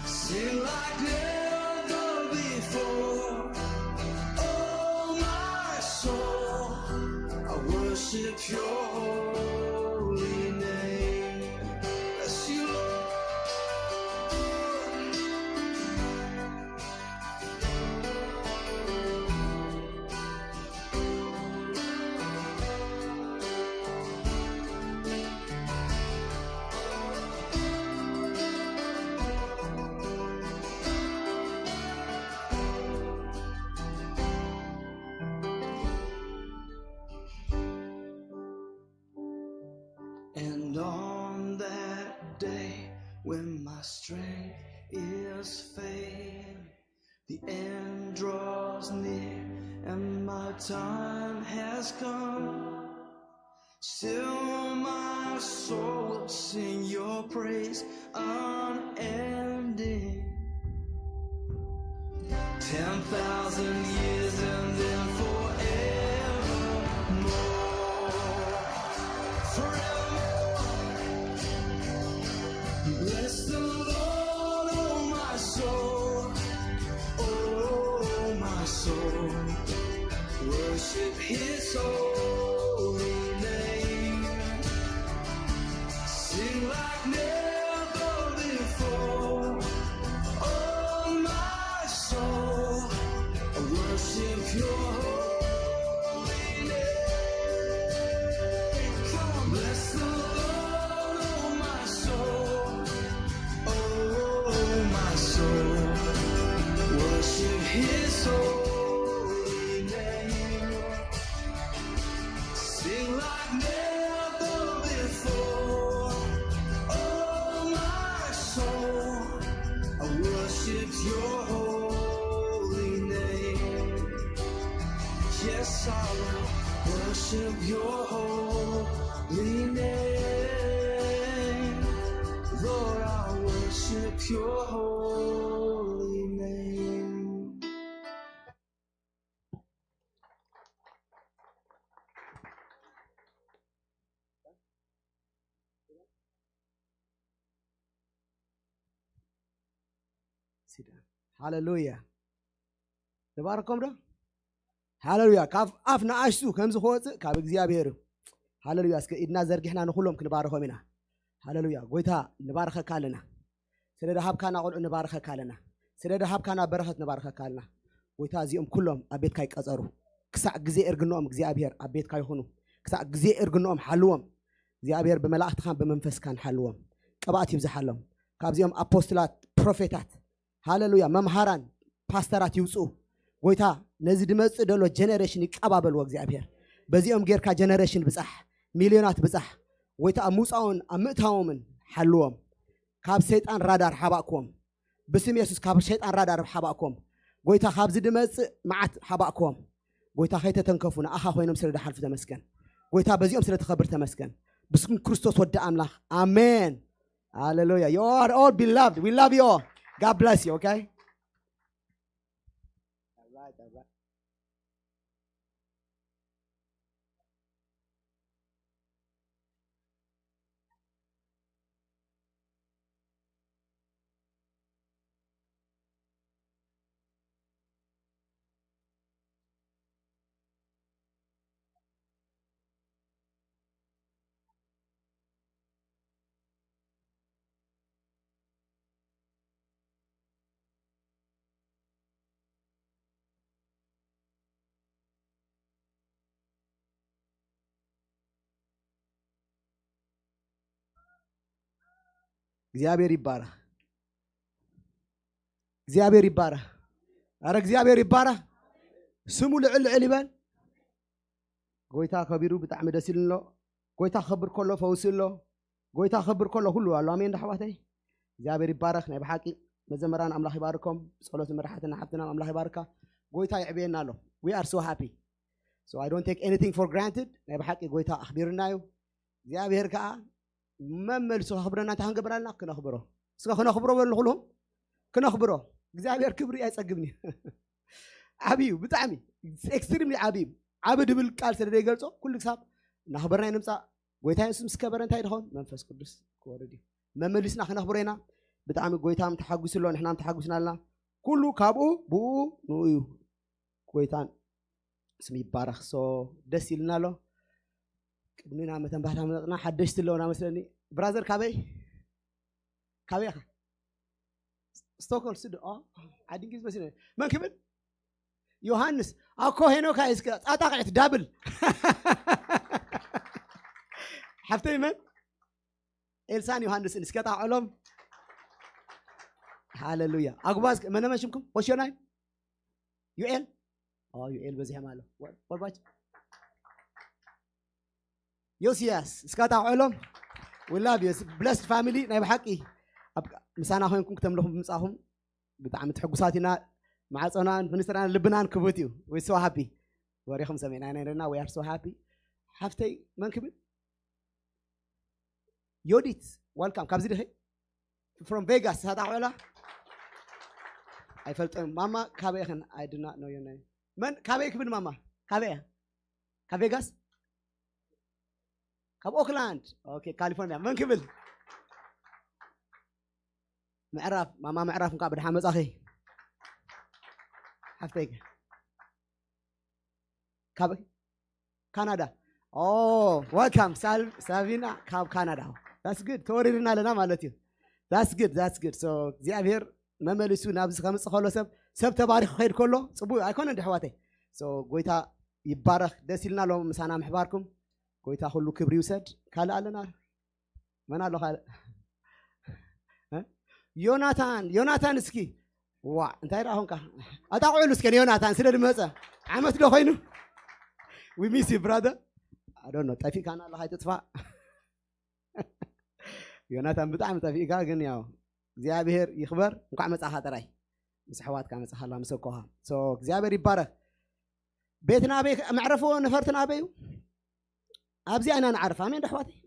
Sing like never before, oh my soul, I worship your holy name. Bless you, Lord. And on that day when my strength is failing, the end draws near and my time has come. Still my soul will sing your praise unending. Ten thousand years and then forevermore. Forevermore. Bless the Lord, oh my soul, oh my soul, worship his holy name. Sing like never before, oh my soul, I worship your holy name. Come on, bless the Lord, oh my soul, oh my soul, worship his holy name. Sing like never before, oh my soul, I worship your holy name. Yes, I will worship your holy name. Lord, I worship your holy name. ሃሌሉያ። ንባርኮም ዶ? ሃሌሉያ። ካብ ኣፍ ንኣሽቱ ከምዚ ክወፅእ ካብ እግዚኣብሔር እዩ። ሃሌሉያ። እስከ ኢድና ዘርጊሕና ንኩሎም ክንባርኾም ኢና። ሃሌሉያ። ጎይታ ንባርኸካ ኣለና። ስለ ደሃብካና ቆልዑ ንባርኸካ ኣለና። ስለ ደሃብካና በረኸት ንባርኸካ ኣለና። ጎይታ እዚኦም ኩሎም ኣብ ቤትካ ይቀጸሩ። ክሳዕ ግዜ እርግንኦም እግዚኣብሔር ኣብ ቤትካ ይኹኑ። ክሳዕ ግዜ እርግንኦም ሓልዎም። እግዚኣብሔር ብመላእኽትኻን ብመንፈስካን ሓልዎም። ቅብኣት ይብዝሓሎም። ካብዚኦም ኣፖስትላት፣ ፕሮፌታት፣ ሃሌሉያ፣ መምሃራን፣ ፓስተራት ይውፅኡ። ጎይታ ነዚ ድመፅእ ደሎ ጀነሬሽን ይቀባበልዎ እግዚኣብሔር። በዚኦም ጌርካ ጀነሬሽን ብፃሕ፣ ሚልዮናት ብፃሕ። ጎይታ ኣብ ምውፃኦን ኣብ ምእታዎምን ሓልዎም። ካብ ሰይጣን ራዳር ሓባእክዎም። ብስም የሱስ ካብ ሰይጣን ራዳር ሓባእክዎም። ጎይታ ካብዚ ድመፅእ መዓት ሓባእክዎም። ጎይታ ከይተተንከፉ ንኣኻ ኮይኖም ስለ ድሓልፉ ተመስገን። ጎይታ በዚኦም ስለ ትኸብር ተመስገን። ብስም ክርስቶስ ወዲ ኣምላኽ ኣሜን። ሃሌሉያ። You are all beloved. We love you all. God bless you, okay? All right, all right. እግዚኣብሔር ይባረኽ። እግዚኣብሔር ይባረኽ። ኣረ እግዚኣብሔር ይባረኽ። ስሙ ልዕል ልዕል ይበል። ጎይታ ከቢሩ ብጣዕሚ ደስ ኢሉ ኣሎ። ጎይታ ክኸብር ከሎ ፈውሲ ኣሎ። ጎይታ ክኸብር ከሎ ኩሉ ኣሎ። ኣሜን ዶ ኣሕዋተይ? እግዚኣብሔር ይባረኽ። ናይ ብሓቂ መዘመራን ኣምላኽ ይባርኮም። ጸሎት መራሕትና ሓፍትና ኣምላኽ ይባርካ። ጎይታ ይዕብየና ኣሎ። We are so happy. So I don't take anything for granted. ናይ ብሓቂ ጎይታ ኣኽቢርና እዩ። እግዚኣብሔር ከዓ መመልሱ ከኽብረና እንታይ ክንገብር ኣለና? ክነኽብሮ። እስከ ክነኽብሮ በሉ ንኹልኹም። ክነኽብሮ። እግዚኣብሔር ክብሪ ኣይጸግብን እዩ። ዓብዩ ብጣዕሚ ኤክስትሪምሊ ዓብዩ። ዓቢ ድብል ቃል ስለ ዘይገልጾ ኩሉ ክሳብ እናኽበርና ይንምጻእ። ጎይታ የሱስ ምስ ከበረ እንታይ ድኸውን? መንፈስ ቅዱስ ክወርድ እዩ። መመሊስና ክነኽብሮ ኢና። ብጣዕሚ ጎይታም ተሓጒሱ ኣሎ፣ ንሕናም ተሓጒስና ኣለና። ኩሉ ካብኡ ብኡ ንኡ እዩ። ጎይታን ስም ይባረኽ። ሶ ደስ ኢልና ኣሎ። ቅድሚና መተንባህታ መጠጥና ሓደሽቲ ኣለውና መስለኒ። ብራዘር ካበይ? ካበይ ኢኻ? ስቶክሆልም ስድ ኦ ዓዲ እንግሊዝ መስለኒ። መን ክብል? ዮሃንስ ኣኮ ሄኖካ እስከ ጣጣ ቅዕት ዳብል። ሓፍተይ መን? ኤልሳን ዮሃንስን እስከ ጣዕሎም። ሃሌሉያ። ኣጉባዝ መነመን ሽምኩም? ወሽዮናይ? ዩኤል? ኦ ዩኤል በዚሕም ኣሎ። ወ- ወልባች? ዮስያስ እስከ ጣዕሎም። We love you. Blessed family ናይ ብሓቂ ኣብ ምሳና ኮይንኩም ክተምልኹም ብምጻኹም ብጣዕሚ ትሕጉሳት ኢና። ማዕጾናን ፍንስትራን ልብናን ክቡት እዩ። We so happy. ወሬኹም ሰሚዕና ኢና ነርና። We are so happy. ሓፍተይ መን ክብል? ዮዲት ዋልካም ካብዚ ድኸ from Vegas ሳታ ዕላ ኣይፈልጥን። ማማ ካበይ ኢኽን? I do not know your name. መን ካበይ ክብል ማማ? ካበይ እያ? ካብ ቬጋስ? ካብ ኦክላንድ። ኦኬ ካሊፎርኒያ። መን ክብል? ምዕራፍ ማማ ምዕራፍ እንኳ ብድሓ መጻኺ ሓፍተይ። ካብ ካናዳ። ኦ welcome ሳል ሳቪና ካብ ካናዳ። That's good ተወሪድና ኣለና ማለት እዩ። That's good that's good so እግዚኣብሔር መመሊሱ ናብዚ ከምፅእ ከሎ ሰብ ሰብ ተባሪኹ ከይድ ከሎ ፅቡቅ ኣይኮነን ድሕዋተይ። So ጎይታ ይባረኽ። ደስ ኢልና ኣሎ ምሳና ምሕባርኩም። ጎይታ ኩሉ ክብሪ ይውሰድ። ካልእ ኣለና? መን ኣሎ ካልእ? እ? ዮናታን ዮናታን እስኪ ዋ እንታይ ደኣ ኾንካ? ኣጣቕዕሉ እስከ ንዮናታን ስለ ድመጸ ዓመት ዶ ኮይኑ? We miss you brother. I don't know ጠፊእካና ኣለኻ ኣይትጥፋእ። ዮናታን ብጣዕሚ ጠፊእካ ግን ያው እግዚኣብሔር ይኽበር። እንኳዕ መጻኻ ጥራይ ምስ ኣሕዋትካ መጻኻ ኣላ ምስ ኣኮኻ። So እግዚኣብሔር ይባረኽ። ቤትና ኣበይ መዕረፎ ነፈርትና ኣበይ እዩ? ኣብዚኣ ኢና ንዓርፍ። ኣሜን ዶ ኣሕዋተይ?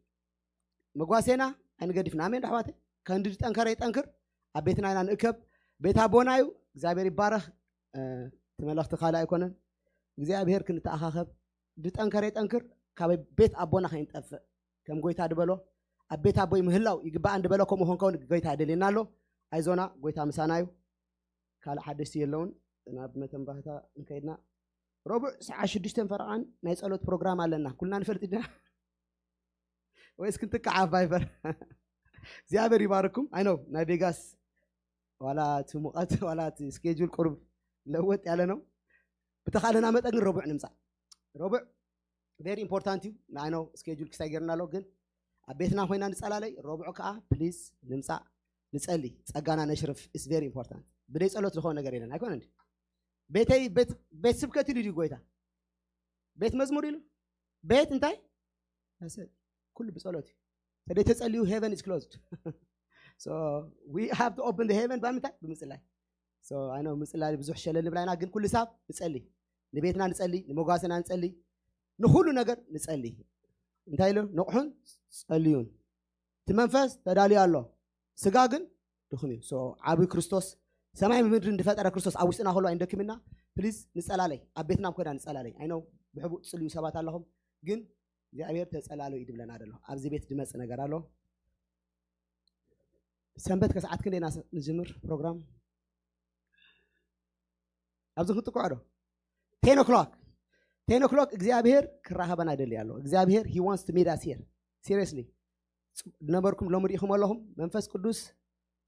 መጓሴና ኣይንገድፍና። ኣሜን ዶ ኣሕዋተይ? ከንዲ ዝጠንከረ ይጠንክር። ኣብ ቤትና ኢና ንእከብ። ቤት ኣቦና እዩ። እግዚኣብሔር ይባረኽ። እቲ መልእኽቲ ካልእ ኣይኮነን። እግዚኣብሔር ክንተኣኻኸብ ዝጠንከረ ይጠንክር። ካብ ቤት ኣቦና ከይንጠፍእ ከም ጎይታ ድበሎ ኣብ ቤት ኣቦይ ምህላው ይግባኣን ድበሎ ከምኡ ክንከውን ጎይታ የደልየና ኣሎ። ኣይዞና ጎይታ ምሳና እዩ። ካልእ ሓደሽቲ የለውን። ናብ መተንባህታ እንከይድና፣ ረቡዕ ሰዓት ሽዱሽተን ፈረቓን ናይ ጸሎት ፕሮግራም ኣለና። ኩልና ንፈልጥ ኢና። ወይስ ክንጥቃዕ ኣብ ቫይበር? እግዚኣብሔር ይባርኩም። ኣይ ኖ ናይ ቬጋስ ዋላ እቲ ሙቐት ዋላ እቲ ስኬጁል ቁሩብ ለወጥ ያለ ነው። ብተኻለና መጠን ግን ረቡዕ ንምጻእ። ረቡዕ ቬሪ ኢምፖርታንት እዩ። ንኣይ ኖ ስኬጁል ክስታይ ገይርና ኣሎ፣ ግን ኣብ ቤትና ኮይና ንጸላለይ። ረቡዕ ከዓ ፕሊዝ ንምጻእ፣ ንጸሊ፣ ጸጋና ነሽርፍ። ኢስ ቬሪ ኢምፖርታንት። ብደይ ጸሎት ዝኾነ ነገር የለን። ኣይኮነ እንዲ ቤተይ ቤት ቤት ስብከት ኢሉ ድዩ ጎይታ? ቤት መዝሙር ኢሉ? ቤት እንታይ? I said ኩሉ ብጸሎት እዩ። ተደይ ተጸልዩ heaven is closed. So we have to open the heaven ብምንታይ? ብምጽላይ። So ኣይ ኖ ምጽላይ ብዙሕ ሸለል ንብላ ኢና፣ ግን ኩሉ ሳብ ንጸሊ፣ ንቤትና ንጸሊ፣ ንመጓሰና ንጸሊ፣ ንኹሉ ነገር ንጸሊ። እንታይ ኢሉ? ንቕሑን ጸልዩን። እቲ መንፈስ ተዳልዩ ኣሎ፣ ስጋ ግን ድኹም እዩ። So ዓብዩ ክርስቶስ ሰማይ ምድሪ ዝፈጠረ ክርስቶስ ኣብ ውሽጥና ከሎ ኣይንደክምና። ፕሊዝ ንጸላለይ፣ ኣብ ቤትና ኮይና ንጸላለይ። ኣይ ኖ ብሕቡእ ትጽልዩ ሰባት ኣለኹም፣ ግን እግዚኣብሔር ተጸላሉ እዩ ድብለና ደሎ። ኣብዚ ቤት ድመጽእ ነገር ኣሎ። ሰንበት ከሰዓት ክንደይ ኢና ንጅምር ፕሮግራም? ኣብዚ ክንጥቅዖ ዶ? ቴን ኦክሎክ፣ ቴን ኦክሎክ እግዚኣብሔር ክራኸበና ይደሊ ኣሎ። እግዚኣብሔር he wants to meet us here. Seriously ዝነበርኩም ሎሚ ርኢኹም ኣለኹም። መንፈስ ቅዱስ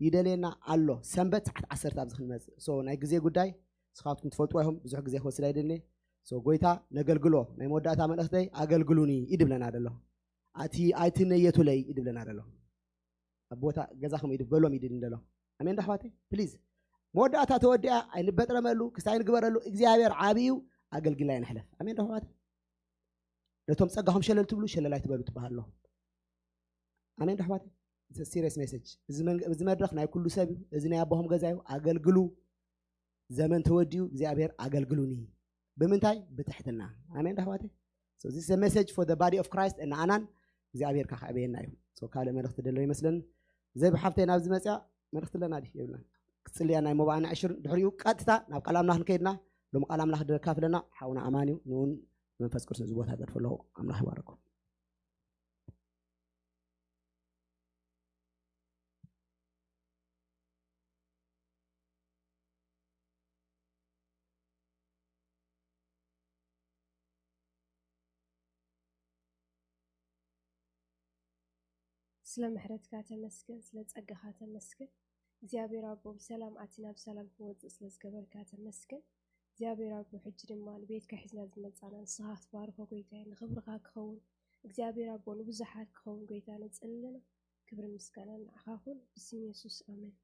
ይደልየና ኣሎ። ሰንበት ሰዓት ዓሰርተ ኣብዚ ክንመጽእ። So ናይ ግዜ ጉዳይ ንስኻትኩም ትፈልጥዎ ኢኹም። ብዙሕ ግዜ ክወስድ ኣይደልኒ። So ጎይታ ነገልግሎ። ናይ መወዳእታ መልእኽተይ ኣገልግሉኒ ይድብለና ደሎ። ኣቲ ኣይትነየቱለይ ይድብለና ደሎ። ኣብ ቦታ ገዛኹም ኢዱ በሎም ይድል እንደሎ። ኣሜን ዶ ኣሕዋተይ? ፕሊዝ መወዳእታ ተወዲኣ ኣይንበጥረመሉ፣ ክስታይ ንግበረሉ። እግዚኣብሔር ዓብዩ ኣገልግላይ ንሕለፍ። ኣሜን ዶ ኣሕዋተይ? ነቶም ጸጋኹም ሸለል ትብሉ ሸለል ኣይትበሉ ትበሃል ኣለኹም። ኣሜን ዶ ኣሕዋተይ? ሲሪየስ ሜሴጅ። እዚ መን- እዚ መድረኽ ናይ ኩሉ ሰብ እዩ። እዚ ናይ ኣቦኹም ገዛ እዩ። ኣገልግሉ። ዘመን ተወዲኡ እግዚኣብሔር ኣገልግሉኒ። ብምንታይ? ብትሕትና። ኣሜን ዶ ኣሕዋተይ? So this is a message for the body of Christ ንኣናን እግዚኣብሔር ካኸዕበየና እዩ። So ካልእ መልእኽቲ ደሎ ይመስለኒ። ዘቢ ሓፍተይ ናብዚ መፅያ መልእኽቲ ኣለና ድዩ? የብልናን። ክፅልያ ናይ መባእና ዕሽር ድሕሪኡ ቀጥታ ናብ ቃል ኣምላኽ ንከይድና ሎም ቃል ኣምላኽ ደካፍለና ሓውና ኣማን እዩ። ንኡን መንፈስ ቅዱስ እዚ ቦታ ገድፎ ኣለኹ። ኣምላኽ ይባረኩም። ስለ ምሕረትካ ተመስገን፣ ስለ ጸጋኻ ተመስገን። እግዚኣብሔር ኣቦ ብሰላም ኣቲና ብሰላም ክንወጽእ ስለ ዝገበርካ ተመስገን። እግዚኣብሔር ኣቦ ሕጂ ድማ ንቤትካ ሒዝና ዝመጻና ንስኻ ክትባርኾ ጎይታይ ንኽብርኻ ክኸውን እግዚኣብሔር ኣቦ ንብዙሓት ክኸውን ጎይታ ነጽልለና። ክብርን ምስጋናን ንዓኻ ኩን ብስም የሱስ ኣሜን።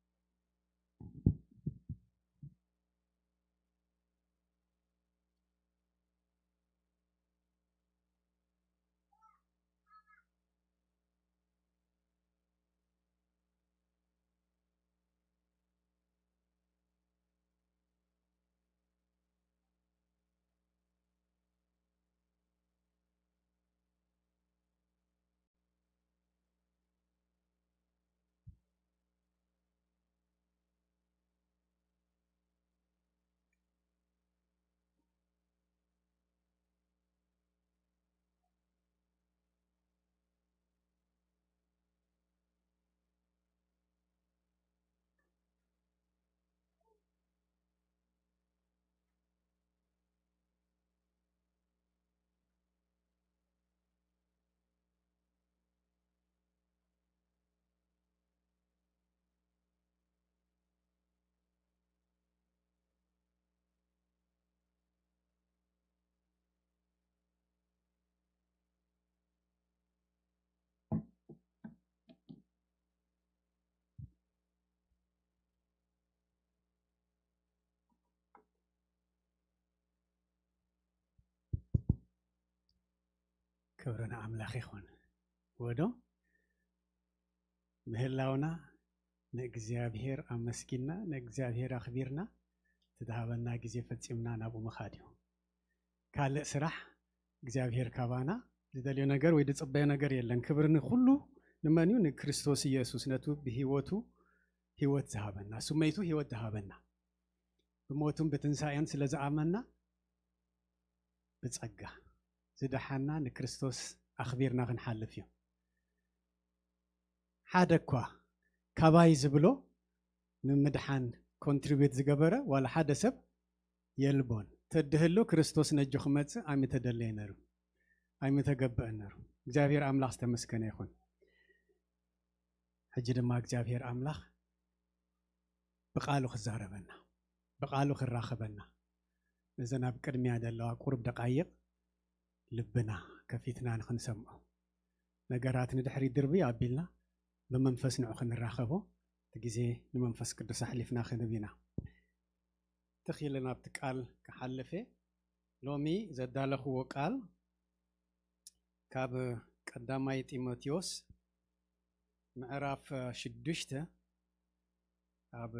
ክብሪ ንኣምላኽ ይኹን። ወዶ ምህላውና ንእግዚኣብሔር ኣመስጊንና ንእግዚኣብሔር ኣኽቢርና ትዝሃበና ግዜ ፈጺምና ናብኡ ምኻድ እዩ። ካልእ ስራሕ እግዚኣብሔር ካባና ዝደልዮ ነገር ወይ ዝጽበዮ ነገር የለን። ክብሪ ንኹሉ ንመን እዩ? ንክርስቶስ ኢየሱስ ነቱ ብህይወቱ ህይወት ዝሃበና እሱ መይቱ ህይወት ዝሃበና ብሞቱን ብትንሳኤን ስለ ዝኣመና ብጸጋ ዝደሓና ንክርስቶስ ኣኽቢርና ክንሓልፍ እዩ። ሓደ እኳ ካባይ ዝብሎ ንምድሓን ኮንትሪቢዩት ዝገበረ ዋላ ሓደ ሰብ የልቦን። ተድህሉ ክርስቶስ ነጆ ክመጽእ ኣይምተደለየ ነሩ፣ ኣይምተገበአን ነሩ። እግዚኣብሔር ኣምላኽ ዝተመስገነ ይኹን። ሕጂ ድማ እግዚኣብሔር ኣምላኽ ብቃሉ ክዛረበና፣ ብቃሉ ክራኸበና፣ ነዘን ኣብ ቅድሚያ ዘለዋ ቁሩብ ደቃይቕ ልብና ከፊትና ንኽንሰምዖ፣ ነገራት ንድሕሪ ድርቢ ኣቢልና ብመንፈስ ንዑ ክንራኸቦ፣ እቲ ግዜ ንመንፈስ ቅዱስ ኣሕሊፍና ክንህብ ኢና። ትኽ ኢለ ናብቲ ቃል ክሓልፍ እየ። ሎሚ ዘዳለኽዎ ቃል ካብ ቀዳማይ ጢሞቴዎስ ምዕራፍ ሽዱሽተ፣ ኣብ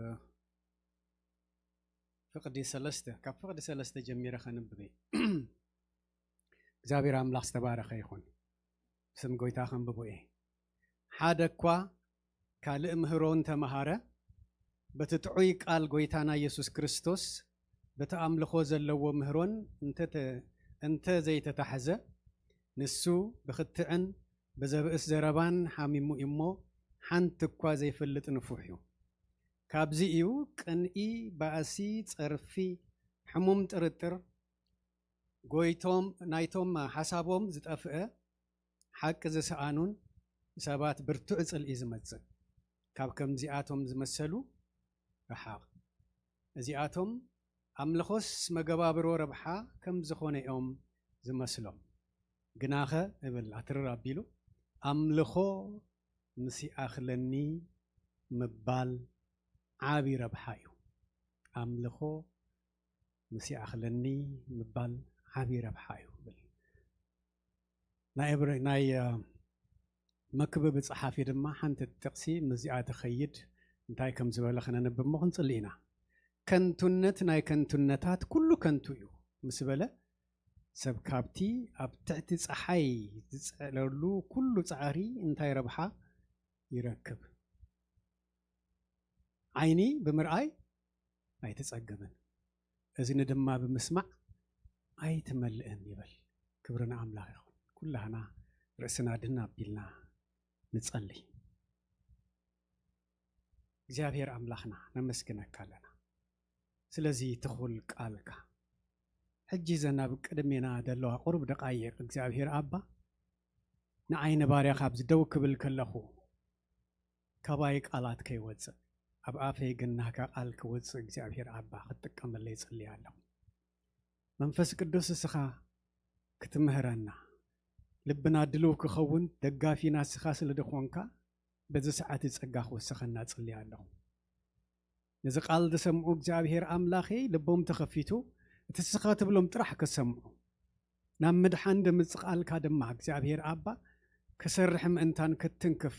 ፍቕዲ ሰለስተ፣ ካብ ፍቕዲ ሰለስተ ጀሚረ ከንብብ እየ። እግዚኣብሔር ኣምላኽ ዝተባረኸ ይኹን። ስም ጎይታ ከንብቦ እየ። ሓደ እኳ ካልእ ምህሮ እንተመሃረ፣ በቲ ጥዑይ ቃል ጎይታና ኢየሱስ ክርስቶስ፣ በቲ ኣምልኾ ዘለዎ ምህሮን እንተ-፣ እንተ ዘይተታሕዘ፣ ንሱ ብኽትዕን ብዘብእስ ዘረባን ሓሚሙ እዩ እሞ፣ ሓንቲ እኳ ዘይፈልጥ ንፉሕ እዩ። ካብዚ እዩ ቅንኢ፣ ባእሲ፣ ጸርፊ፣ ሕሙም ጥርጥር፣ ጎይቶም ናይቶም ሓሳቦም ዝጠፍአ፣ ሓቂ ዝሰኣኑን ሰባት ብርቱዕ ጽልኢ ዝመጽእ። ካብ ከምዚኣቶም ዝመሰሉ ርሓቕ። እዚኣቶም ኣምልኾስ መገባብሮ ረብሓ ከም ዝኾነ እዮም ዝመስሎም። ግናኸ እብል ኣትርር ኣቢሉ፣ ኣምልኾ ምስ ይኣኽለኒ ምባል ዓቢ ረብሓ እዩ። ኣምልኾ ምስ ይኣኽለኒ ምባል ዓቢ ረብሓ እዩ እብል። ናይ እብረ-፣ ናይ፣ እ፣ መክብብ ጸሓፊ ድማ ሓንቲ ጥቕሲ ምስዚኣ ትኸይድ እንታይ ከም ዝበለ ክነንብብ እሞ ክንጽሊ ኢና። "ከንቱነት ናይ ከንቱነታት ኩሉ ከንቱ እዩ" ምስ በለ፣ ሰብ ካብቲ ኣብ ትሕቲ ጸሓይ ዝጽዕረሉ ኩሉ ጻዕሪ እንታይ ረብሓ ይረክብ? ዓይኒ ብምርኣይ ኣይትጸግብን፣ እዝኒ ድማ ብምስማዕ ኣይትመልእን ይብል። ክብሪ ንኣምላኽ ይኹን። ኩላህና ርእስና ድን ኣቢልና ንጸሊ። እግዚኣብሔር ኣምላኽና ነመስግነካ ኣለና ስለዚ ትኹል ቃልካ። ሕጂ ዘን ኣብ ቅድሜና ዘለዋ ቁሩብ ደቃይቕ እግዚኣብሔር ኣባ ንዓይ ንባርያኻ ኣብዚ ደው ክብል ከለኹ ካባይ ቃላት ከይወጽእ፣ ኣብ ኣፈይ ግን ናህካ ቃል ክወጽእ እግዚኣብሔር ኣባ ክትጥቀመለይ እጽሊ ኣለኹ። መንፈስ ቅዱስ እስኻ ክትምህረና፣ ልብና ድልው ክኸውን ደጋፊና እስኻ ስለ ዝኾንካ፣ በዚ ሰዓት ጸጋ ክወስኸና እጽሊ ኣለኹ። ነዚ ቃል ዝሰምዑ እግዚኣብሔር ኣምላኸይ ልቦም ተኸፊቱ፣ እቲ እስኻ ትብሎም ጥራሕ ክሰምዑ፣ ናብ ምድሓን ድምፂ ቃልካ ድማ እግዚኣብሔር ኣባ ክሰርሕ ምእንታን ክትንክፍ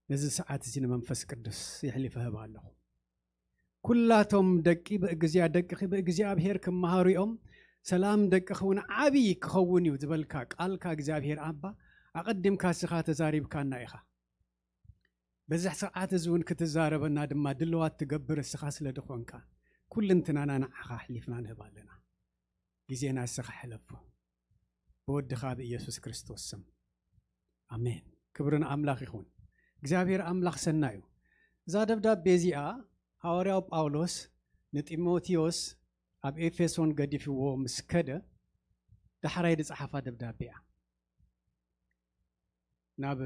ነዚ ሰዓት እዚ ንመንፈስ ቅዱስ የሕሊፈ ህብ ኣለኹ። ኩላቶም ደቂ ብእግዚኣ-፣ ደቅኺ ብእግዚኣብሔር ክመሃሩ እዮም፣ ሰላም ደቅኺ እውን ዓብዪ ክኸውን እዩ ዝበልካ ቃልካ እግዚኣብሔር ኣባ ኣቐዲምካ እስኻ ተዛሪብካና ኢኻ። በዚ ሰዓት እዚ እውን ክትዛረበና ድማ ድልዋት ትገብር እስኻ ስለ ዝኾንካ፣ ኩልንትናና ንዓኻ ኣሕሊፍና ንህብ ኣለና። ግዜና እስኻ ሕለፎ። ብወድኻ ብኢየሱስ ክርስቶስ ስም። ኣሜን። ክብሪ ንኣምላኽ ይኹን። እግዚኣብሔር ኣምላኽ ሰናይ እዩ። እዛ ደብዳቤ እዚኣ ሃዋርያው ጳውሎስ ንጢሞቴዎስ ኣብ ኤፌሶን ገዲፍዎ ምስ ከደ ዳሕራይ ዝጸሓፋ ደብዳቤ እያ። ናብ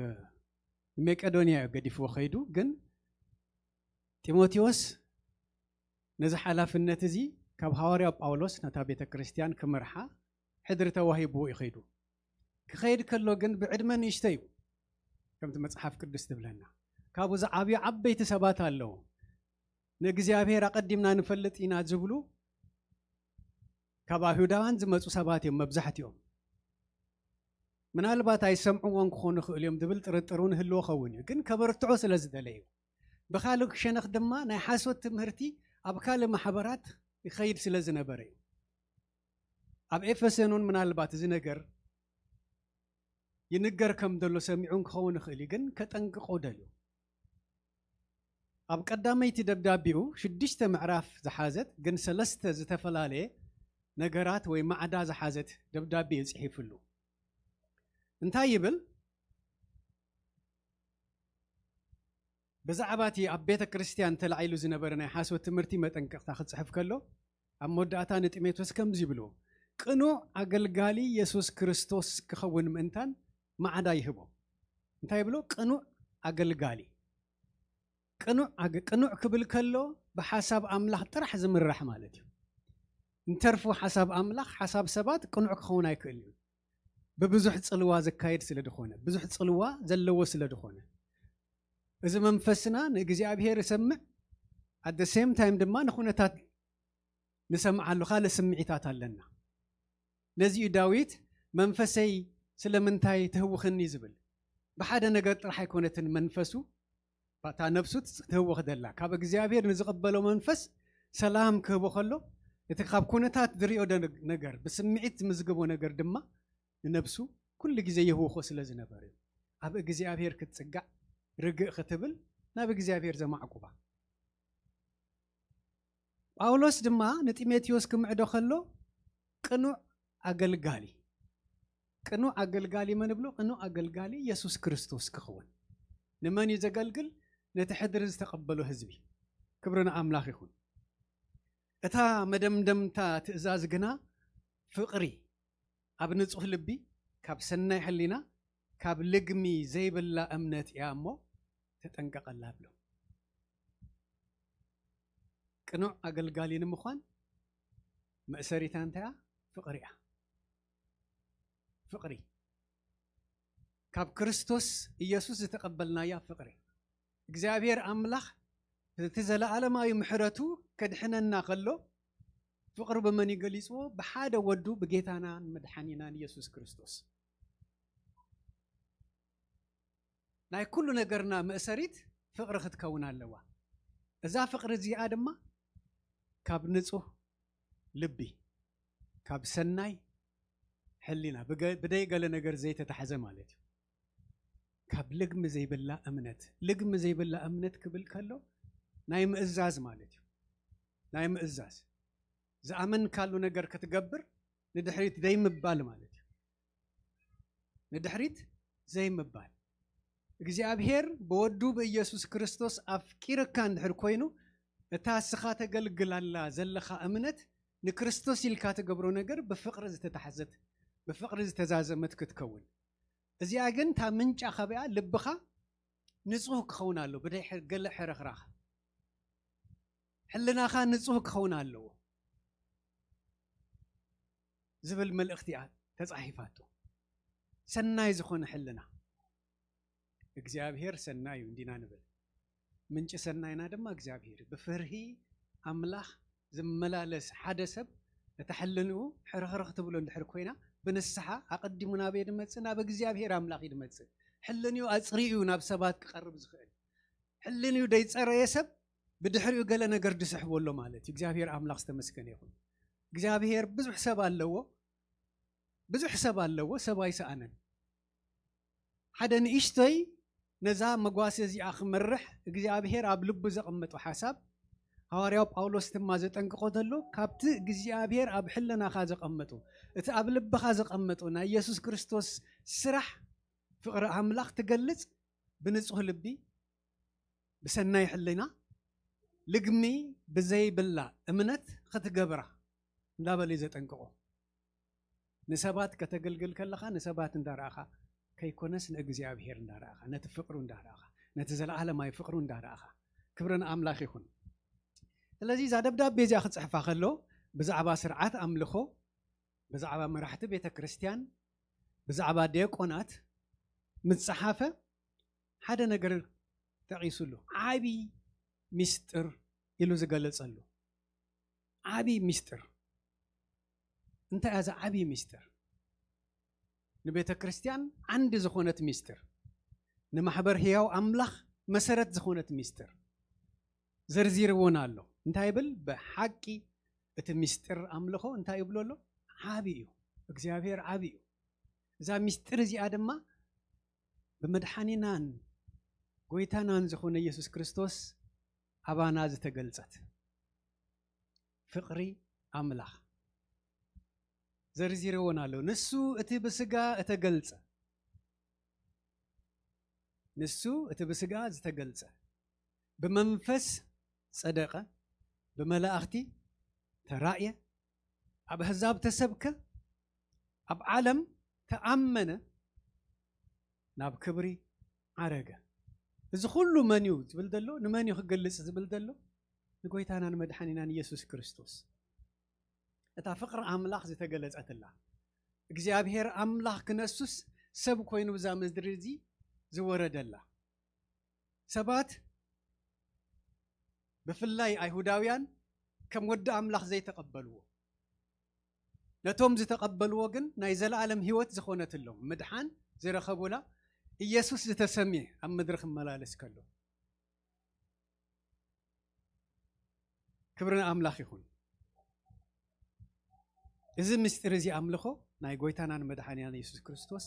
መቄዶንያ እዩ ገዲፍዎ ከይዱ። ግን ጢሞቴዎስ ነዚ ሓላፍነት እዚ ካብ ሃዋርያ ጳውሎስ ነታ ቤተ ክርስቲያን ክመርሓ ሕድሪ ተዋሂብዎ እዩ ከይዱ። ክኸይድ ከሎ ግን ብዕድመ ንእሽቶ እዩ፣ ከምቲ መጽሓፍ ቅዱስ ትብለና። ካብኡ ዝዓብዩ ዓበይቲ ሰባት ኣለዉ። ንእግዚኣብሔር ኣቐዲምና ንፈልጥ ኢና ዝብሉ ካብ ኣይሁዳውያን ዝመጹ ሰባት እዮም መብዛሕትኦም። ምናልባት ኣይሰምዕዎን ክኾኑ ይኽእሉ እዮም ዝብል ጥርጥር እውን ይህልዎ ኸውን እዩ፣ ግን ከበርትዖ ስለ ዝደለ እዩ። ብኻልእ ሸነኽ ድማ ናይ ሓሶት ትምህርቲ ኣብ ካልእ ማሕበራት ይኸይድ ስለ ዝነበረ እዩ። ኣብ ኤፌሶን እውን ምናልባት እዚ ነገር ይንገር ከም ዘሎ ሰሚዑን ክኸውን ይኽእል እዩ፣ ግን ከጠንቅቆ ደልዩ። ኣብ ቀዳመይቲ ደብዳቤኡ ሽዱሽተ ምዕራፍ ዝሓዘት ግን ሰለስተ ዝተፈላለየ ነገራት ወይ ማዕዳ ዝሓዘት ደብዳቤ እዩ ጽሒፍሉ። እንታይ ይብል? ብዛዕባ እቲ ኣብ ቤተ ክርስቲያን ተላዒሉ ዝነበረ ናይ ሓሶት ትምህርቲ መጠንቀቕታ ክጽሕፍ ከሎ፣ ኣብ መወዳእታ ንጢሞቴዎስ ከምዚ ይብሎ፣ ቅኑዕ ኣገልጋሊ የሱስ ክርስቶስ ክኸውን ምእንታን ማዕዳ ይህቦ። እንታይ ይብሎ? ቅኑዕ ኣገልጋሊ። ቅኑዕ ኣገ-፣ ቅኑዕ ክብል ከሎ ብሓሳብ ኣምላኽ ጥራሕ ዝምራሕ ማለት እዩ። እንተርፉ ሓሳብ ኣምላኽ፣ ሓሳብ ሰባት ቅኑዕ ክኸውን ኣይክእል እዩ። ብብዙሕ ጽልዋ ዝካየድ ስለ ዝኾነ፣ ብዙሕ ጽልዋ ዘለዎ ስለ ዝኾነ፣ እዚ መንፈስና ንእግዚኣብሔር ይሰምዕ፣ at the same time ድማ ንኹነታት ንሰምዓሉ ካልእ ስምዒታት ኣለና። ነዚ እዩ ዳዊት መንፈሰይ ስለምንታይ ትህውኽኒ ዝብል። ብሓደ ነገር ጥራሕ ኣይኮነትን መንፈሱ፣ እታ ነፍሱ ትህወኽ ደላ። ካብ እግዚኣብሔር ንዝቕበሎ መንፈስ ሰላም ክህቦ ከሎ፣ እቲ ካብ ኩነታት ዝሪኦ ደ-፣ ነገር፣ ብስምዒት ዝምዝግቦ ነገር ድማ ንነብሱ ኩሉ ግዜ የህውኾ ስለ ዝነበረ እዩ። ኣብ እግዚኣብሔር ክትጽጋዕ፣ ርግእ ክትብል፣ ናብ እግዚኣብሔር ዘማዕቁባ። ጳውሎስ ድማ ንጢሞቴዎስ ክምዕዶ ከሎ ቅኑዕ ኣገልጋሊ፣ ቅኑዕ ኣገልጋሊ መን ብሎ? ቅኑዕ ኣገልጋሊ የሱስ ክርስቶስ ክኸውን። ንመን እዩ ዘገልግል? ነቲ ሕድሪ ዝተቐበሎ ህዝቢ። ክብሪ ንኣምላኽ ይኹን። እታ መደምደምታ ትእዛዝ ግና ፍቕሪ፣ ኣብ ንጹህ ልቢ፣ ካብ ሰናይ ሕሊና፣ ካብ ልግሚ ዘይብላ እምነት እያ እሞ ተጠንቀቐላ ብሎ። ቅኑዕ ኣገልጋሊ ንምዃን መእሰሪታ እንታይ እያ? ፍቕሪ እያ። ፍቕሪ። ካብ ክርስቶስ ኢየሱስ ዝተቐበልናያ ፍቕሪ። እግዚኣብሔር ኣምላኽ እቲ ዘለዓለማዊ ምሕረቱ ከድሕነና ከሎ፣ ፍቕሪ ብመን እዩ ገሊጽዎ? ብሓደ ወዱ፣ ብጌታናን መድሓኒናን ኢየሱስ ክርስቶስ። ናይ ኩሉ ነገርና መእሰሪት ፍቕሪ ክትከውን ኣለዋ። እዛ ፍቕሪ እዚኣ ድማ ካብ ንጹህ ልቢ፣ ካብ ሰናይ ሕሊና፣ ብገ-፣ ብደይ ገለ ነገር ዘይተታሕዘ ማለት እዩ። ካብ ልግሚ ዘይብላ እምነት። ልግሚ ዘይብላ እምነት ክብል ከሎ ናይ ምእዛዝ ማለት እዩ። ናይ ምእዛዝ። ዝኣመንካሉ ነገር ክትገብር ንድሕሪት ዘይምባል ማለት እዩ። ንድሕሪት ዘይምባል። እግዚኣብሔር ብወዱ ብኢየሱስ ክርስቶስ ኣፍቂርካ እንድሕር ኮይኑ፣ እታ እስኻ ተገልግላላ ዘለኻ እምነት ንክርስቶስ ኢልካ ትገብሮ ነገር ብፍቕሪ ዝተታሕዘት፣ ብፍቕሪ ዝተዛዘመት ክትከውን። እዚኣ ግን እታ ምንጫ ኸቢኣ ልብኻ ንጹህ ክኸውን ኣሎ፣ ብደይ ሕር-፣ ገለ ሕርኽራኽ። ሕልናኻ ንጹህ ክኸውን ኣለዎ ዝብል መልእኽቲ እያ ተጻሒፋቶ። ሰናይ ዝኾነ ሕልና። እግዚኣብሔር ሰናይ እዩ እንዲና ንብል። ምንጪ ሰናይና ድማ እግዚኣብሔር እዩ። ብፍርሂ ኣምላኽ ዝመላለስ ሓደ ሰብ፣ እታ ሕልንኡ ሕርኽርኽ ትብሎ እንድሕር ኮይና፣ ብንስሓ ኣቐዲሙ ናበይ ድመጽእ? ናብ እግዚኣብሔር ኣምላኽ እዩ ድመጽእ። ሕልንኡ ኣጽሪኡ ናብ ሰባት ክቐርብ ዝኽእል። ሕልንኡ ደይጸረየ ሰብ ብድሕሪኡ ገለ ነገር ድስሕቦ ኣሎ ማለት እዩ። እግዚኣብሔር ኣምላኽ ዝተመስገነ ይኹን። እግዚኣብሔር ብዙሕ ሰብ ኣለዎ፣ ብዙሕ ሰብ ኣለዎ፣ ሰብ ኣይሰኣነን። ሓደ ንእሽቶይ ነዛ መጓሰ እዚኣ ክመርሕ እግዚኣብሔር ኣብ ልቡ ዘቐመጦ ሓሳብ፣ ሃዋርያው ጳውሎስ ድማ ዘጠንቅቖ ዘሎ፣ ካብቲ እግዚኣብሔር ኣብ ሕልናኻ ዘቐመጦ፣ እቲ ኣብ ልብኻ ዘቐመጦ ናይ ኢየሱስ ክርስቶስ ስራሕ ፍቕሪ ኣምላኽ ትገልጽ ብንጹህ ልቢ፣ ብሰናይ ሕልና፣ ልግሚ ብዘይብላ እምነት ክትገብራ እንዳበለ እዩ ዘጠንቅቖ። ንሰባት ከተገልግል ከለኻ ንሰባት እንዳረኣኻ ከይኮነስ ንእግዚኣብሔር እንዳረኣኻ፣ ነቲ ፍቕሩ እንዳረኣኻ፣ ነቲ ዘለዓለማዊ ፍቕሩ እንዳረኣኻ። ክብሪ ንኣምላኽ ይኹን። ስለዚ እዛ ደብዳቤ እዚኣ ክጽሕፋ ከሎ ብዛዕባ ስርዓት ኣምልኾ፣ ብዛዕባ መራሕቲ ቤተ ክርስቲያን፣ ብዛዕባ ዲያቆናት ምስ ጸሓፈ ሓደ ነገር ጠቒሱሉ። ዓቢ ሚስጥር ኢሉ ዝገለጸሉ። ዓቢ ሚስጥር። እንታይ እያ እዛ ዓቢ ሚስጥር? ንቤተ ክርስቲያን ዓንዲ ዝኾነት ሚስጥር፣ ንማሕበር ህያው ኣምላኽ መሰረት ዝኾነት ሚስጥር ዘርዚርዎን ኣሎ። እንታይ ይብል? ብሓቂ እቲ ሚስጥር ኣምልኾ እንታይ ይብሎ ኣሎ? ዓቢ እዩ። እግዚኣብሔር ዓቢ እዩ። እዛ ሚስጥር እዚኣ ድማ ብመድሓኒናን ጎይታናን ዝኾነ ኢየሱስ ክርስቶስ ኣባና ዝተገልጸት ፍቕሪ ኣምላኽ ዘርዚርዎን ኣሎ። ንሱ እቲ ብስጋ እተገልጸ፣ ንሱ እቲ ብስጋ ዝተገልጸ፣ ብመንፈስ ጸደቐ፣ ብመላእኽቲ ተራእየ፣ ኣብ ኣህዛብ ተሰብከ፣ ኣብ ዓለም ተኣመነ፣ ናብ ክብሪ ዓረገ። እዚ ኩሉ መን እዩ ዝብል ዘሎ? ንመን እዩ ክገልጽ ዝብል ዘሎ? ንጎይታና ንመድሓኒናን ኢየሱስ ክርስቶስ። እታ ፍቕሪ ኣምላኽ ዝተገለጸትላ፣ እግዚኣብሔር ኣምላኽ ክነሱስ ሰብ ኮይኑ ብዛ ምድሪ እዚ ዝወረደላ፣ ሰባት ብፍላይ ኣይሁዳውያን ከም ወዲ ኣምላኽ ዘይተቐበልዎ፣ ነቶም ዝተቐበልዎ ግን ናይ ዘለኣለም ህይወት ዝኾነትሎም ምድሓን ዝረኸቡላ ኢየሱስ ዝተሰምየ ኣብ ምድሪ ክመላለስ ከሎ። ክብሪ ንኣምላኽ ይኹን። እዚ ምስጢር እዚ ኣምልኾ ናይ ጎይታናን መድሓኒናን የሱስ ክርስቶስ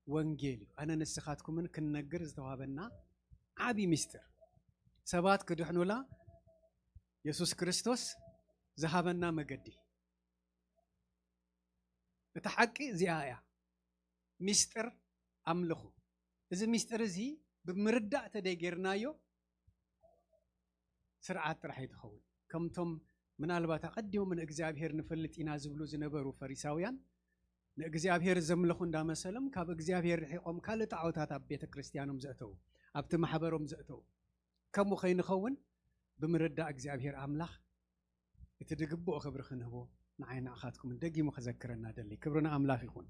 ወንጌል እዩ። ኣነ ንስኻትኩምን ክንነግር ዝተዋህበና ዓቢ ምስጢር። ሰባት ክድሕኑላ የሱስ ክርስቶስ ዝሃበና መገዲ። እታ ሓቂ እዚኣ እያ። ምስጢር ኣምልኾ። እዚ ምስጢር እዚ ብምርዳእ ተደይ ጌርናዮ ስርዓት ጥራሕ እዩ ዝኸውን። ከምቶም ምናልባት ኣቐዲሞም ንእግዚኣብሔር ንፈልጥ ኢና ዝብሉ ዝነበሩ ፈሪሳውያን፣ ንእግዚኣብሔር ዘምልኹ እንዳመሰሎም ካብ እግዚኣብሔር ርሒቖም ካልእ ጣዖታት ኣብ ቤተ ክርስቲያኖም ዘእተዉ፣ ኣብቲ ማሕበሮም ዘእተዉ። ከምኡ ከይንኸውን ብምርዳእ እግዚኣብሔር ኣምላኽ እቲ ድግብኦ ክብሪ ክንህቦ ንዓይ ንዓኻትኩምን ደጊሙ ክዘክረና ደሊ። ክብሪ ንኣምላኽ ይኹን።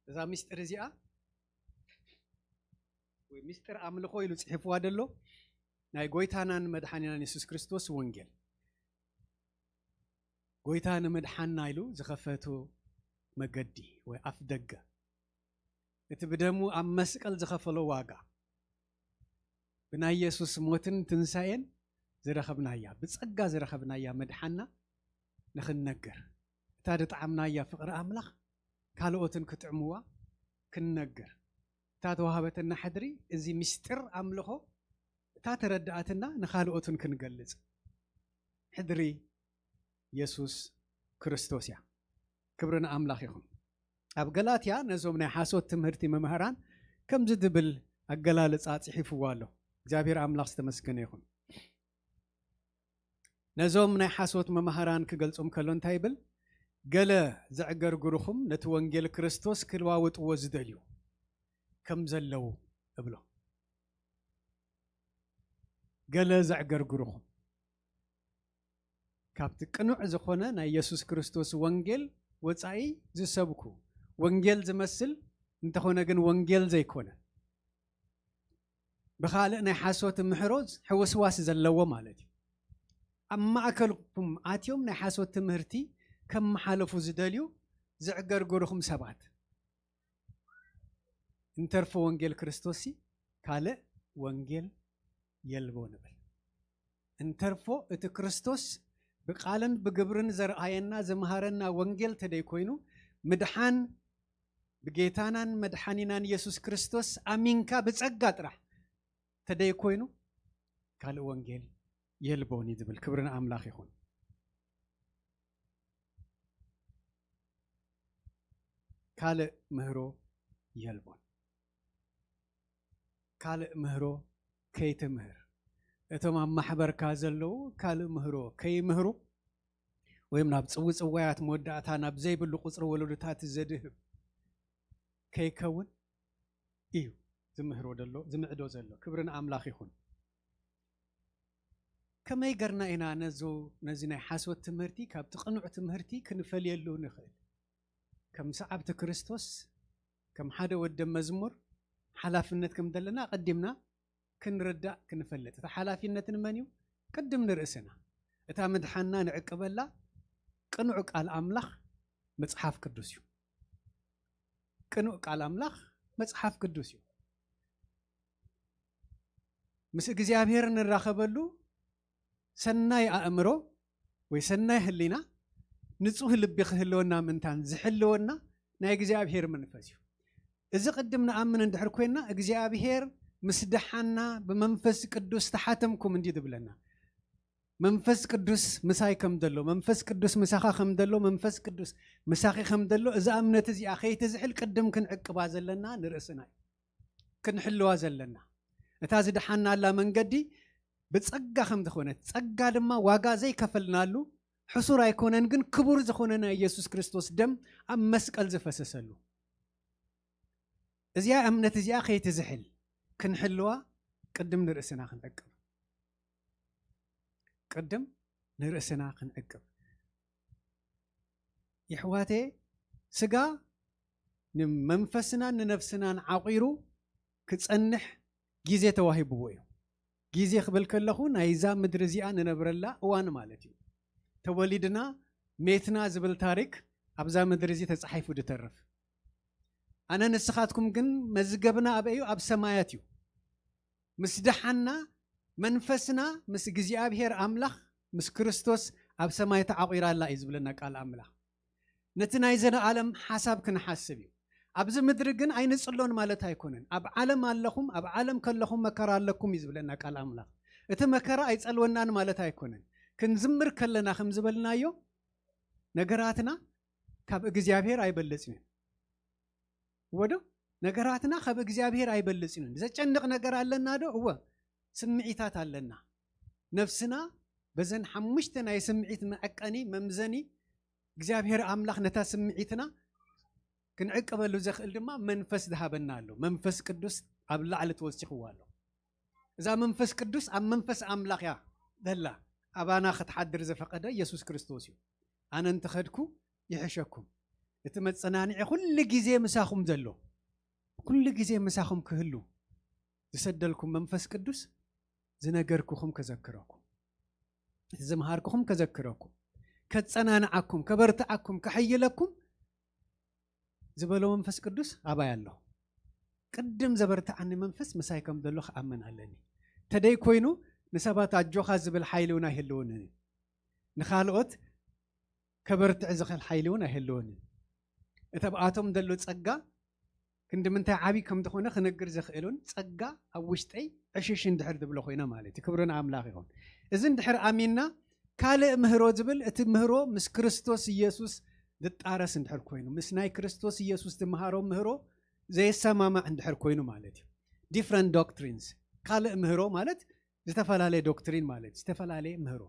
እዛ ምስጢር እዚኣ ወይ ምስጢር ኣምልኾ ኢሉ ጽሒፍዋ ደሎ ናይ ጎይታናን መድሓኒናን የሱስ ክርስቶስ ወንጌል። ጎይታ ንምድሓንና ኢሉ ዝኸፈቶ መገዲ ወይ ኣፍ ደገ። እቲ ብደሙ ኣብ መስቀል ዝኸፈሎ ዋጋ። ብናይ የሱስ ሞትን ትንሳኤን ዝረኸብናያ፣ ብጸጋ ዝረኸብናያ መድሓና ንኽንነግር። እታ ድጠዓምናያ ፍቕሪ ኣምላኽ ካልኦትን ክጥዕምዋ ክንነግር። እታ ተዋህበትና ሕድሪ፣ እዚ ምስጢር ኣምልኾ፣ እታ ተረድኣትና ንኻልኦትን ክንገልጽ። ሕድሪ የሱስ ክርስቶስ እያ። ክብሪ ንኣምላኽ ይኹን። ኣብ ገላትያ ነዞም ናይ ሓሶት ትምህርቲ መምህራን ከምዚ ዝብል ኣገላልጻ ጽሒፍዎ ኣሎ። እግዚኣብሔር ኣምላኽ ዝተመስገነ ይኹን። ነዞም ናይ ሓሶት መምህራን ክገልጾም ከሎ እንታይ ይብል? ገለ ዘዕገርግሩኹም ነቲ ወንጌል ክርስቶስ ክለዋውጥዎ ዝደልዩ ከም ዘለዉ እብሎ። ገለ ዘዕገርግሩኹም ካብቲ ቅኑዕ ዝኾነ ናይ የሱስ ክርስቶስ ወንጌል ወጻኢ ዝሰብኩ፣ ወንጌል ዝመስል እንተኾነ ግን ወንጌል ዘይኮነ፣ ብኻልእ ናይ ሓሶት ምህሮ ሕውስዋስ ዘለዎ ማለት እዩ። ኣብ ማእከልኩም ኣትዮም ናይ ሓሶት ትምህርቲ ከመሓለፉ ዝደልዩ ዘዕገርገሩኹም ሰባት፣ እንተርፎ ወንጌል ክርስቶስሲ ካልእ ወንጌል የልቦ ንብል። እንተርፎ እቲ ክርስቶስ ብቃልን ብግብርን ዘርኣየና ዘምሃረና ወንጌል ተደይ ኮይኑ፣ ምድሓን ብጌታናን መድሓኒናን የሱስ ክርስቶስ ኣሚንካ ብጸጋ ጥራሕ ተደይ ኮይኑ ካልእ ወንጌል የልቦን እዩ ዝብል። ክብሪ ንኣምላኽ ይኹን። ካልእ ምህሮ የልቦን። ካልእ ምህሮ ከይትምህር፣ እቶም ኣብ ማሕበርካ ዘለዉ ካልእ ምህሮ ከይምህሩ፣ ወይም ናብ ጽውጽዋያት መወዳእታ ናብ ዘይብሉ ቁጽሪ ወለዶታት ዘድህብ ከይከውን እዩ ዝምህሮ ዘሎ፣ ዝምዕዶ ዘሎ። ክብሪ ንኣምላኽ ይኹን። ከመይ ገርና ኢና ነዙ-፣ ነዚ ናይ ሓሶት ትምህርቲ ካብቲ ቅኑዕ ትምህርቲ ክንፈልየሉ ንኽእል? ከም ሰዓብቲ ክርስቶስ፣ ከም ሓደ ወዲ መዝሙር ሓላፍነት ከም ዘለና ኣቐዲምና ክንርዳእ ክንፈልጥ። እቲ ሓላፊነት ንመን እዩ? ቅድም ንርእስና። እታ ምድሓና ንዕቅበላ ቅኑዕ ቃል ኣምላኽ መጽሓፍ ቅዱስ እዩ። ቅኑዕ ቃል ኣምላኽ መጽሓፍ ቅዱስ እዩ። ምስ እግዚኣብሔር ንራኸበሉ ሰናይ ኣእምሮ ወይ ሰናይ ህሊና፣ ንጹህ ልቢ ክህልወና ምእንታን ዝሕልወና ናይ እግዚኣብሔር መንፈስ እዩ። እዚ ቅድም ንኣምን እንድሕር ኮይንና፣ እግዚኣብሔር ምስ ደሓና ብመንፈስ ቅዱስ ተሓተምኩም እንድዩ ዝብለና። መንፈስ ቅዱስ ምሳይ ከም ዘሎ፣ መንፈስ ቅዱስ ምሳኻ ከም ዘሎ፣ መንፈስ ቅዱስ ምሳኺ ከም ዘሎ፣ እዛ እምነት እዚኣ ከይትዝሕል ቅድም ክንዕቅባ ዘለና ንርእስና እዩ። ክንሕልዋ ዘለና። እታ ዝደሓናላ መንገዲ ብጸጋ ከም ዝኾነት፣ ጸጋ ድማ ዋጋ ዘይከፈልናሉ፣ ሕሱር ኣይኮነን፣ ግን ክቡር ዝኾነ ናይ ኢየሱስ ክርስቶስ ደም ኣብ መስቀል ዝፈሰሰሉ። እዚኣ እምነት እዚኣ ከይትዝሕል ክንሕልዋ ቅድም ንርእስና ክንዕቅብ። ቅድም ንርእስና ክንዕቅብ። የሕዋቴ፣ ስጋ ንመንፈስናን ንነፍስናን ዓቒሩ ክጸንሕ ግዜ ተዋሂብዎ እዩ። ግዜ ክብል ከለኹ ናይዛ ምድሪ እዚኣ ንነብረላ እዋን ማለት እዩ። ተወሊድና ሜትና ዝብል ታሪክ ኣብዛ ምድሪ እዚ ተጻሒፉ ድተርፍ። ኣነ ንስኻትኩም ግን መዝገብና ኣበይ እዩ? ኣብ ሰማያት እዩ። ምስ ደሓና መንፈስና ምስ እግዚኣብሔር ኣምላኽ ምስ ክርስቶስ ኣብ ሰማይ ተዓቒራ ኣላ እዩ ዝብለና ቃል ኣምላኽ። ነቲ ናይ ዘለኣለም ሓሳብ ክንሓስብ እዩ። ኣብዚ ምድሪ ግን ኣይንጽሎን ማለት ኣይኮነን። ኣብ ዓለም ኣለኹም፣ ኣብ ዓለም ከለኹም መከራ ኣለኩም እዩ ዝብለና ቃል ኣምላኽ። እቲ መከራ ኣይጸልወናን ማለት ኣይኮነን። ክንዝምር ከለና ከም ዝበልናዮ ነገራትና ካብ እግዚኣብሔር ኣይበልጽን እዩ። እወ ዶ? ነገራትና ካብ እግዚኣብሔር ኣይበልጽን እዩ። ዘጨንቕ ነገር ኣለና ዶ? እወ። ስምዒታት ኣለና። ነፍስና በዘን ሓሙሽተ ናይ ስምዒት መዐቀኒ፣ መምዘኒ እግዚኣብሔር ኣምላኽ ነታ ስምዒትና ክንዕቀበሉ ዘኽእል ድማ መንፈስ ዝሃበና ኣሎ። መንፈስ ቅዱስ ኣብ ላዕሊ ተወሲኽዎ ኣሎ። እዛ መንፈስ ቅዱስ ኣብ መንፈስ ኣምላኽ እያ ዘላ። ኣባና ክትሓድር ዘፈቐደ ኢየሱስ ክርስቶስ እዩ። ኣነ እንተኸድኩ ይሕሸኩም። እቲ መጸናንዒ ኩሉ ግዜ ምሳኹም ዘሎ፣ ኩሉ ግዜ ምሳኹም ክህሉ ዝሰደልኩም መንፈስ ቅዱስ ዝነገርኩኹም ከዘክረኩም፣ እቲ ዝምሃርኩኹም ከዘክረኩም፣ ከጸናንዓኩም፣ ከበርትዓኩም፣ ከሐይለኩም ዝበሎ መንፈስ ቅዱስ ኣባይ ኣሎ። ቅድም ዘበርትዓኒ መንፈስ ምሳይ ከም ዘሎ ክኣምን ኣለኒ። ተደይ ኮይኑ ንሰባት ኣጆኻ ዝብል ሓይሊ እውን ኣይህልወንን እዩ። ንኻልኦት ከበርትዕ ዝኽእል ሓይሊ እውን ኣይህልወንን። እቲ ኣብኣቶም ዘሎ ጸጋ ክንዲ ምንታይ ዓብዪ ከም ዝኾነ ክነግር ዘኽእል እውን ጸጋ ኣብ ውሽጠይ ዕሽሽ እንድሕር ዝብሎ ኮይነ ማለት እዩ። ክብሪ ንኣምላኽ ይኹን። እዚ እንድሕር ኣሚንና ካልእ ምህሮ ዝብል እቲ ምህሮ ምስ ክርስቶስ ኢየሱስ ዝጣረስ እንድሕር ኮይኑ፣ ምስ ናይ ክርስቶስ ኢየሱስ ዝመሃሮ ምህሮ ዘየሰማማዕ እንድሕር ኮይኑ ማለት እዩ። ዲፍረንት ዶክትሪንስ፣ ካልእ ምህሮ ማለት ዝተፈላለየ ዶክትሪን ማለት እዩ፣ ዝተፈላለየ ምህሮ።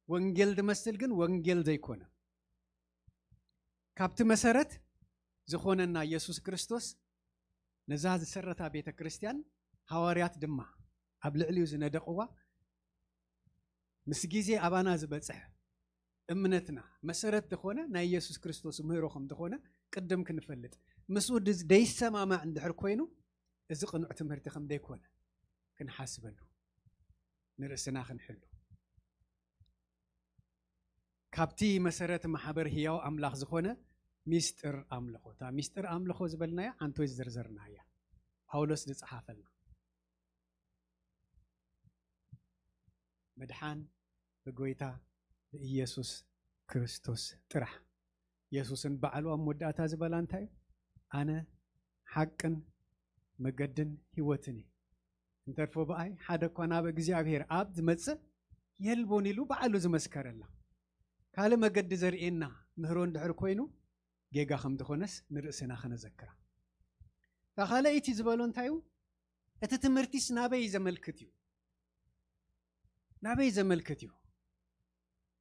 ወንጌል ዝመስል ግን ወንጌል ዘይኮነ። ካብቲ መሰረት ዝኾነና ኢየሱስ ክርስቶስ ነዛ ዝሰረታ ቤተ ክርስቲያን፣ ሃዋርያት ድማ ኣብ ልዕሊኡ ዝነደቕዋ፣ ምስ ግዜ ኣባና ዝበጽሕ እምነትና መሰረት ዝኾነ ናይ ኢየሱስ ክርስቶስ ምህሮ ከም ዝኾነ ቅድም ክንፈልጥ፣ ምስኡ ድዝ-፣ ደይሰማማዕ እንድሕር ኮይኑ፣ እዚ ቅኑዕ ትምህርቲ ከም ዘይኮነ ክንሓስበሉ፣ ንርእስና ክንሕሉ። ካብቲ መሰረት ማሕበር ህያው ኣምላኽ ዝኾነ ሚስጥር ኣምልኾ፣ እታ ሚስጥር ኣምልኾ ዝበልናያ ሓንቲ ወይ ዝዘርዘርናያ፣ ጳውሎስ ዝጸሓፈልና። ምድሓን ብጎይታ ብኢየሱስ ክርስቶስ ጥራሕ። ኢየሱስን ባዕሉ ኣብ መወዳእታ ዝበላ እንታይ እዩ? ኣነ ሓቅን መገድን ህይወትን እዩ። እንተርፎ ብኣይ ሓደ እኳ ናብ እግዚኣብሔር ኣብ ዝመጽእ የልቦን ኢሉ ባዕሉ ዝመስከረላ። ካልእ መገዲ ዘርእየና ምህሮ እንድሕር ኮይኑ ጌጋ ከም ዝኾነስ ንርእስና ከነዘክራ። እታ ካልኣይቲ ዝበሎ እንታይ እዩ? እቲ ትምህርቲስ ናበይ ዘመልክት እዩ? ናበይ ዘመልክት እዩ?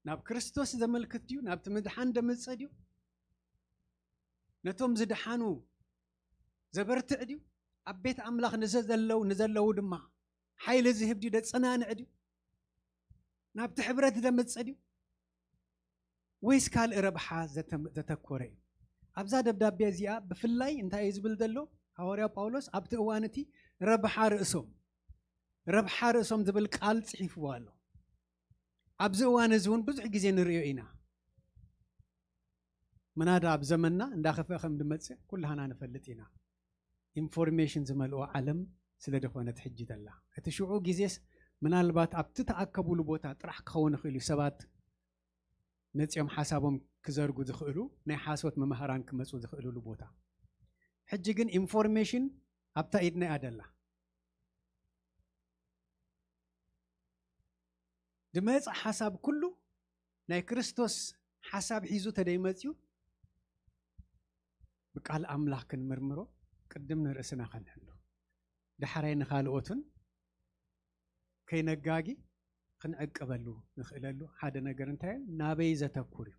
ናብ ክርስቶስ ዘመልክት ድዩ? ናብቲ ምድሓን ዘምጽእ ድዩ? ነቶም ዝደሓኑ ዘበርትዕ ድዩ? ኣብ ቤት ኣምላኽ ንዘዘለው-፣ ንዘለዉ ድማ ሓይሊ ዝህብ ድዩ? ዘጸናንዕ ድዩ? ናብቲ ሕብረት ዘምጽእ ድዩ? ወይስ ካልእ ረብሓ ዘተ-፣ ዘተኮረ እዩ? ኣብዛ ደብዳቤ እዚኣ ብፍላይ እንታይ እዩ ዝብል ዘሎ? ሃዋርያ ጳውሎስ ኣብቲ እዋን እቲ ረብሓ ርእሶም፣ ረብሓ ርእሶም ዝብል ቃል ጽሒፍዎ ኣሎ። ኣብዚ እዋን እዚ እውን ብዙሕ ግዜ ንርእዮ ኢና። ምናዳ ኣብ ዘመንና እንዳኸፍአ ከም ዝመጽእ ኩላህና ንፈልጥ ኢና። ኢንፎርሜሽን ዝመልኦ ዓለም ስለ ዝኾነት ሕጂ ዘላ። እቲ ሽዑ ግዜስ ምናልባት ኣብቲ ተኣከቡሉ ቦታ ጥራሕ ክኸውን ይኽእል እዩ። ሰባት መጺኦም ሓሳቦም ክዘርጉ ዝኽእሉ፣ ናይ ሓሶት መማህራን ክመጹ ዝኽእሉሉ ቦታ። ሕጂ ግን ኢንፎርሜሽን ኣብታ ኢድና እያ ደላ። ዝመጽእ ሓሳብ ኩሉ ናይ ክርስቶስ ሓሳብ ሒዙ ተደይመጽዩ ብቃል ኣምላኽ ክንምርምሮ ቅድም ንርእስና ከንሕሉ። ዳሕራይ ንኻልኦትን ከይነጋጊ ክንዕቀበሉ ንኽእለሉ ሓደ ነገር እንታይ እዩ? ናበይ ዘተኩር እዩ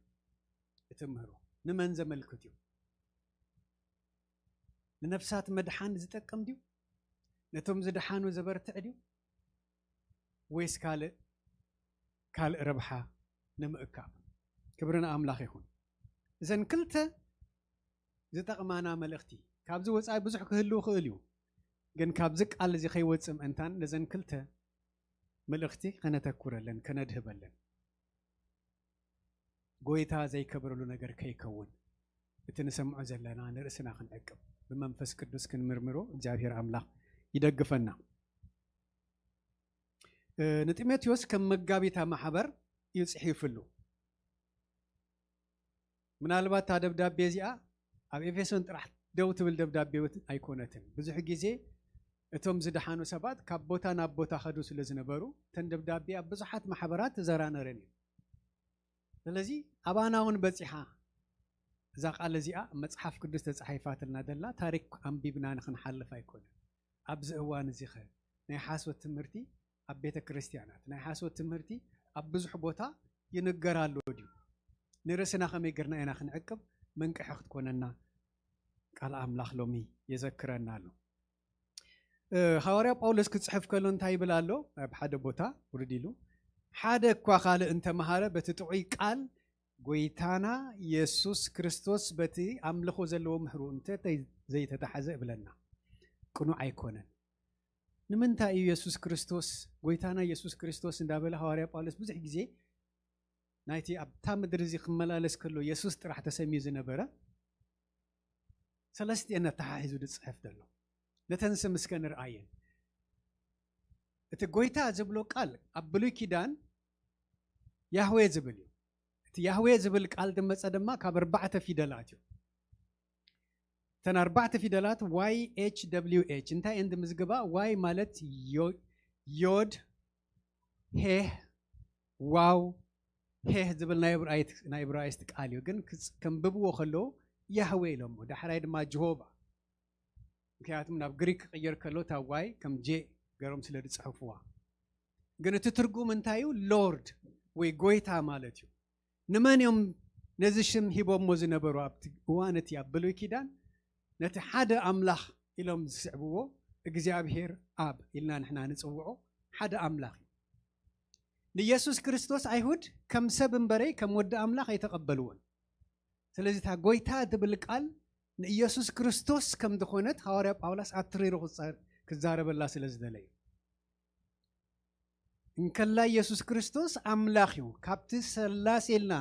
እቲ ምህሮ? ንመን ዘመልክት እዩ? ንነፍሳት መድሓን ዝጠቅም ድዩ? ነቶም ዝደሓኑ ዘበርትዕ ድዩ? ወይስ ካልእ ካልእ ረብሓ ንምእካብ? ክብሪ ንኣምላኽ ይኹን። እዘን ክልተ ዝጠቕማና መልእኽቲ፣ ካብዚ ወጻኢ ብዙሕ ክህልው ክእል እዩ፣ ግን ካብዚ ቃል እዚ ከይወጽእ ምእንታን ነዘን ክልተ መልእኽቲ ከነተኩረለን ከነድህበለን፣ ጎይታ ዘይከብረሉ ነገር ከይከውን፣ እቲ ንሰምዖ ዘለና ንርእስና ክንዕቅብ፣ ብመንፈስ ቅዱስ ክንምርምሮ እግዚኣብሔር ኣምላኽ ይደግፈና። ንጢሞቴዎስ ከም መጋቢታ ማሕበር እዩ ጽሒፍሉ። ምናልባት እታ ደብዳቤ እዚኣ ኣብ ኤፌሶን ጥራሕ ደው ትብል ደብዳቤ ኣይኮነትን። ብዙሕ ግዜ እቶም ዝደሓኑ ሰባት ካብ ቦታ ናብ ቦታ ከዱ ስለ ዝነበሩ፣ እተን ደብዳቤ ኣብ ብዙሓት ማሕበራት ተዘራነረን እዩ። ስለዚ ኣባና እውን በጺሓ እዛ ቃል እዚኣ መጽሓፍ ቅዱስ ተጻሒፋትልና ደላ ታሪክ ኣንቢብና ንክንሓልፍ ኣይኮነን። ኣብዚ እዋን እዚ ኸ ናይ ሓሶት ትምህርቲ ኣብ ቤተ ክርስቲያናት፣ ናይ ሓሶት ትምህርቲ ኣብ ብዙሕ ቦታ ይንገር ኣሎ ድዩ? ንርእስና ከመይ ገርና ኢና ክንዕቅብ መንቅሒ ክትኮነና ቃል ኣምላኽ ሎሚ የዘክረና ኣሎ። ሃዋርያ ጳውሎስ ክጽሕፍ ከሎ እንታይ ይብል ኣሎ? ኣብ ሓደ ቦታ ውርድ ኢሉ ሓደ እኳ ካልእ እንተመሃረ በቲ ጥዑይ ቃል ጎይታና የሱስ ክርስቶስ በቲ ኣምልኾ ዘለዎ ምህሩ እንተ ዘይተታሓዘ እብለና ቅኑዕ ኣይኮነን። ንምንታይ እዩ የሱስ ክርስቶስ ጎይታና የሱስ ክርስቶስ እንዳበለ ሃዋርያ ጳውሎስ ብዙሕ ግዜ ናይቲ ኣብታ ምድሪ እዚ ክመላለስ ከሎ የሱስ ጥራሕ ተሰምዩ ዝነበረ ሰለስቲኤን ኣተሓሒዙ ዝፅሕፍ ዘሎ? ነተን ስም እስከ ንርኣየን። እቲ ጎይታ ዝብሎ ቃል ኣብ ብሉይ ኪዳን ያህዌ ዝብል እዩ። እቲ ያህዌ ዝብል ቃል ዝመፀ ድማ ካብ ኣርባዕተ ፊደላት እዩ። እተን ኣርባዕተ ፊደላት ዋይ ኤች ደብሊው ኤች እንታይ እየን ዝምዝግባ? ዋይ ማለት ዮ- ዮድ፣ ሄህ፣ ዋው፣ ሄህ ዝብል ናይ ዕብራይት- ናይ ዕብራይስጥ ቃል እዩ። ግን ክጽ- ከንብብዎ ከለዉ ያህዌ ኢሎሞ፣ ዳሕራይ ድማ ጀሆቫ። ምክንያቱም ናብ ግሪክ ክቕየር ከሎ እታ ዋይ ከም ጄ ገሮም ስለ ዝጽሕፍዋ። ግን እቲ ትርጉም እንታይ እዩ? ሎርድ ወይ ጎይታ ማለት እዩ። ንመን እዮም ነዚ ሽም ሂቦሞ ዝነበሩ? ኣብቲ እዋን እቲ ኣብ ብሉይ ኪዳን ነቲ ሓደ ኣምላኽ ኢሎም ዝስዕብዎ እግዚኣብሔር ኣብ ኢልና ንሕና ንጽውዖ ሓደ ኣምላኽ እዩ። ንኢየሱስ ክርስቶስ ኣይሁድ ከም ሰብ እምበረይ ከም ወዲ ኣምላኽ ኣይተቐበልዎን። ስለዚ እታ ጎይታ ትብል ቃል ንኢየሱስ ክርስቶስ ከም ዝኾነት ሃዋርያ ጳውሎስ ኣትሪሩ ክዛ- ክዛረበላ ስለ ዝደለዩ። እንከላ ኢየሱስ ክርስቶስ ኣምላኽ እዩ። ካብቲ ሰላሴ ኢልና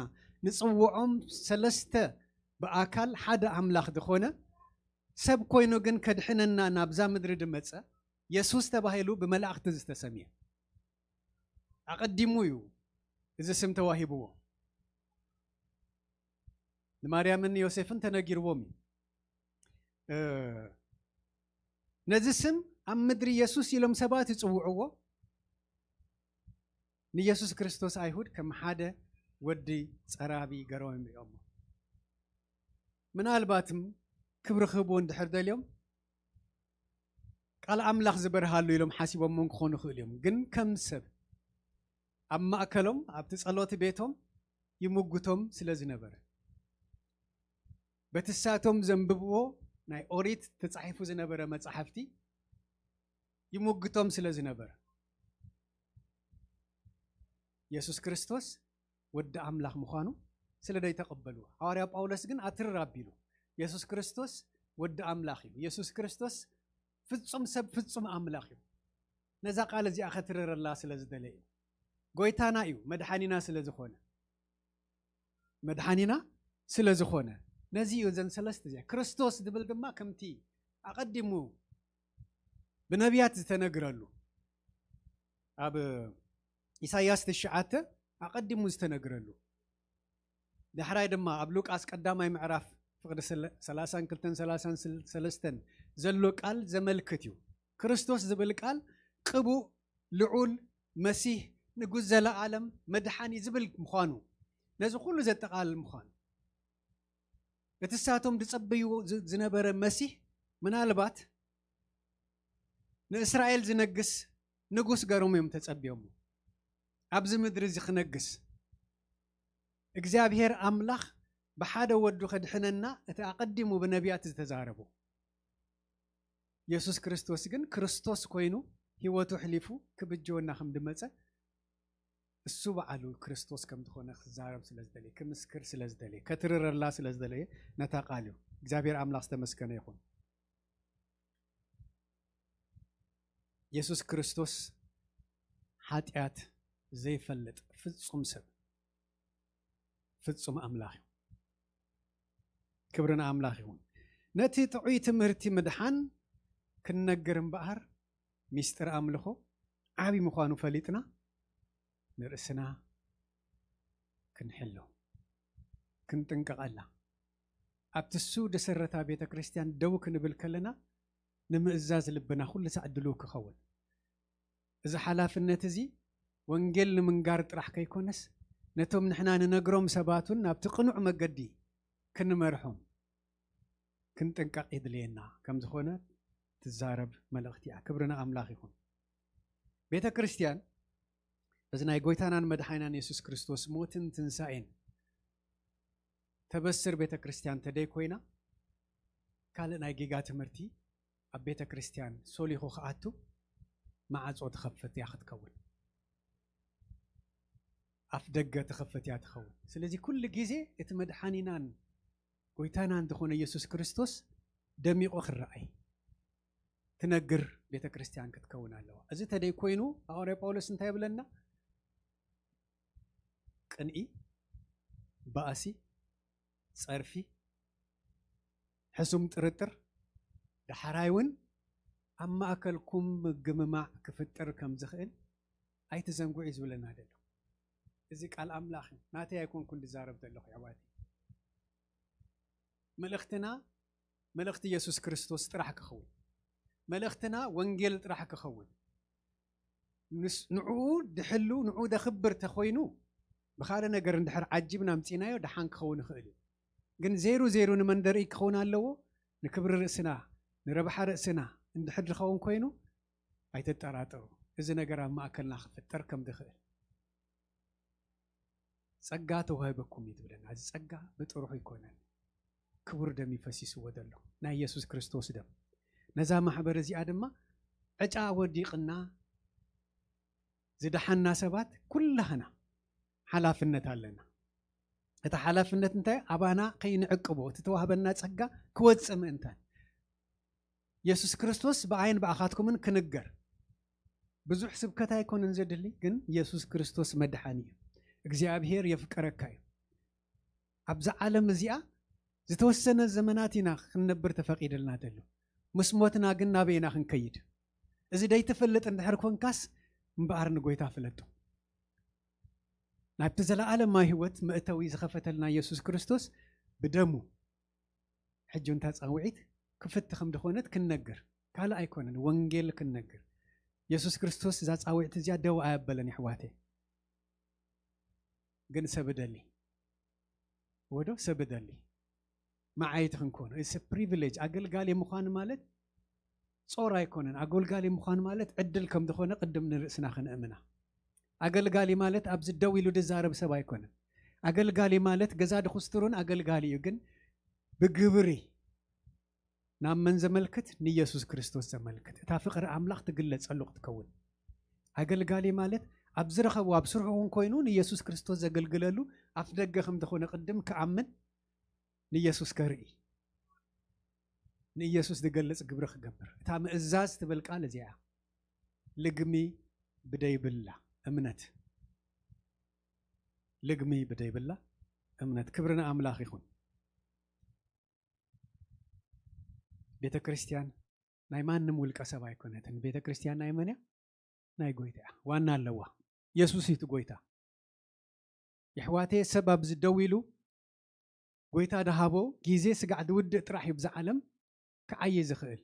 ንጽውዖም ሰለስተ ብኣካል ሓደ ኣምላኽ ዝኾነ ሰብ ኮይኑ ግን ከድሕነና ናብዛ ምድሪ ድመጸ የሱስ ተባሂሉ ብመላእኽቲ ዝተሰምየ። ኣቐዲሙ እዩ እዚ ስም ተዋሂብዎ። ንማርያምን ዮሴፍን ተነጊርዎም እዩ። እ፣ ነዚ ስም ኣብ ምድሪ የሱስ ኢሎም ሰባት ይጽውዕዎ። ንየሱስ ክርስቶስ ኣይሁድ ከም ሓደ ወዲ ጸራቢ ገሮም ይሪኦሞ። ምናልባትም ክብሪ ክህብዎ እንድሕር ደልዮም ቃል ኣምላኽ ዝበርሃሉ ኢሎም ሓሲቦም እውን ክኾኑ ይኽእሉ እዮም። ግን ከም ሰብ ኣብ ማእከሎም ኣብቲ ጸሎት ቤቶም ይምጉቶም ስለ ዝነበረ፣ በቲ ሳቶም ዘንብብዎ ናይ ኦሪት ተጻሒፉ ዝነበረ መጻሕፍቲ ይምጉቶም ስለ ዝነበረ፣ የሱስ ክርስቶስ ወዲ ኣምላኽ ምዃኑ ስለ ዘይተቐበልዎ፣ ሃዋርያ ጳውሎስ ግን ኣትርር ኣቢሉ የሱስ ክርስቶስ ወዲ ኣምላኽ እዩ፣ የሱስ ክርስቶስ ፍጹም ሰብ ፍጹም ኣምላኽ እዩ። ነዛ ቃል እዚኣ ከትርረላ ስለ ዝደለ እዩ። ጎይታና እዩ፣ መድሓኒና ስለ ዝኾነ፣ መድሓኒና ስለ ዝኾነ፣ ነዚ እዩ እዘን ሰለስተ እዚኣ። ክርስቶስ ዝብል ድማ ከምቲ ኣቐዲሙ ብነቢያት ዝተነግረሉ፣ ኣብ ኢሳይያስ ትሽዓተ ኣቐዲሙ ዝተነግረሉ፣ ዳሕራይ ድማ ኣብ ሉቃስ ቀዳማይ ምዕራፍ ፍቕዲ ሰለ- ሰላሳን ክልተን ሰላሳን ሰለስተን ዘሎ ቃል ዘመልክት እዩ። ክርስቶስ ዝብል ቃል ቅቡእ፣ ልዑል፣ መሲህ፣ ንጉስ ዘለኣለም፣ መድሓኒ ዝብል ምዃኑ፣ ነዚ ኩሉ ዘጠቓልል ምዃኑ፣ እቲ ሳቶም ዝጸበይዎ ዝ- ዝነበረ መሲህ ምናልባት ንእስራኤል ዝነግስ ንጉስ ገሮም እዮም ተጸብዮሞ። ኣብዚ ምድሪ እዚ ክነግስ እግዚኣብሔር ኣምላኽ ብሓደ ወዱ ከድሕነና እቲ ኣቐዲሙ ብነቢያት ዝተዛረቦ። የሱስ ክርስቶስ ግን ክርስቶስ ኮይኑ ህይወቱ ኣሕሊፉ ክብጀወና ከም ድመጸ እሱ በዓሉ ክርስቶስ ከም ዝኾነ ክዛረብ ስለ ዝደለየ፣ ክምስክር ስለ ዝደለየ፣ ከትርረላ ስለ ዝደለየ ነታ ቃል እዩ። እግዚኣብሔር ኣምላኽ ዝተመስገነ ይኹን። የሱስ ክርስቶስ ሓጢኣት ዘይፈልጥ ፍጹም ሰብ፣ ፍጹም ኣምላኽ እዩ። ክብሪ ንኣምላኽ ይኹን። ነቲ ጥዑይ ትምህርቲ ምድሓን ክንነግር እምበኣር፣ ሚስጥር ኣምልኾ ዓቢ ምዃኑ ፈሊጥና፣ ንርእስና ክንሕሎ፣ ክንጥንቀቐላ። ኣብቲ እሱ ዝሰረታ ቤተ ክርስቲያን ደው ክንብል ከለና፣ ንምእዛዝ ልብና ኩሉ ሳዕ ድሉው ክኸውን። እዚ ሓላፍነት እዚ ወንጌል ንምንጋር ጥራሕ ከይኮነስ፣ ነቶም ንሕና ንነግሮም ሰባት እውን ናብቲ ቅኑዕ መገዲ ክንመርሖም ክንጥንቀቕ የድልየና ከም ዝኾነ ትዛረብ መልእኽቲ እያ። ክብሪ ንኣምላኽ ይኹን። ቤተ ክርስቲያን በዚ ናይ ጎይታናን መድሓኒናን የሱስ ክርስቶስ ሞትን ትንሳኤን ተበስር ቤተ ክርስቲያን ተደይ ኮይና፣ ካልእ ናይ ጌጋ ትምህርቲ ኣብ ቤተ ክርስቲያን ሶሊኹ ክኣቱ መዓጾ ትኸፍት እያ ክትከውን። ኣፍ ደገ ትኸፍት እያ ትኸውን። ስለዚ ኩሉ ግዜ እቲ መድሓኒናን ጎይታናን ዝኾነ የሱስ ክርስቶስ ደሚቑ ክረኣይ ትነግር ቤተ ክርስቲያን ክትከውን ኣለዋ። እዚ ተደይ ኮይኑ ሃዋርያ ጳውሎስ እንታይ ይብለና? ቅንኢ፣ ባእሲ፣ ጸርፊ፣ ሕሱም ጥርጥር፣ ዳሕራይ እውን ኣብ ማእከልኩም ምግምማዕ ክፍጠር ከም ዝኽእል ኣይትዘንግዑ እዩ ዝብለና ዘሎ። እዚ ቃል ኣምላኽ እዩ። ናተይ ኣይኮንኩን ዝዛረብ ዘለኹ፣ ኣሕዋተይ። መልእኽትና መልእኽቲ የሱስ ክርስቶስ ጥራሕ ክኸውን፣ መልእኽትና ወንጌል ጥራሕ ክኸውን፣ ንስ-፣ ንዕኡ ድሕሉ፣ ንዕኡ ደኽብር ተኾይኑ፣ ብኻልእ ነገር እንድሕር ዓጂብና ኣምጺእናዮ፣ ደሓን ክኸውን ይኽእል እዩ። ግን ዜሩ ዜሩ ንመን ደርኢ ክኸውን ኣለዎ? ንክብሪ ርእስና፣ ንረብሓ ርእስና እንድሕር ዝኸውን ኮይኑ፣ ኣይትጠራጠሩ፣ እዚ ነገር ኣብ ማእከልና ክፍጠር ከም ዝኽእል። ጸጋ ተዋሂበኩም እዩ ትብለና። እዚ ጸጋ ብጥርሑ ኣይኮነን፣ ክቡር ደም እዩ ፈሲስዎ ዘሎ፣ ናይ የሱስ ክርስቶስ ደም። ነዛ ማሕበር እዚኣ ድማ ዕጫ ወዲቕና ዝደሓና ሰባት ኩላህና ሓላፍነት ኣለና። እቲ ሓላፍነት እንታይ? ኣባና ከይንዕቅቦ፣ እቲ ተዋህበና ጸጋ ክወጽእ ምእንታን። የሱስ ክርስቶስ ብኣይን ብኣኻትኩምን ክንገር። ብዙሕ ስብከት ኣይኮነን ዘድሊ፣ ግን የሱስ ክርስቶስ መድሓኒ እዩ። እግዚኣብሔር የፍቀረካ እዩ። ኣብዛ ዓለም እዚኣ ዝተወሰነ ዘመናት ኢና ክንነብር ተፈቒድልና ዘሎ። ምስ ሞትና ግን ናበይ ኢና ክንከይድ? እዚ ደይትፈልጥ እንድሕር ኮንካስ፣ እምበኣር ንጎይታ ፍለጦ። ናብቲ ዘለኣለማዊ ህይወት መእተዊ ዝኸፈተልና የሱስ ክርስቶስ ብደሙ ሕጂ እታ ጻውዒት ክፍቲ ከም ዝኾነት ክንነግር፣ ካልእ ኣይኮነን፣ ወንጌል ክንነግር። የሱስ ክርስቶስ እዛ ጻውዒት እዚኣ ደው ኣየበለን፣ የሕዋተይ። ግን ሰብ እደሊ። ወዶ ሰብ እደሊ። መዓይቲ ክንኮኖ። It's a privilege። ኣገልጋሊ ምዃን ማለት ጾር ኣይኮነን። ኣገልጋሊ ምዃን ማለት ዕድል ከም ዝኾነ ቅድም ንርእስና ክንእምና። ኣገልጋሊ ማለት ኣብዚ ደው ኢሉ ዝዛረብ ሰብ ኣይኮነን። ኣገልጋሊ ማለት ገዛ ድኹስትሩን ኣገልጋሊ እዩ፣ ግን ብግብሪ ናብ መን ዘመልክት? ንየሱስ ክርስቶስ ዘመልክት። እታ ፍቕሪ ኣምላኽ ትግለጸሉ ክትከውን። ኣገልጋሊ ማለት ኣብ ዝረኸቦ፣ ኣብ ስርሑ እውን ኮይኑ ንየሱስ ክርስቶስ ዘገልግለሉ ኣፍ ደገ ከም ዝኾነ ቅድም ክኣምን፣ ንየሱስ ከርኢ፣ ንኢየሱስ ዝገልጽ ግብሪ ክገብር። እታ ምእዛዝ ትብል ቃል እዚኣ እያ። ልግሚ ብደይብላ እምነት። ልግሚ ብደይብላ እምነት። ክብሪ ንኣምላኽ ይኹን። ቤተ ክርስቲያን ናይ ማንም ውልቀ ሰብ ኣይኮነትን። ቤተ ክርስቲያን ናይ መን እያ? ናይ ጎይታ እያ። ዋና ኣለዋ። የሱስ እዩ እቲ ጎይታ። የሕዋተየ፣ ሰብ ኣብዚ ደው ኢሉ ጎይታ ድሃቦ ግዜ ስጋዕ ድውድእ ጥራሕ እዩ ብዛ ዓለም ክዓዪ ዝኽእል።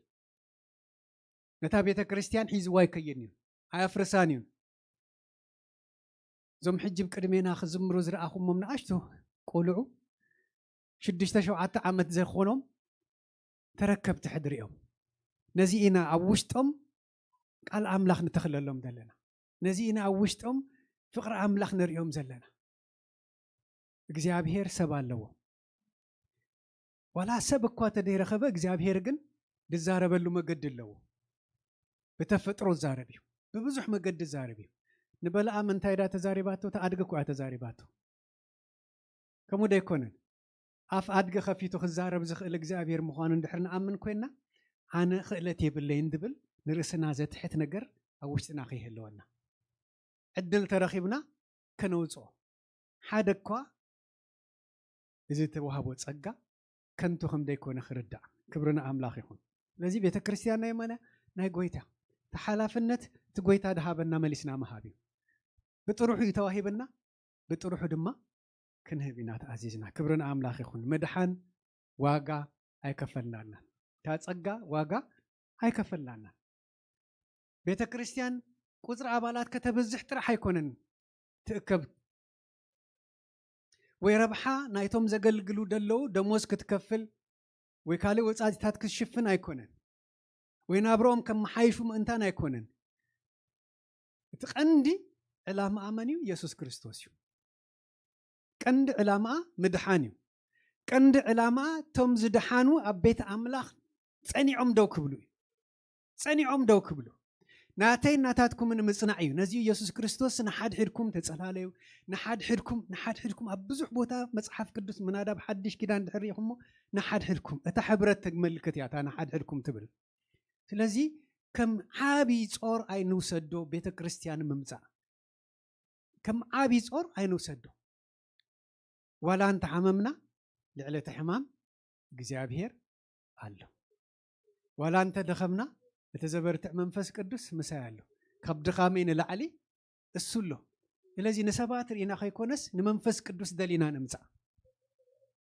ነታ ቤተ ክርስቲያን ሒዝዋ ኣይከይድን እዩ፣ ኣየፍርሳን እዩ። እዞም ሕጂ ብቅድሜና ክዝምሩ ዝረኣኹሞም ንኣሽቱ ቆልዑ፣ ሽዱሽተ ሸውዓተ ዓመት ዘይኮኖም ተረከብቲ ሕድሪ እዮም። ነዚ ኢና ኣብ ውሽጦም ቃል ኣምላኽ ንተኽለሎም ዘለና። ነዚ ኢና ኣብ ውሽጦም ፍቕሪ ኣምላኽ ንርእዮም ዘለና። እግዚኣብሔር ሰብ ኣለዎ። ዋላ ሰብ እኳ ተደይረኸበ እግዚኣብሔር ግን ዝዛረበሉ መገዲ ኣለዎ። ብተፈጥሮ ዝዛረብ እዩ። ብብዙሕ መገዲ ዝዛረብ እዩ። ንበለዓም እንታይ ዳ ተዛሪባቶ? እታ ኣድጊ እኳ እያ ተዛሪባቶ። ከምኡ ዶ ኣይኮነን? ኣፍ ኣድጊ ከፊቱ ክዛረብ ዝኽእል እግዚኣብሔር ምዃኑ እንድሕር ንኣምን ኮይና፣ ኣነ ክእለት የብለይን ድብል ንርእስና ዘትሕት ነገር ኣብ ውሽጥና ከይህልወና ዕድል ተረኺብና ከነውፅኦ። ሓደ እኳ እዚ ተዋህቦ ጸጋ ከንቱ ከም ዘይኮነ ክርዳእ። ክብሪ ንኣምላኽ ይኹን። ስለዚ ቤተ ክርስቲያን ናይ መነ? ናይ ጎይታ። ተሓላፍነት እቲ ጎይታ ድሃበና መሊስና ምሃብ እዩ። ብጥሩሑ እዩ ተዋሂበና፣ ብጥሩሑ ድማ ክንህብ ኢና ተኣዚዝና። ክብሪ ንኣምላኽ ይኹን። ምድሓን ዋጋ ኣይከፈልናናን። እታ ጸጋ ዋጋ ኣይከፈልናናን። ቤተ ክርስቲያን ቁጽሪ ኣባላት ከተብዝሕ ጥራሕ ኣይኮነን ትእከብ፣ ወይ ረብሓ ናይቶም ዘገልግሉ ደለዉ ደሞዝ ክትከፍል ወይ ካልእ ወጻኢታት ክትሽፍን ኣይኮነን፣ ወይ ናብርኦም ከመሓይሹ ምእንታን ኣይኮነን። እቲ ቀንዲ ዕላማኣ መን እዩ? የሱስ ክርስቶስ እዩ። ቀንዲ ዕላማኣ ምድሓን እዩ። ቀንዲ ዕላማኣ እቶም ዝደሓኑ ኣብ ቤት ኣምላኽ ጸኒዖም ደው ክብሉ እዩ። ጸኒዖም ደው ክብሉ። ናተይ ናታትኩምን ምጽናዕ እዩ። ነዚ ኢየሱስ ክርስቶስ ንሓድሕድኩም ተጸላለዩ፣ ንሓድሕድኩም፣ ንሓድሕድኩም ኣብ ብዙሕ ቦታ መጽሓፍ ቅዱስ ምናዳብ ሓድሽ ኪዳን ድሕር ሪኢኹሞ፣ ንሓድሕድኩም። እታ ሕብረት ተመልክት እያ፣ እታ ንሓድሕድኩም ትብል። ስለዚ ከም ዓቢ ጾር ኣይንውሰዶ ቤተ ክርስቲያን ምምጻእ። ከም ዓቢ ጾር ኣይንውሰዶ። ዋላ እንተሓመምና ልዕሊ እቲ ሕማም እግዚኣብሔር ኣሎ። ዋላ እንተደኸምና እቲ ዘበርትዕ መንፈስ ቅዱስ ምሳይ ኣሎ። ካብ ድኻመይ ንላዕሊ እሱ ኣሎ። ስለዚ ንሰባት ርኢና ከይኮነስ ንመንፈስ ቅዱስ ደሊና ንምጻእ።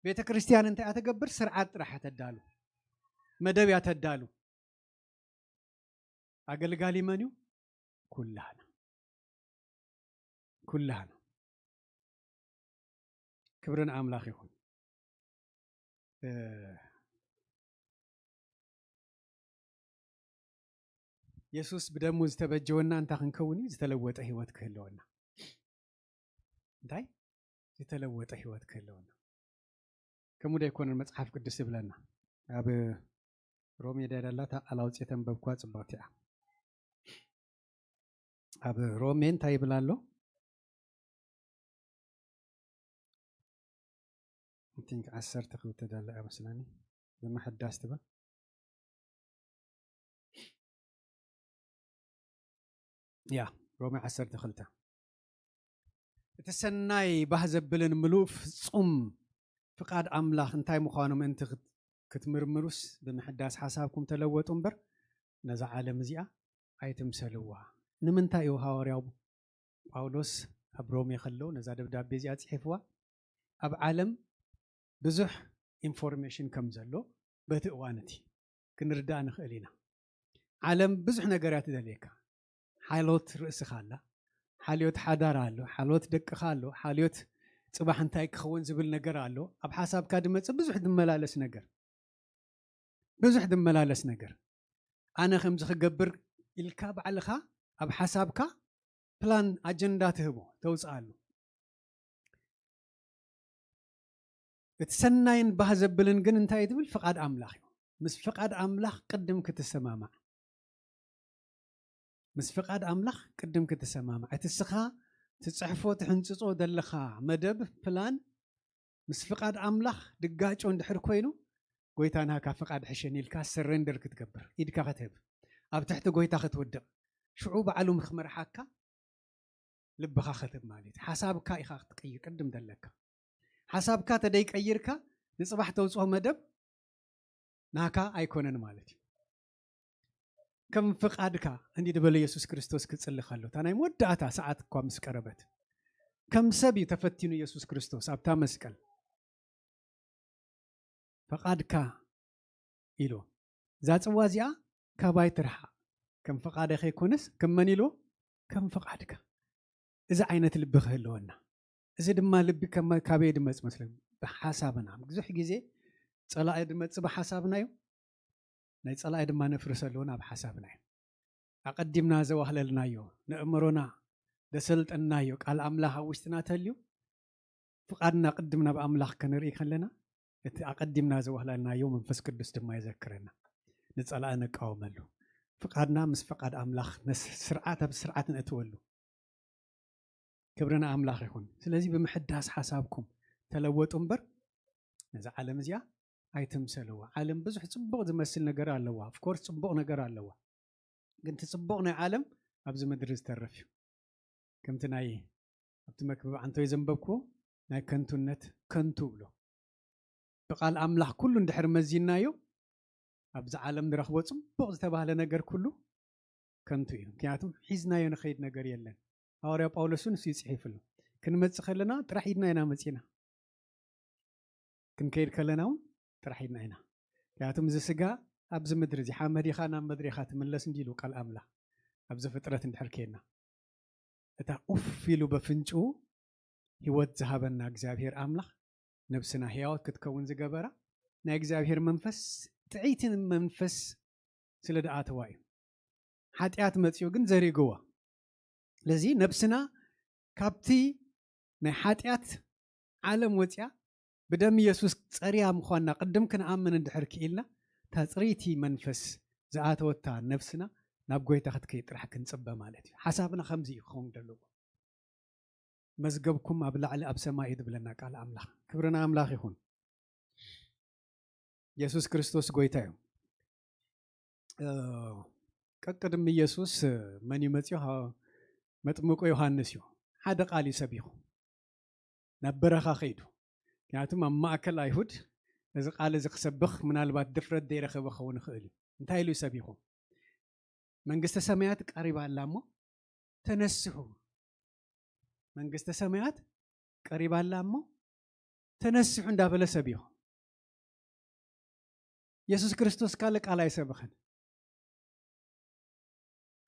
ቤተ ክርስቲያን እንታይ እያ ተገብር? ስርዓት ጥራሕ እያ ተዳሉ። መደብ እያ ተዳሉ። ኣገልጋሊ መን እዩ? ኩላህና። ኩላህና። ክብሪ ንኣምላኽ ይኹን። እ፣ የሱስ ብደሙ ዝተበጀወና እንታይ ክንከውን እዩ? ዝተለወጠ ህይወት ክህልወና። እንታይ? ዝተለወጠ ህይወት ክህልወና። ከምኡ ዶ ኣይኮነን መጽሓፍ ቅዱስ ዝብለና? ኣብ ሮሜ ዳዳላ እታ ቃል ኣውፅኤ ተንበብኳ ጽብቕቲ እያ። ኣብ ሮሜ እንታይ ይብል ኣሎ? I think ዓሰርተ ክልተ ዳላ እያ መስለኒ። ብምሕዳስ ትብል። ያ፣ ሮሜ ዓሰርተ ክልተ። እቲ ሰናይ ባህ ዘብልን ምሉእ ፍጹም ፍቓድ ኣምላኽ እንታይ ምዃኑ ምእንቲ ክት-፣ ክትምርምሩስ ብምሕዳስ ሓሳብኩም ተለወጡ እምበር ነዛ ዓለም እዚኣ ኣይትምሰልዋ። ንምንታይ እዩ ሃዋርያው ጳውሎስ ኣብ ሮሜ ከሎ ነዛ ደብዳቤ እዚኣ ጽሒፍዋ? ኣብ ዓለም ብዙሕ ኢንፎርሜሽን ከም ዘሎ በቲ እዋን እቲ ክንርዳእ ንኽእል ኢና። ዓለም ብዙሕ ነገር እያ ትደልየካ። ሓልዮት ርእስኻ ኣላ፣ ሓልዮት ሓዳር ኣሎ፣ ሓልዮት ደቅኻ ኣሎ፣ ሓልዮት ጽባሕ እንታይ ክኸውን ዝብል ነገር ኣሎ። ኣብ ሓሳብካ ድመጽእ ብዙሕ ድመላለስ ነገር፣ ብዙሕ ድመላለስ ነገር። ኣነ ከምዚ ክገብር ኢልካ ባዕልኻ ኣብ ሓሳብካ ፕላን፣ ኣጀንዳ ትህቦ፣ ተውጽኣሉ። እቲ ሰናይን ባህ ዘብልን ግን እንታይ እዩ ትብል? ፍቓድ ኣምላኽ እዩ። ምስ ፍቓድ ኣምላኽ ቅድም ክትሰማማዕ፣ ምስ ፍቓድ ኣምላኽ ቅድም ክትሰማማዕ፣ እቲ ስኻ ትጽሕፎ ትሕንጽጾ ዘለኻ መደብ፣ ፕላን፣ ምስ ፍቓድ ኣምላኽ ድጋጮ እንድሕር ኮይኑ፣ ጎይታ ናካ ፍቓድ ሕሸኒ ኢልካ ሰረንደር ክትገብር፣ ኢድካ ክትህብ፣ ኣብ ትሕቲ ጎይታ ክትውድቕ፣ ሽዑ ባዕሉ ክመርሓካ ልብኻ ክትህብ ማለት እዩ። ሓሳብካ ኢኻ ክትቅይር ቅድም ዘለካ። ሓሳብካ ተደይቀይርካ ንጽባሕ ተውጽኦ መደብ ናካ ኣይኮነን ማለት እዩ። ከም ፍቓድካ እንዲ ዝበለ የሱስ ክርስቶስ ክጽሊ ከሎ፣ እታ ናይ መወዳእታ ሰዓት እኳ ምስ ቀረበት፣ ከም ሰብ እዩ ተፈቲኑ የሱስ ክርስቶስ ኣብታ መስቀል። ፍቓድካ ኢሉ፣ እዛ ጽዋ እዚኣ ካባይ ትርሓቕ፣ ከም ፍቓደ ከይኮነስ ከም መን ኢሉ? ከም ፍቓድካ። እዚ ዓይነት ልቢ ክህልወና። እዚ ድማ ልቢ ከመ-፣ ካበይ ድመጽእ መስለኩም? ብሓሳብና። ብዙሕ ግዜ ጸላኢ ድመጽእ ብሓሳብና እዩ። ናይ ጸላኢ ድማ ነፍርሰሉ እውን ኣብ ሓሳብና እዩ። ኣቐዲምና ዘዋህለልናዮ፣ ንእምሮና ዘሰልጠንናዮ ቃል ኣምላኽ ኣብ ውሽጥና ተልዩ፣ ፍቓድና ቅድም ናብ ኣምላኽ ከነርኢ ከለና፣ እቲ ኣቐዲምና ዘዋህለልናዮ መንፈስ ቅዱስ ድማ ይዘክረና። ንጸላእ ነቃወመሉ። ፍቓድና ምስ ፍቓድ ኣምላኽ ነስ-፣ ስርዓት ኣብ ስርዓት ነእትወሉ። ክብሪ ንኣምላኽ ይኹን። ስለዚ ብምሕዳስ ሓሳብኩም ተለወጡ እምበር፣ ነዛ ዓለም እዚኣ ኣይትምሰልዋ። ዓለም ብዙሕ ጽቡቕ ዝመስል ነገር ኣለዋ። Of course ጽቡቕ ነገር ኣለዋ። ግን እቲ ጽቡቕ ናይ ዓለም ኣብዚ ምድሪ ዝተርፍ እዩ። ከምቲ ናይ ኣብቲ መክብብ ዓንቶይ ዘንበብኩዎ ናይ ከንቱነት ከንቱ ብሎ። ብቃል ኣምላኽ ኩሉ እንድሕር መዚናዮ፣ ኣብዚ ዓለም ንረኽቦ ጽቡቕ ዝተባህለ ነገር ኩሉ ከንቱ እዩ። ምክንያቱ ሒዝናዮ ንኸይድ ነገር የለን። ሃዋርያ ጳውሎስ እውን እሱ ይጽሒፍሉ። ክንመጽእ ከለና ጥራሕ ኢድና ኢና መጺና። ክንከይድ ከለና እውን ጥራሕ ኢድና ኢና። ምክንያቱም እዚ ስጋ ኣብዚ ምድሪ እዚ ሓመድ ኢኻ፣ ናብ ምድሪ ኢኻ ትምለስ እንዲሉ ቃል ኣምላኽ። ኣብዚ ፍጥረት እንድሕር ከይድና፣ እታ ኡፍ ኢሉ በፍንጭኡ ህይወት ዝሃበና እግዚኣብሔር ኣምላኽ ነብስና ህያወት ክትከውን ዝገበራ ናይ እግዚኣብሔር መንፈስ፣ ጥዕይቲ መንፈስ ስለ ደኣተዋ እዩ። ሓጢኣት መጺኡ ግን ዘሪግዋ። ስለዚ ነብስና ካብቲ ናይ ሓጢኣት ዓለም ወፂኣ ብደም ኢየሱስ ፀርያ ምዃንና ቅድም ክንኣምን እንድሕር ክኢልና፣ እታ ፅርይቲ መንፈስ ዝኣተወታ ነብስና ናብ ጎይታ ክትከይድ ጥራሕ ክንፅበ ማለት እዩ። ሓሳብና ከምዚ እዩ ክኸውን ዘለዎ። "መዝገብኩም ኣብ ላዕሊ ኣብ ሰማይ እዩ" ዝብለና ቃል ኣምላኽ። ክብሪ ንኣምላኽ ይኹን። የሱስ ክርስቶስ ጎይታ እዩ። እ፣ ቀቅድሚ የሱስ መን እዩ መጺኡ? ሃ-፣ መጥምቁ ዮሃንስ እዩ። ሓደ ቃል እዩ ሰቢኹ። ናብ በረኻ ከይዱ። ምክንያቱም ኣብ ማእከል ኣይሁድ እዚ ቃል እዚ ክሰብኽ ምናልባት ድፍረት ዘይረኸበ ክኸውን ይኽእል እዩ። እንታይ ኢሉ እዩ ሰቢኹ? "መንግስተ ሰማያት ቀሪባ ኣላ እሞ ተነስሑ። መንግስተ ሰማያት ቀሪባ ኣላ እሞ ተነስሑ" እንዳበለ ሰቢኹ። የሱስ ክርስቶስ ካልእ ቃል ኣይሰበኸን።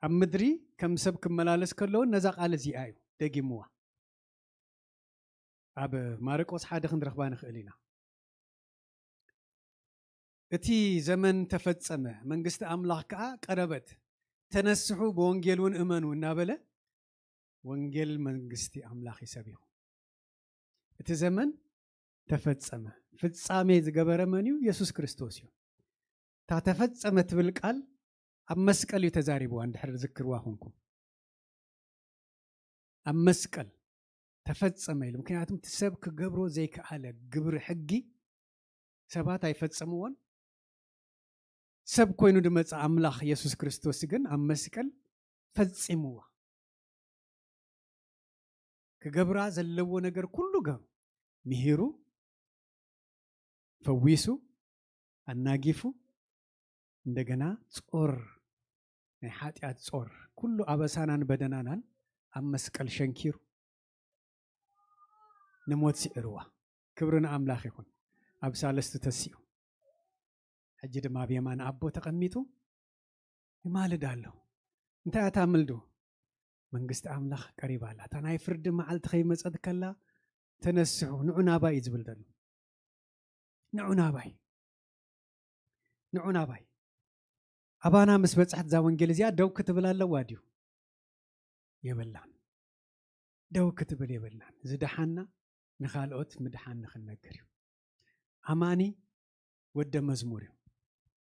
ኣብ ምድሪ ከም ሰብ ክመላለስ ከለውን ነዛ ቃል እዚኣ እዩ ደጊምዋ። ኣብ ማርቆስ ሓደ ክንረኽባ ንኽእል ኢና። "እቲ ዘመን ተፈጸመ፣ መንግስቲ ኣምላኽ ከኣ ቀረበት፣ ተነስሑ፣ ብወንጌል እውን እመኑ" እናበለ ወንጌል መንግስቲ ኣምላኽ እዩ ሰቢኹ። እቲ ዘመን ተፈጸመ። ፍጻሜ ዝገበረ መን እዩ? የሱስ ክርስቶስ እዩ። እታ ተፈጸመ ትብል ቃል ኣብ መስቀል እዩ ተዛሪብዋ፣ እንድሕር ዝክርዋ ኮንኩም። ኣብ መስቀል ተፈጸመ ኢሉ። ምክንያቱም እቲ ሰብ ክገብሮ ዘይከኣለ ግብሪ ሕጊ ሰባት ኣይፈጸምዎን። ሰብ ኮይኑ ዝመጸ ኣምላኽ የሱስ ክርስቶስ ግን ኣብ መስቀል ፈጺምዋ። ክገብራ ዘለዎ ነገር ኩሉ ገሩ፣ ምሂሩ፣ ፈዊሱ፣ ኣናጊፉ፣ እንደገና ጾር፣ ናይ ሓጢኣት ጾር፣ ኩሉ ኣበሳናን በደናናን ኣብ መስቀል ሸንኪሩ ንሞት ስዒርዋ። ክብሪ ንኣምላኽ ይኹን። ኣብ ሳልስቲ ተሲኡ፣ ሕጂ ድማ ኣብ የማን ኣቦ ተቐሚጡ ይማልድ ኣሎ። እንታይ እያ እታ ምልዱ? "መንግስቲ ኣምላኽ ቀሪባ ኣላ። እታ ናይ ፍርዲ መዓልቲ ከይመጸት ከላ ተነስሑ፣ ንዑ ናባይ" እዩ ዝብል ዘሎ። ንዑ ናባይ። ንዑ ናባይ። ኣባና ምስ በጽሐት እዛ ወንጌል እዚኣ ደው ክትብል ኣለዋ ድዩ? የብላን። ደው ክትብል የብላን። ዝደሓና ንኻልኦት ምድሓን ንኽንነግር እዩ። ኣማኒ ወደ መዝሙር እዩ።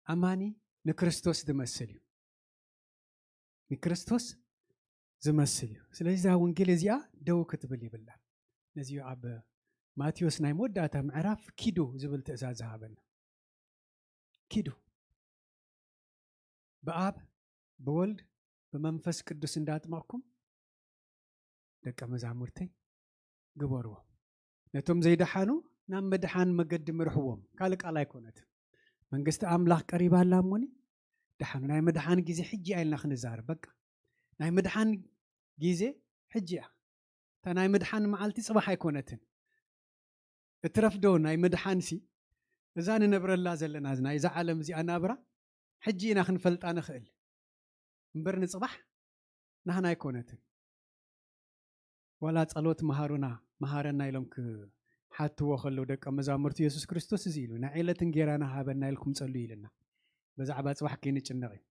ኣማኒ ንክርስቶስ ዝመስል እዩ። ንክርስቶስ ዝመስል እዩ። ስለዚ እዛ ወንጌል እዚኣ ደው ክትብል የብላን። ነዚ እዩ ኣብ ማቴዎስ ናይ መወዳእታ ምዕራፍ "ኪዱ" ዝብል ትእዛዝ ዝሃበና። "ኪዱ፣ ብኣብ ብወልድ ብመንፈስ ቅዱስ እንዳጥመቕኩም ደቀ መዛሙርተይ ግበርዎም። ነቶም ዘይደሓኑ ናብ ምድሓን መገዲ ምርሕዎም።" ካልእ ቃል ኣይኮነትን። "መንግስቲ ኣምላኽ ቀሪባ ኣላ እሞኒ ደሓኑ። ናይ ምድሓን ግዜ ሕጂ እያ" ኢልና ክንዛረብ። በቃ፣ ናይ ምድሓን ግዜ ሕጂ እያ። እታ ናይ ምድሓን መዓልቲ ጽባሕ ኣይኮነትን። እትረፍዶ ናይ ምድሓንሲ፣ እዛ ንነብረላ ዘለና ናይዛ ዓለም እዚኣ ናብራ ሕጂ ኢና ክንፈልጣ ንኽእል እምበር፣ ንጽባሕ ናህና ኣይኮነትን። ዋላ ጸሎት መሃሩና፣ መሃረና ኢሎም ክሓትዎ ከለዉ ደቀ መዛሙርቱ የሱስ ክርስቶስ እዚ ኢሉ፣ "ናይ ዕለት እንጌራና ሃበና" ኢልኩም ጸልዩ ኢልና። ብዛዕባ ጽባሕ ከይንጭነቕ እዩ።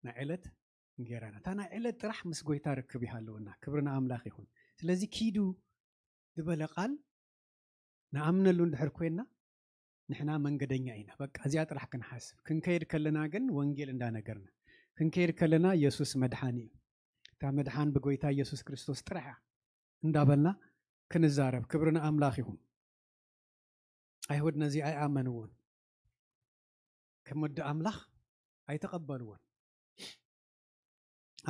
ናይ ዕለት እንጌራና። እታ ናይ ዕለት ጥራሕ ምስ ጎይታ ርክብ ይሃለወና። ክብሪ ንኣምላኽ ይኹን። ስለዚ ኪዱ ዝበለ ቃል ንኣምነሉ እንድሕር ኮይና፣ ንሕና መንገደኛ ኢና። በቃ እዚኣ ጥራሕ ክንሓስብ። ክንከይድ ከለና ግን ወንጌል እንዳነገርና። ክንከይድ ከለና ኢየሱስ መድሓን እዩ። እታ መድሓን ብጎይታ ኢየሱስ ክርስቶስ ጥራሕ እያ እንዳበልና ክንዛረብ። ክብሪ ንኣምላኽ ይኹን። ኣይሁድ ነዚ ኣይኣመንዎን። ከም ወዲ ኣምላኽ ኣይተቐበልዎን።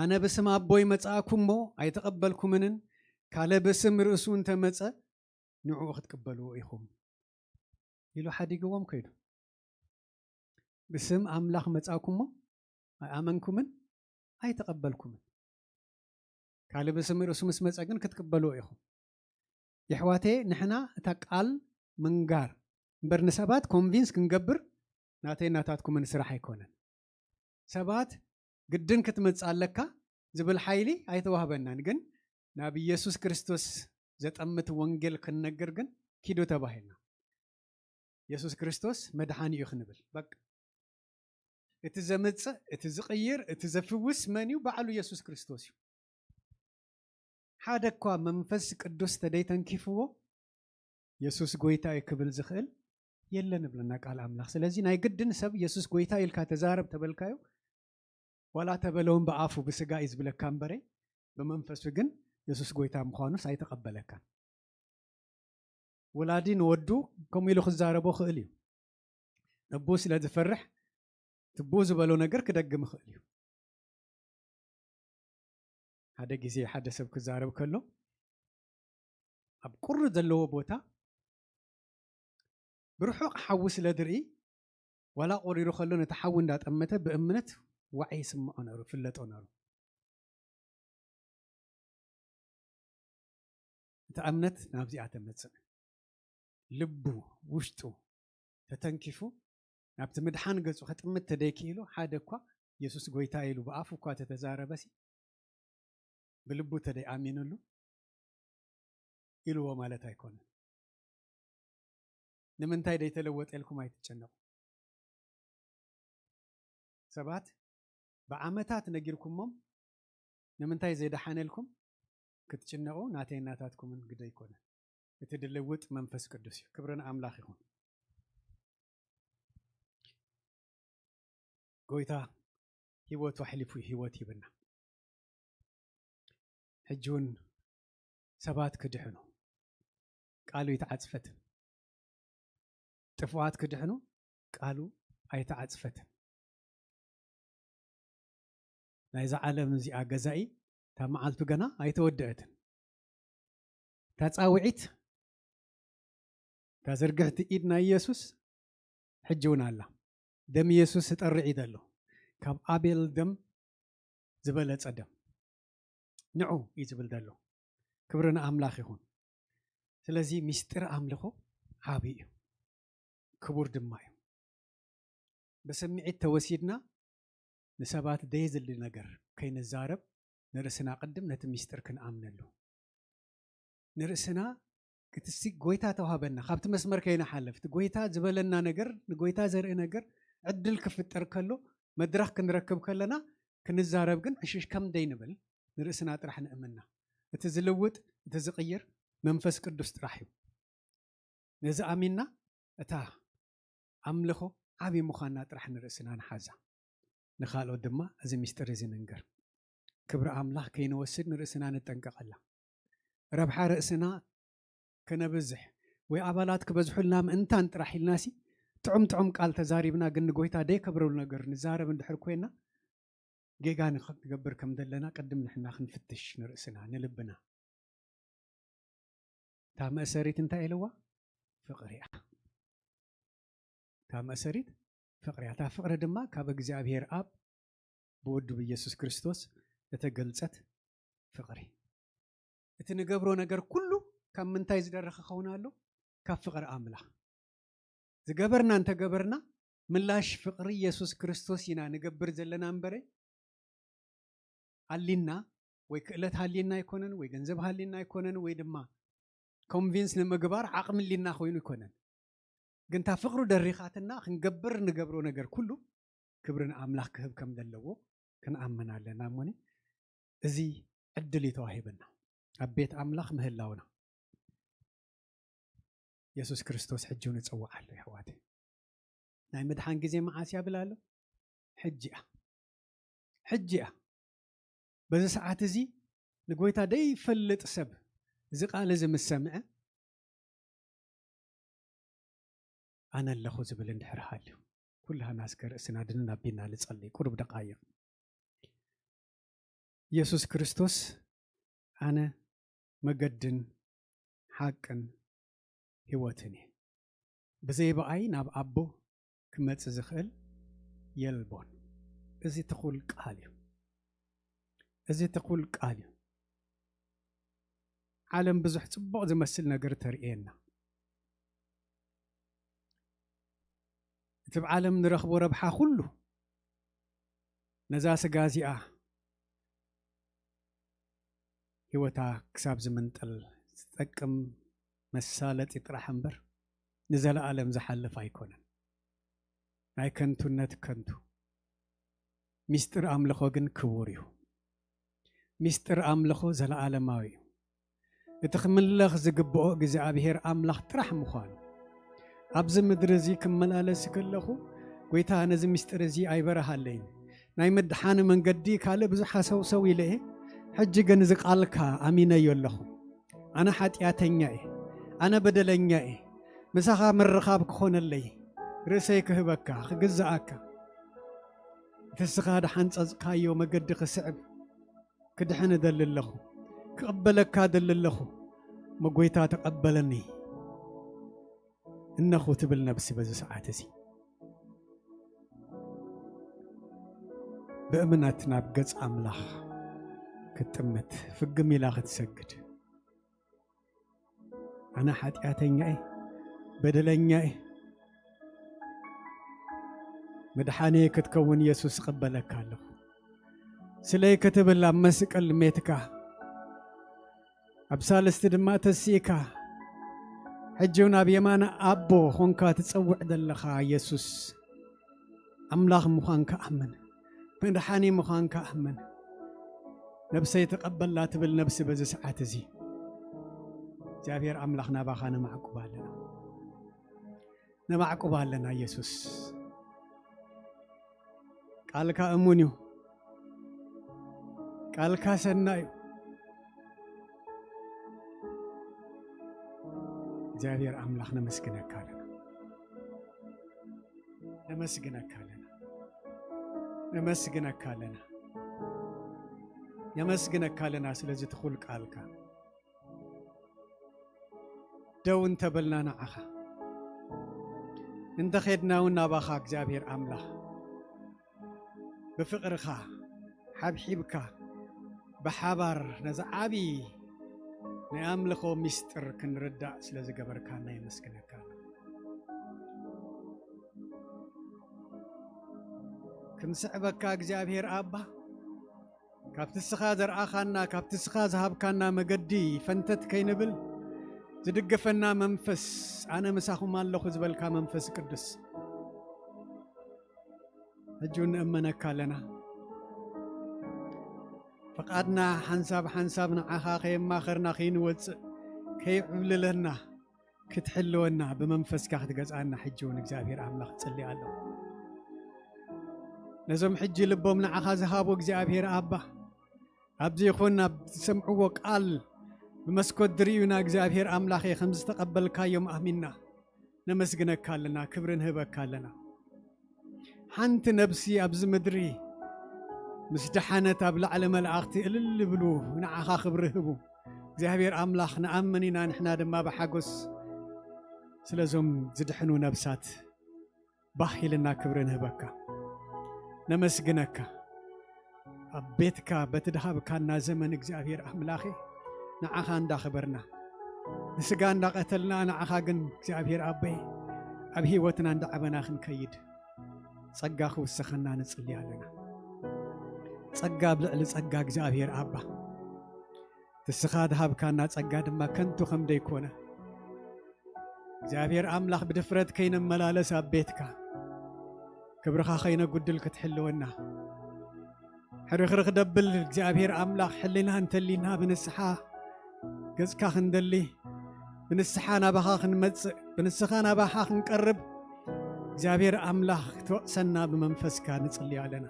ኣነ ብስም ኣቦይ መጻእኩ እሞ ኣይተቐበልኩምንን፣ ካልእ ብስም ርእሱ እንተመጸ ንዕኡ ክትቅበልዎ ኢኹም ኢሉ ሓዲግዎም ከይዱ። ብስም ኣምላኽ መጻእኩ እሞ ኣይኣመንኩምን ኣይተቐበልኩምን። ካልእ ብስም ርእሱ ምስ መጸ ግን ክትቅበልዎ ኢኹም። የሕዋቴ፣ ንሕና እታ ቃል ምንጋር እምበር ንሰባት ኮንቪንስ ክንገብር ናተይ ናታትኩምን ስራሕ ኣይኮነን። ሰባት ግድን ክትመጽእ ኣለካ ዝብል ሓይሊ ኣይተዋህበናን። ግን ናብ ኢየሱስ ክርስቶስ ዘጠምት ወንጌል ክንነግር ግን ኪዱ ተባሂልና። ኢየሱስ ክርስቶስ መድሓኒ እዩ ክንብል። በቃ እቲ ዘምጽእ፣ እቲ ዝቕይር፣ እቲ ዘፍውስ መን እዩ? ባዕሉ ኢየሱስ ክርስቶስ እዩ። ሓደ እኳ መንፈስ ቅዱስ ተደይተንኪፍዎ የሱስ ጎይታ እዩ ክብል ዝኽእል የለን እብለና ቃል ኣምላኽ። ስለዚ ናይ ግድን ሰብ የሱስ ጎይታ ኢልካ ተዛረብ ተበልካዮ፣ ዋላ ተበለውን ብኣፉ ብስጋ እዩ ዝብለካ እምበረ፣ ብመንፈሱ ግን የሱስ ጎይታ ምዃኑስ ኣይተቐበለካን። ወላዲ ንወዱ ከምኡ ኢሉ ክዛረቦ ክእል እዩ። ነቡ ስለ ዝፈርሕ ትቡ ዝበሎ ነገር ክደግም ይኽእል እዩ። ሓደ ግዜ ሓደ ሰብ ክዛረብ ከሎ ኣብ ቁሪ ዘለዎ ቦታ ብርሑቕ ሓዊ ስለ ዝርኢ ዋላ ቆሪሩ ከሎ ነቲ ሓዊ እንዳጠመተ ብእምነት ዋዒ ይስምዖ ነሩ፣ ፍለጦ ነሩ። እታ እምነት ናብዚኣ ተመጽእ። ልቡ ውሽጡ ተተንኪፉ ናብቲ ምድሓን ገጹ ከጥምት ተደይክኢሉ ሓደ እኳ የሱስ ጎይታ ኢሉ ብኣፉ እኳ ተተዛረበሲ ብልቡ ተደይ ኣሚኑሉ ኢልዎ ማለት ኣይኮነን። ንምንታይ ደይተለወጠ ኢልኩም ኣይትጨነቁ። ሰባት ብዓመታት ነጊርኩሞም ንምንታይ ዘይደሓነልኩም ክትጭነቁ ናተይ ናታትኩምን ግደ ኣይኮነን። እቲ ድልውጥ መንፈስ ቅዱስ እዩ። ክብርን ኣምላኽ ይኹን። ጎይታ ህይወቱ ኣሕሊፉ ህይወት ሂብና። ሕጂ እውን ሰባት ክድሕኑ ቃሉ ኣይተዓጽፈትን። ጥፉኣት ክድሕኑ ቃሉ ኣይተዓጽፈትን። ናይዛ ዓለም እዚኣ ገዛኢ እታ መዓልቱ ገና ኣይተወደአትን። እታ ጻውዒት እታ ዝርግሕቲ ኢድ ናይ ኢየሱስ ሕጂ እውን ኣላ። ደም ኢየሱስ እጠርዕ እዩ ዘሎ። ካብ ኣቤል ደም ዝበለጸ ደም ንዑ እዩ ዝብል ዘሎ። ክብሪ ንኣምላኽ ይኹን። ስለዚ ምስጢር ኣምልኾ ዓቢ እዩ፣ ክቡር ድማ እዩ። ብስምዒት ተወሲድና ንሰባት ደይ ዝሊ ነገር ከይንዛረብ ንርእስና ቅድም ነቲ ምስጢር ክንኣምነሉ ንርእስና ክትሲ ጎይታ ተዋሃበና ካብቲ መስመር ከይንሓለፍ እቲ ጎይታ ዝበለና ነገር ንጎይታ ዘርኢ ነገር ዕድል ክፍጠር ከሎ መድረኽ ክንረክብ ከለና ክንዛረብ ግን ዕሽሽ ከም ደይ ንብል ንርእስና ጥራሕ ንእምና። እቲ ዝልውጥ እቲ ዝቕይር መንፈስ ቅዱስ ጥራሕ እዩ። ነዚ ኣሚንና እታ ኣምልኾ ዓብዪ ምዃንና ጥራሕ ንርእስና ንሓዛ። ንኻልኦት ድማ እዚ ምስጢር እዚ ንንገር። ክብሪ ኣምላኽ ከይንወስድ ንርእስና ንጠንቀቐላ። ረብሓ ርእስና ከነብዝሕ ወይ ኣባላት ክበዝሑልና ምእንታን ጥራሕ ኢልናሲ ጥዑም ጥዑም ቃል ተዛሪብና ግን ንጎይታ ደይከብረሉ ነገር ንዛረብ እንድሕር ኮይና ጌጋ ንገብር ከም ዘለና ቅድም ንሕና ክንፍትሽ ንርእስና ንልብና። እታ መእሰሪት እንታይ ኢልዋ? ፍቕሪ እያ። እታ መእሰሪት ፍቕሪ እያ። እታ ፍቕሪ ድማ ካብ እግዚኣብሔር ኣብ ብወዱ ብኢየሱስ ክርስቶስ እተገልጸት ፍቕሪ። እቲ ንገብሮ ነገር ኩሉ ካብ ምንታይ ዝደረኸ ክኸውን ኣሎ? ካብ ፍቕሪ ኣምላኽ። ዝገበርና እንተገበርና ምላሽ ፍቕሪ ኢየሱስ ክርስቶስ ኢና ንገብር ዘለና እምበረ ኣሊና ወይ ክእለት ሃሊና ኣይኮነን ወይ ገንዘብ ሃሊና ኣይኮነን ወይ ድማ ኮንቪንስ ንምግባር ዓቕሚ ኣሊና ኮይኑ ኣይኮነን። ግን እታ ፍቕሩ ደሪኻትና ክንገብር ንገብሮ ነገር ኩሉ ክብሪ ንኣምላኽ ክህብ ከም ዘለዎ ክንኣምን ኣለና። እሞኒ እዚ ዕድል እዩ ተዋሂበና ኣብ ቤት ኣምላኽ ምህላውና። የሱስ ክርስቶስ ሕጂ እውን ይጽውዕ ኣሎ የሕዋተይ። ናይ ምድሓን ግዜ መዓስ እያ ብል ኣሎ? ሕጂ እያ። ሕጂ እያ። በዚ ሰዓት እዚ ንጎይታ ደይፈልጥ ሰብ እዚ ቃል እዚ ምስ ሰምዐ፣ ኣነ ኣለኹ ዝብል እንድሕር ሃልዩ፣ ኩላህና እስከ ርእስና ድንን ኣቢልና ንጸሊ። ቁሩብ ደቓይቕ። የሱስ ክርስቶስ፣ ኣነ መገድን ሓቅን ህይወትን እየ፣ ብዘይ ብኣይ ናብ ኣቦ ክመጽእ ዝኽእል የልቦን። እዚ ትኹል ቃል እዩ። እዚ ትኹል ቃል እዩ። ዓለም ብዙሕ ጽቡቕ ዝመስል ነገር ተርእየና። እቲ ብ ዓለም ንረኽቦ ረብሓ ኩሉ ነዛ ስጋ እዚኣ ህይወታ ክሳብ ዝምንጠል ዝጠቅም መሳለጢ ጥራሕ እምበር ንዘለኣለም ዝሓልፍ ኣይኮነን። ናይ ከንቱነት ከንቱ። ሚስጥር ኣምልኾ ግን ክቡር እዩ። ሚስጥር ኣምልኾ ዘለኣለማዊ እዩ። እቲ ክምለኽ ዝግብኦ እግዚኣብሔር ኣምላኽ ጥራሕ ምዃኑ። ኣብዚ ምድሪ እዚ ክመላለስ ከለኹ፣ ጎይታ ነዚ ምስጢር እዚ ኣይበረሃለይን። ናይ ምድሓኒ መንገዲ ካልእ ብዙሕ ሃሰውሰው ኢለ እየ። ሕጂ ግን እዚ ቃልካ ኣሚነዮ ኣለኹ። ኣነ ሓጢኣተኛ እየ። ኣነ በደለኛ እየ። ምሳኻ ምርኻብ ክኾነለይ፣ ርእሰይ ክህበካ፣ ክግዝኣካ። እቲ ንስኻ ዝሓንጸጽካዮ መገዲ ክስዕብ ክድሕን እደሊ ኣለኹ። ክቕበለካ እደሊ ኣለኹ። እሞ ጎይታ ተቐበለኒ እነኹ ትብል ነብሲ በዚ ሰዓት እዚ ብእምነት ናብ ገጽ ኣምላኽ ክትጥምት ፍግም ኢላ ክትሰግድ። ኣነ ሓጢኣተኛ እየ፣ በደለኛ እየ። መድሓኔ ክትከውን የሱስ እቕበለካ ኣለኹ። ስለይ ክትብል ኣብ መስቀል ሜትካ፣ ኣብ ሳልስቲ ድማ ተሲእካ፣ ሕጂ እውን ኣብ የማነ ኣቦ ኾንካ ትጸውዕ ዘለኻ የሱስ፣ ኣምላኽ ምዃንካ ኣምን፣ መድሓኒ ምዃንካ ኣምን። ነብሰይ ተቐበላ ትብል ነብሲ በዚ ሰዓት እዚ እግዚኣብሔር ኣምላኽ ናባኻ ነማዕቁብ ኣለና። ነማዕቁብ ኣለና። የሱስ ቃልካ እሙን እዩ። ቃልካ ሰናይ እዩ። እግዚኣብሔር ኣምላኽ ነመስግነካ ኣለና። ነመስግነካ ኣለና። ነመስግነካ ኣለና። ነመስግነካ ኣለና ስለዚ ትኹል ቃልካ። ደው እንተበልና ንዓኻ፣ እንተኸድና እውን ናባኻ እግዚኣብሔር ኣምላኽ ብፍቕርኻ ሓብሒብካ ብሓባር ነዚ ዓብዪ ናይ ኣምልኾ ምስጢር ክንርዳእ ስለ ዝገበርካና የመስግነካ ኣለኹ። ክንስዕበካ እግዚኣብሔር ኣባ፣ ካብቲ ንስኻ ዘርኣኻና፣ ካብቲ ንስኻ ዝሃብካና መገዲ ፈንተት ከይንብል ዝድግፈና መንፈስ፣ ኣነ ምሳኹም ኣለኹ ዝበልካ መንፈስ ቅዱስ፣ ሕጂ እውን ንእመነካ ኣለና። ፍቓድና ሓንሳብ ሓንሳብ ንዓኻ ከየማኸርና ከይንወጽእ፣ ከይዕብልለና፣ ክትሕልወና፣ ብመንፈስካ ክትገዝኣና ሕጂ እውን እግዚኣብሔር ኣምላኽ እጽሊ ኣለኹ። ነዞም ሕጂ ልቦም ንዓኻ ዝሃቡ እግዚኣብሔር ኣባ፣ ኣብዚ ይኹን ኣብ ዝሰምዕዎ ቃል ብመስኮት ዝርእዩና እግዚኣብሔር ኣምላኸ ከም ዝተቐበልካዮም ኣሚንና ነመስግነካ ኣለና፣ ክብሪ ንህበካ ኣለና። ሓንቲ ነብሲ ኣብዚ ምድሪ ምስ ደሓነት ኣብ ላዕሊ መላእኽቲ እልል ይብሉ፣ ንዓኻ ክብሪ ህቡ። እግዚኣብሔር ኣምላኽ ንኣምን ኢና፣ ንሕና ድማ ብሓጎስ ስለዞም ዝድሕኑ ነብሳት ባህ ኢልና ክብሪ ንህበካ፣ ነመስግነካ። ኣብ ቤትካ በቲ ድሃብካና ዘመን እግዚኣብሔር ኣምላኸ ንዓኻ እንዳኸበርና፣ ንስጋ እንዳቐተልና ንዓኻ ግን እግዚኣብሔር ኣቦየ ኣብ ህይወትና እንዳዓበና ክንከይድ ጸጋ ክውስኸና ንጽሊ ኣለና። ጸጋ ኣብ ልዕሊ ጸጋ እግዚኣብሔር ኣባ፣ ንስኻ ድሃብካና ጸጋ ድማ ከንቱ ከም ደይኮነ እግዚኣብሔር ኣምላኽ ብድፍረት ከይንመላለስ ኣብ ቤትካ ክብርኻ ከይነጉድል ክትሕልወና ሕርኽርኽ ደብል እግዚኣብሔር ኣምላኽ፣ ሕልና እንተሊና ብንስሓ ገጽካ ክንደሊ፣ ብንስሓ ናባኻ ክንመጽእ፣ ብንስኻ ናባኻ ክንቀርብ፣ እግዚኣብሔር ኣምላኽ ክትወቕሰና ብመንፈስካ ንጽሊ ኣለና።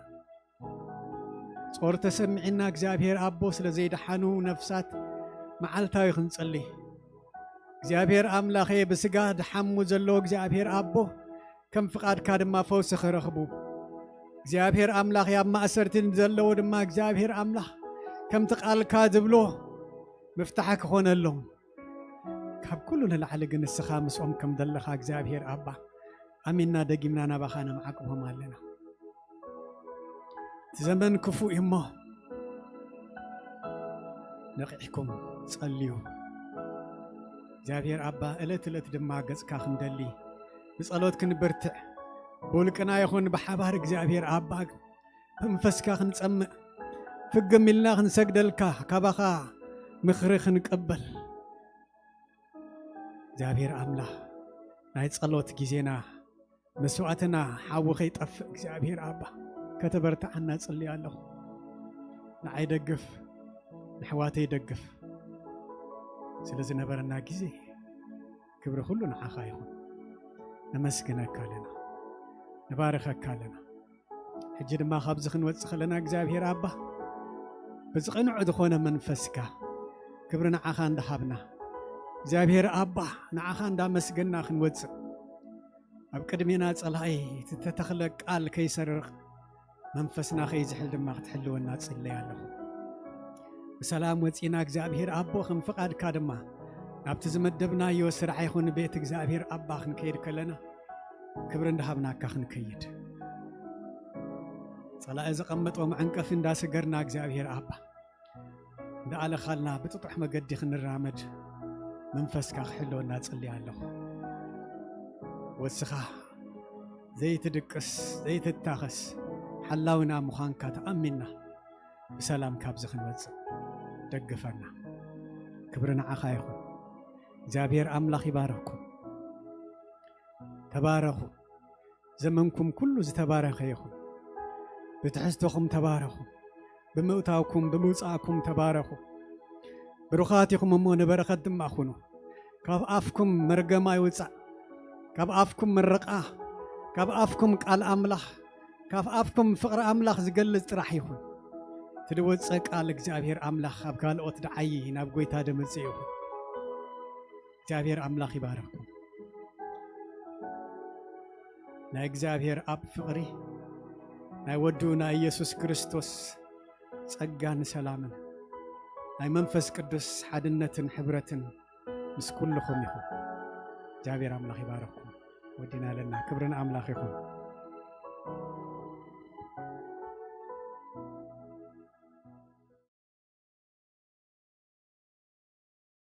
ጾር ተሰሚዕና እግዚኣብሔር ኣቦ፣ ስለ ዘይደሓኑ ነፍሳት መዓልታዊ ክንጸሊ። እግዚኣብሔር ኣምላኸ፣ ብስጋ ድሓሙ ዘለዉ እግዚኣብሔር ኣቦ፣ ከም ፍቓድካ ድማ ፈውሲ ክረኽቡ። እግዚኣብሔር ኣምላኸ፣ ኣብ ማእሰርቲ ዘለዉ ድማ እግዚኣብሔር ኣምላኽ፣ ከምቲ ቃልካ ዝብሎ ምፍታሕ ክኾነሎም። ካብ ኩሉ ንላዕሊ ግን ንስኻ ምስኦም ከም ዘለኻ እግዚኣብሔር ኣባ፣ ኣሚንና ደጊምና ናባኻ ነምዓቅቦም ኣለና። እቲ ዘመን ክፉእ እዩ እሞ፣ ነቒሕኩም ጸልዩ። እግዚኣብሔር ኣባ፣ ዕለት ዕለት ድማ ገጽካ ክንደሊ፣ ብጸሎት ክንብርትዕ፣ ብውልቅና ይኹን ብሓባር እግዚኣብሔር ኣባ፣ መንፈስካ ክንጸምእ፣ ፍግም ኢልና ክንሰግደልካ፣ ካባኻ ምኽሪ ክንቅበል። እግዚኣብሔር ኣምላኽ፣ ናይ ጸሎት ግዜና፣ መስዋእትና ሓዊ ከይጠፍእ እግዚኣብሔር ኣባ፣ ከተበርትዓና ጽልይ ኣለኹ። ንዓይ ደግፍ፣ ንኣሕዋተይ ደግፍ። ስለ ዝነበረና ግዜ ክብሪ ኩሉ ንዓኻ ይኹን። ነመስግነካ ኣለና፣ ንባርኸካ ኣለና። ሕጂ ድማ ካብዚ ክንወጽእ ከለና እግዚኣብሔር ኣባ፣ ብዝቕኑዕ ዝኾነ መንፈስካ ክብሪ ንዓኻ እንዳሃብና፣ እግዚኣብሔር ኣባ፣ ንዓኻ እንዳመስገና ክንወጽእ፣ ኣብ ቅድሜና ጸላኢ እቲ ተተኽለ ቃል ከይሰርቕ፣ መንፈስና ከይዝሕል ድማ ክትሕልወና ጽለይ ኣለኹ። ብሰላም ወጺና እግዚኣብሔር ኣቦ፣ ከም ፍቓድካ ድማ ናብቲ ዝመደብናዮ ስራሕ ይኹን ቤት እግዚኣብሔር ኣባ ክንከይድ ከለና፣ ክብሪ እንዳሃብናካ ክንከይድ፣ ጸላኢ ዘቐመጦ መዐንቀፊ እንዳሰገርና እግዚኣብሔር ኣባ፣ እንዳኣለኻልና ብጥጡሕ መገዲ ክንራመድ መንፈስካ ክሕልወና ጽልይ ኣለኹ። ወስኻ ዘይትድቅስ ዘይትታኸስ ሓላዊና ምዃንካ ተኣሚንና ብሰላም ካብዚ ክንወጽእ ደግፈና። ክብሪ ንዓኻ ይኹን። እግዚኣብሔር ኣምላኽ ይባርኽኩም። ተባረኹ። ዘመንኩም ኩሉ ዝተባረኸ ይኹን። ብትሕዝቶኹም ተባረኹ። ብምእታውኩም ብምውጻእኩም ተባረኹ። ብሩኻት ኢኹም እሞ ንበረኸት ድማ ኩኑ። ካብ ኣፍኩም መርገም ኣይውጻእ። ካብ ኣፍኩም ምርቓ፣ ካብ ኣፍኩም ቃል ኣምላኽ፣ ካብ ኣፍኩም ፍቕሪ ኣምላኽ ዝገልጽ ጥራሕ ይኹን። እቲ ዝወጸ ቃል እግዚኣብሔር ኣምላኽ ካብ ካልኦት ደዓዪ ናብ ጐይታ ደምጽእ ይኹን። እግዚኣብሔር ኣምላኽ ይባርኽኩም። ናይ እግዚኣብሔር ኣብ ፍቕሪ፣ ናይ ወዱ ናይ ኢየሱስ ክርስቶስ ጸጋን ሰላምን፣ ናይ መንፈስ ቅዱስ ሓድነትን ሕብረትን ምስ ኩልኹም ይኹን። እግዚኣብሔር ኣምላኽ ይባርኽኩም። ወዲና ኣለና። ክብሪ ንኣምላኽ ይኹን።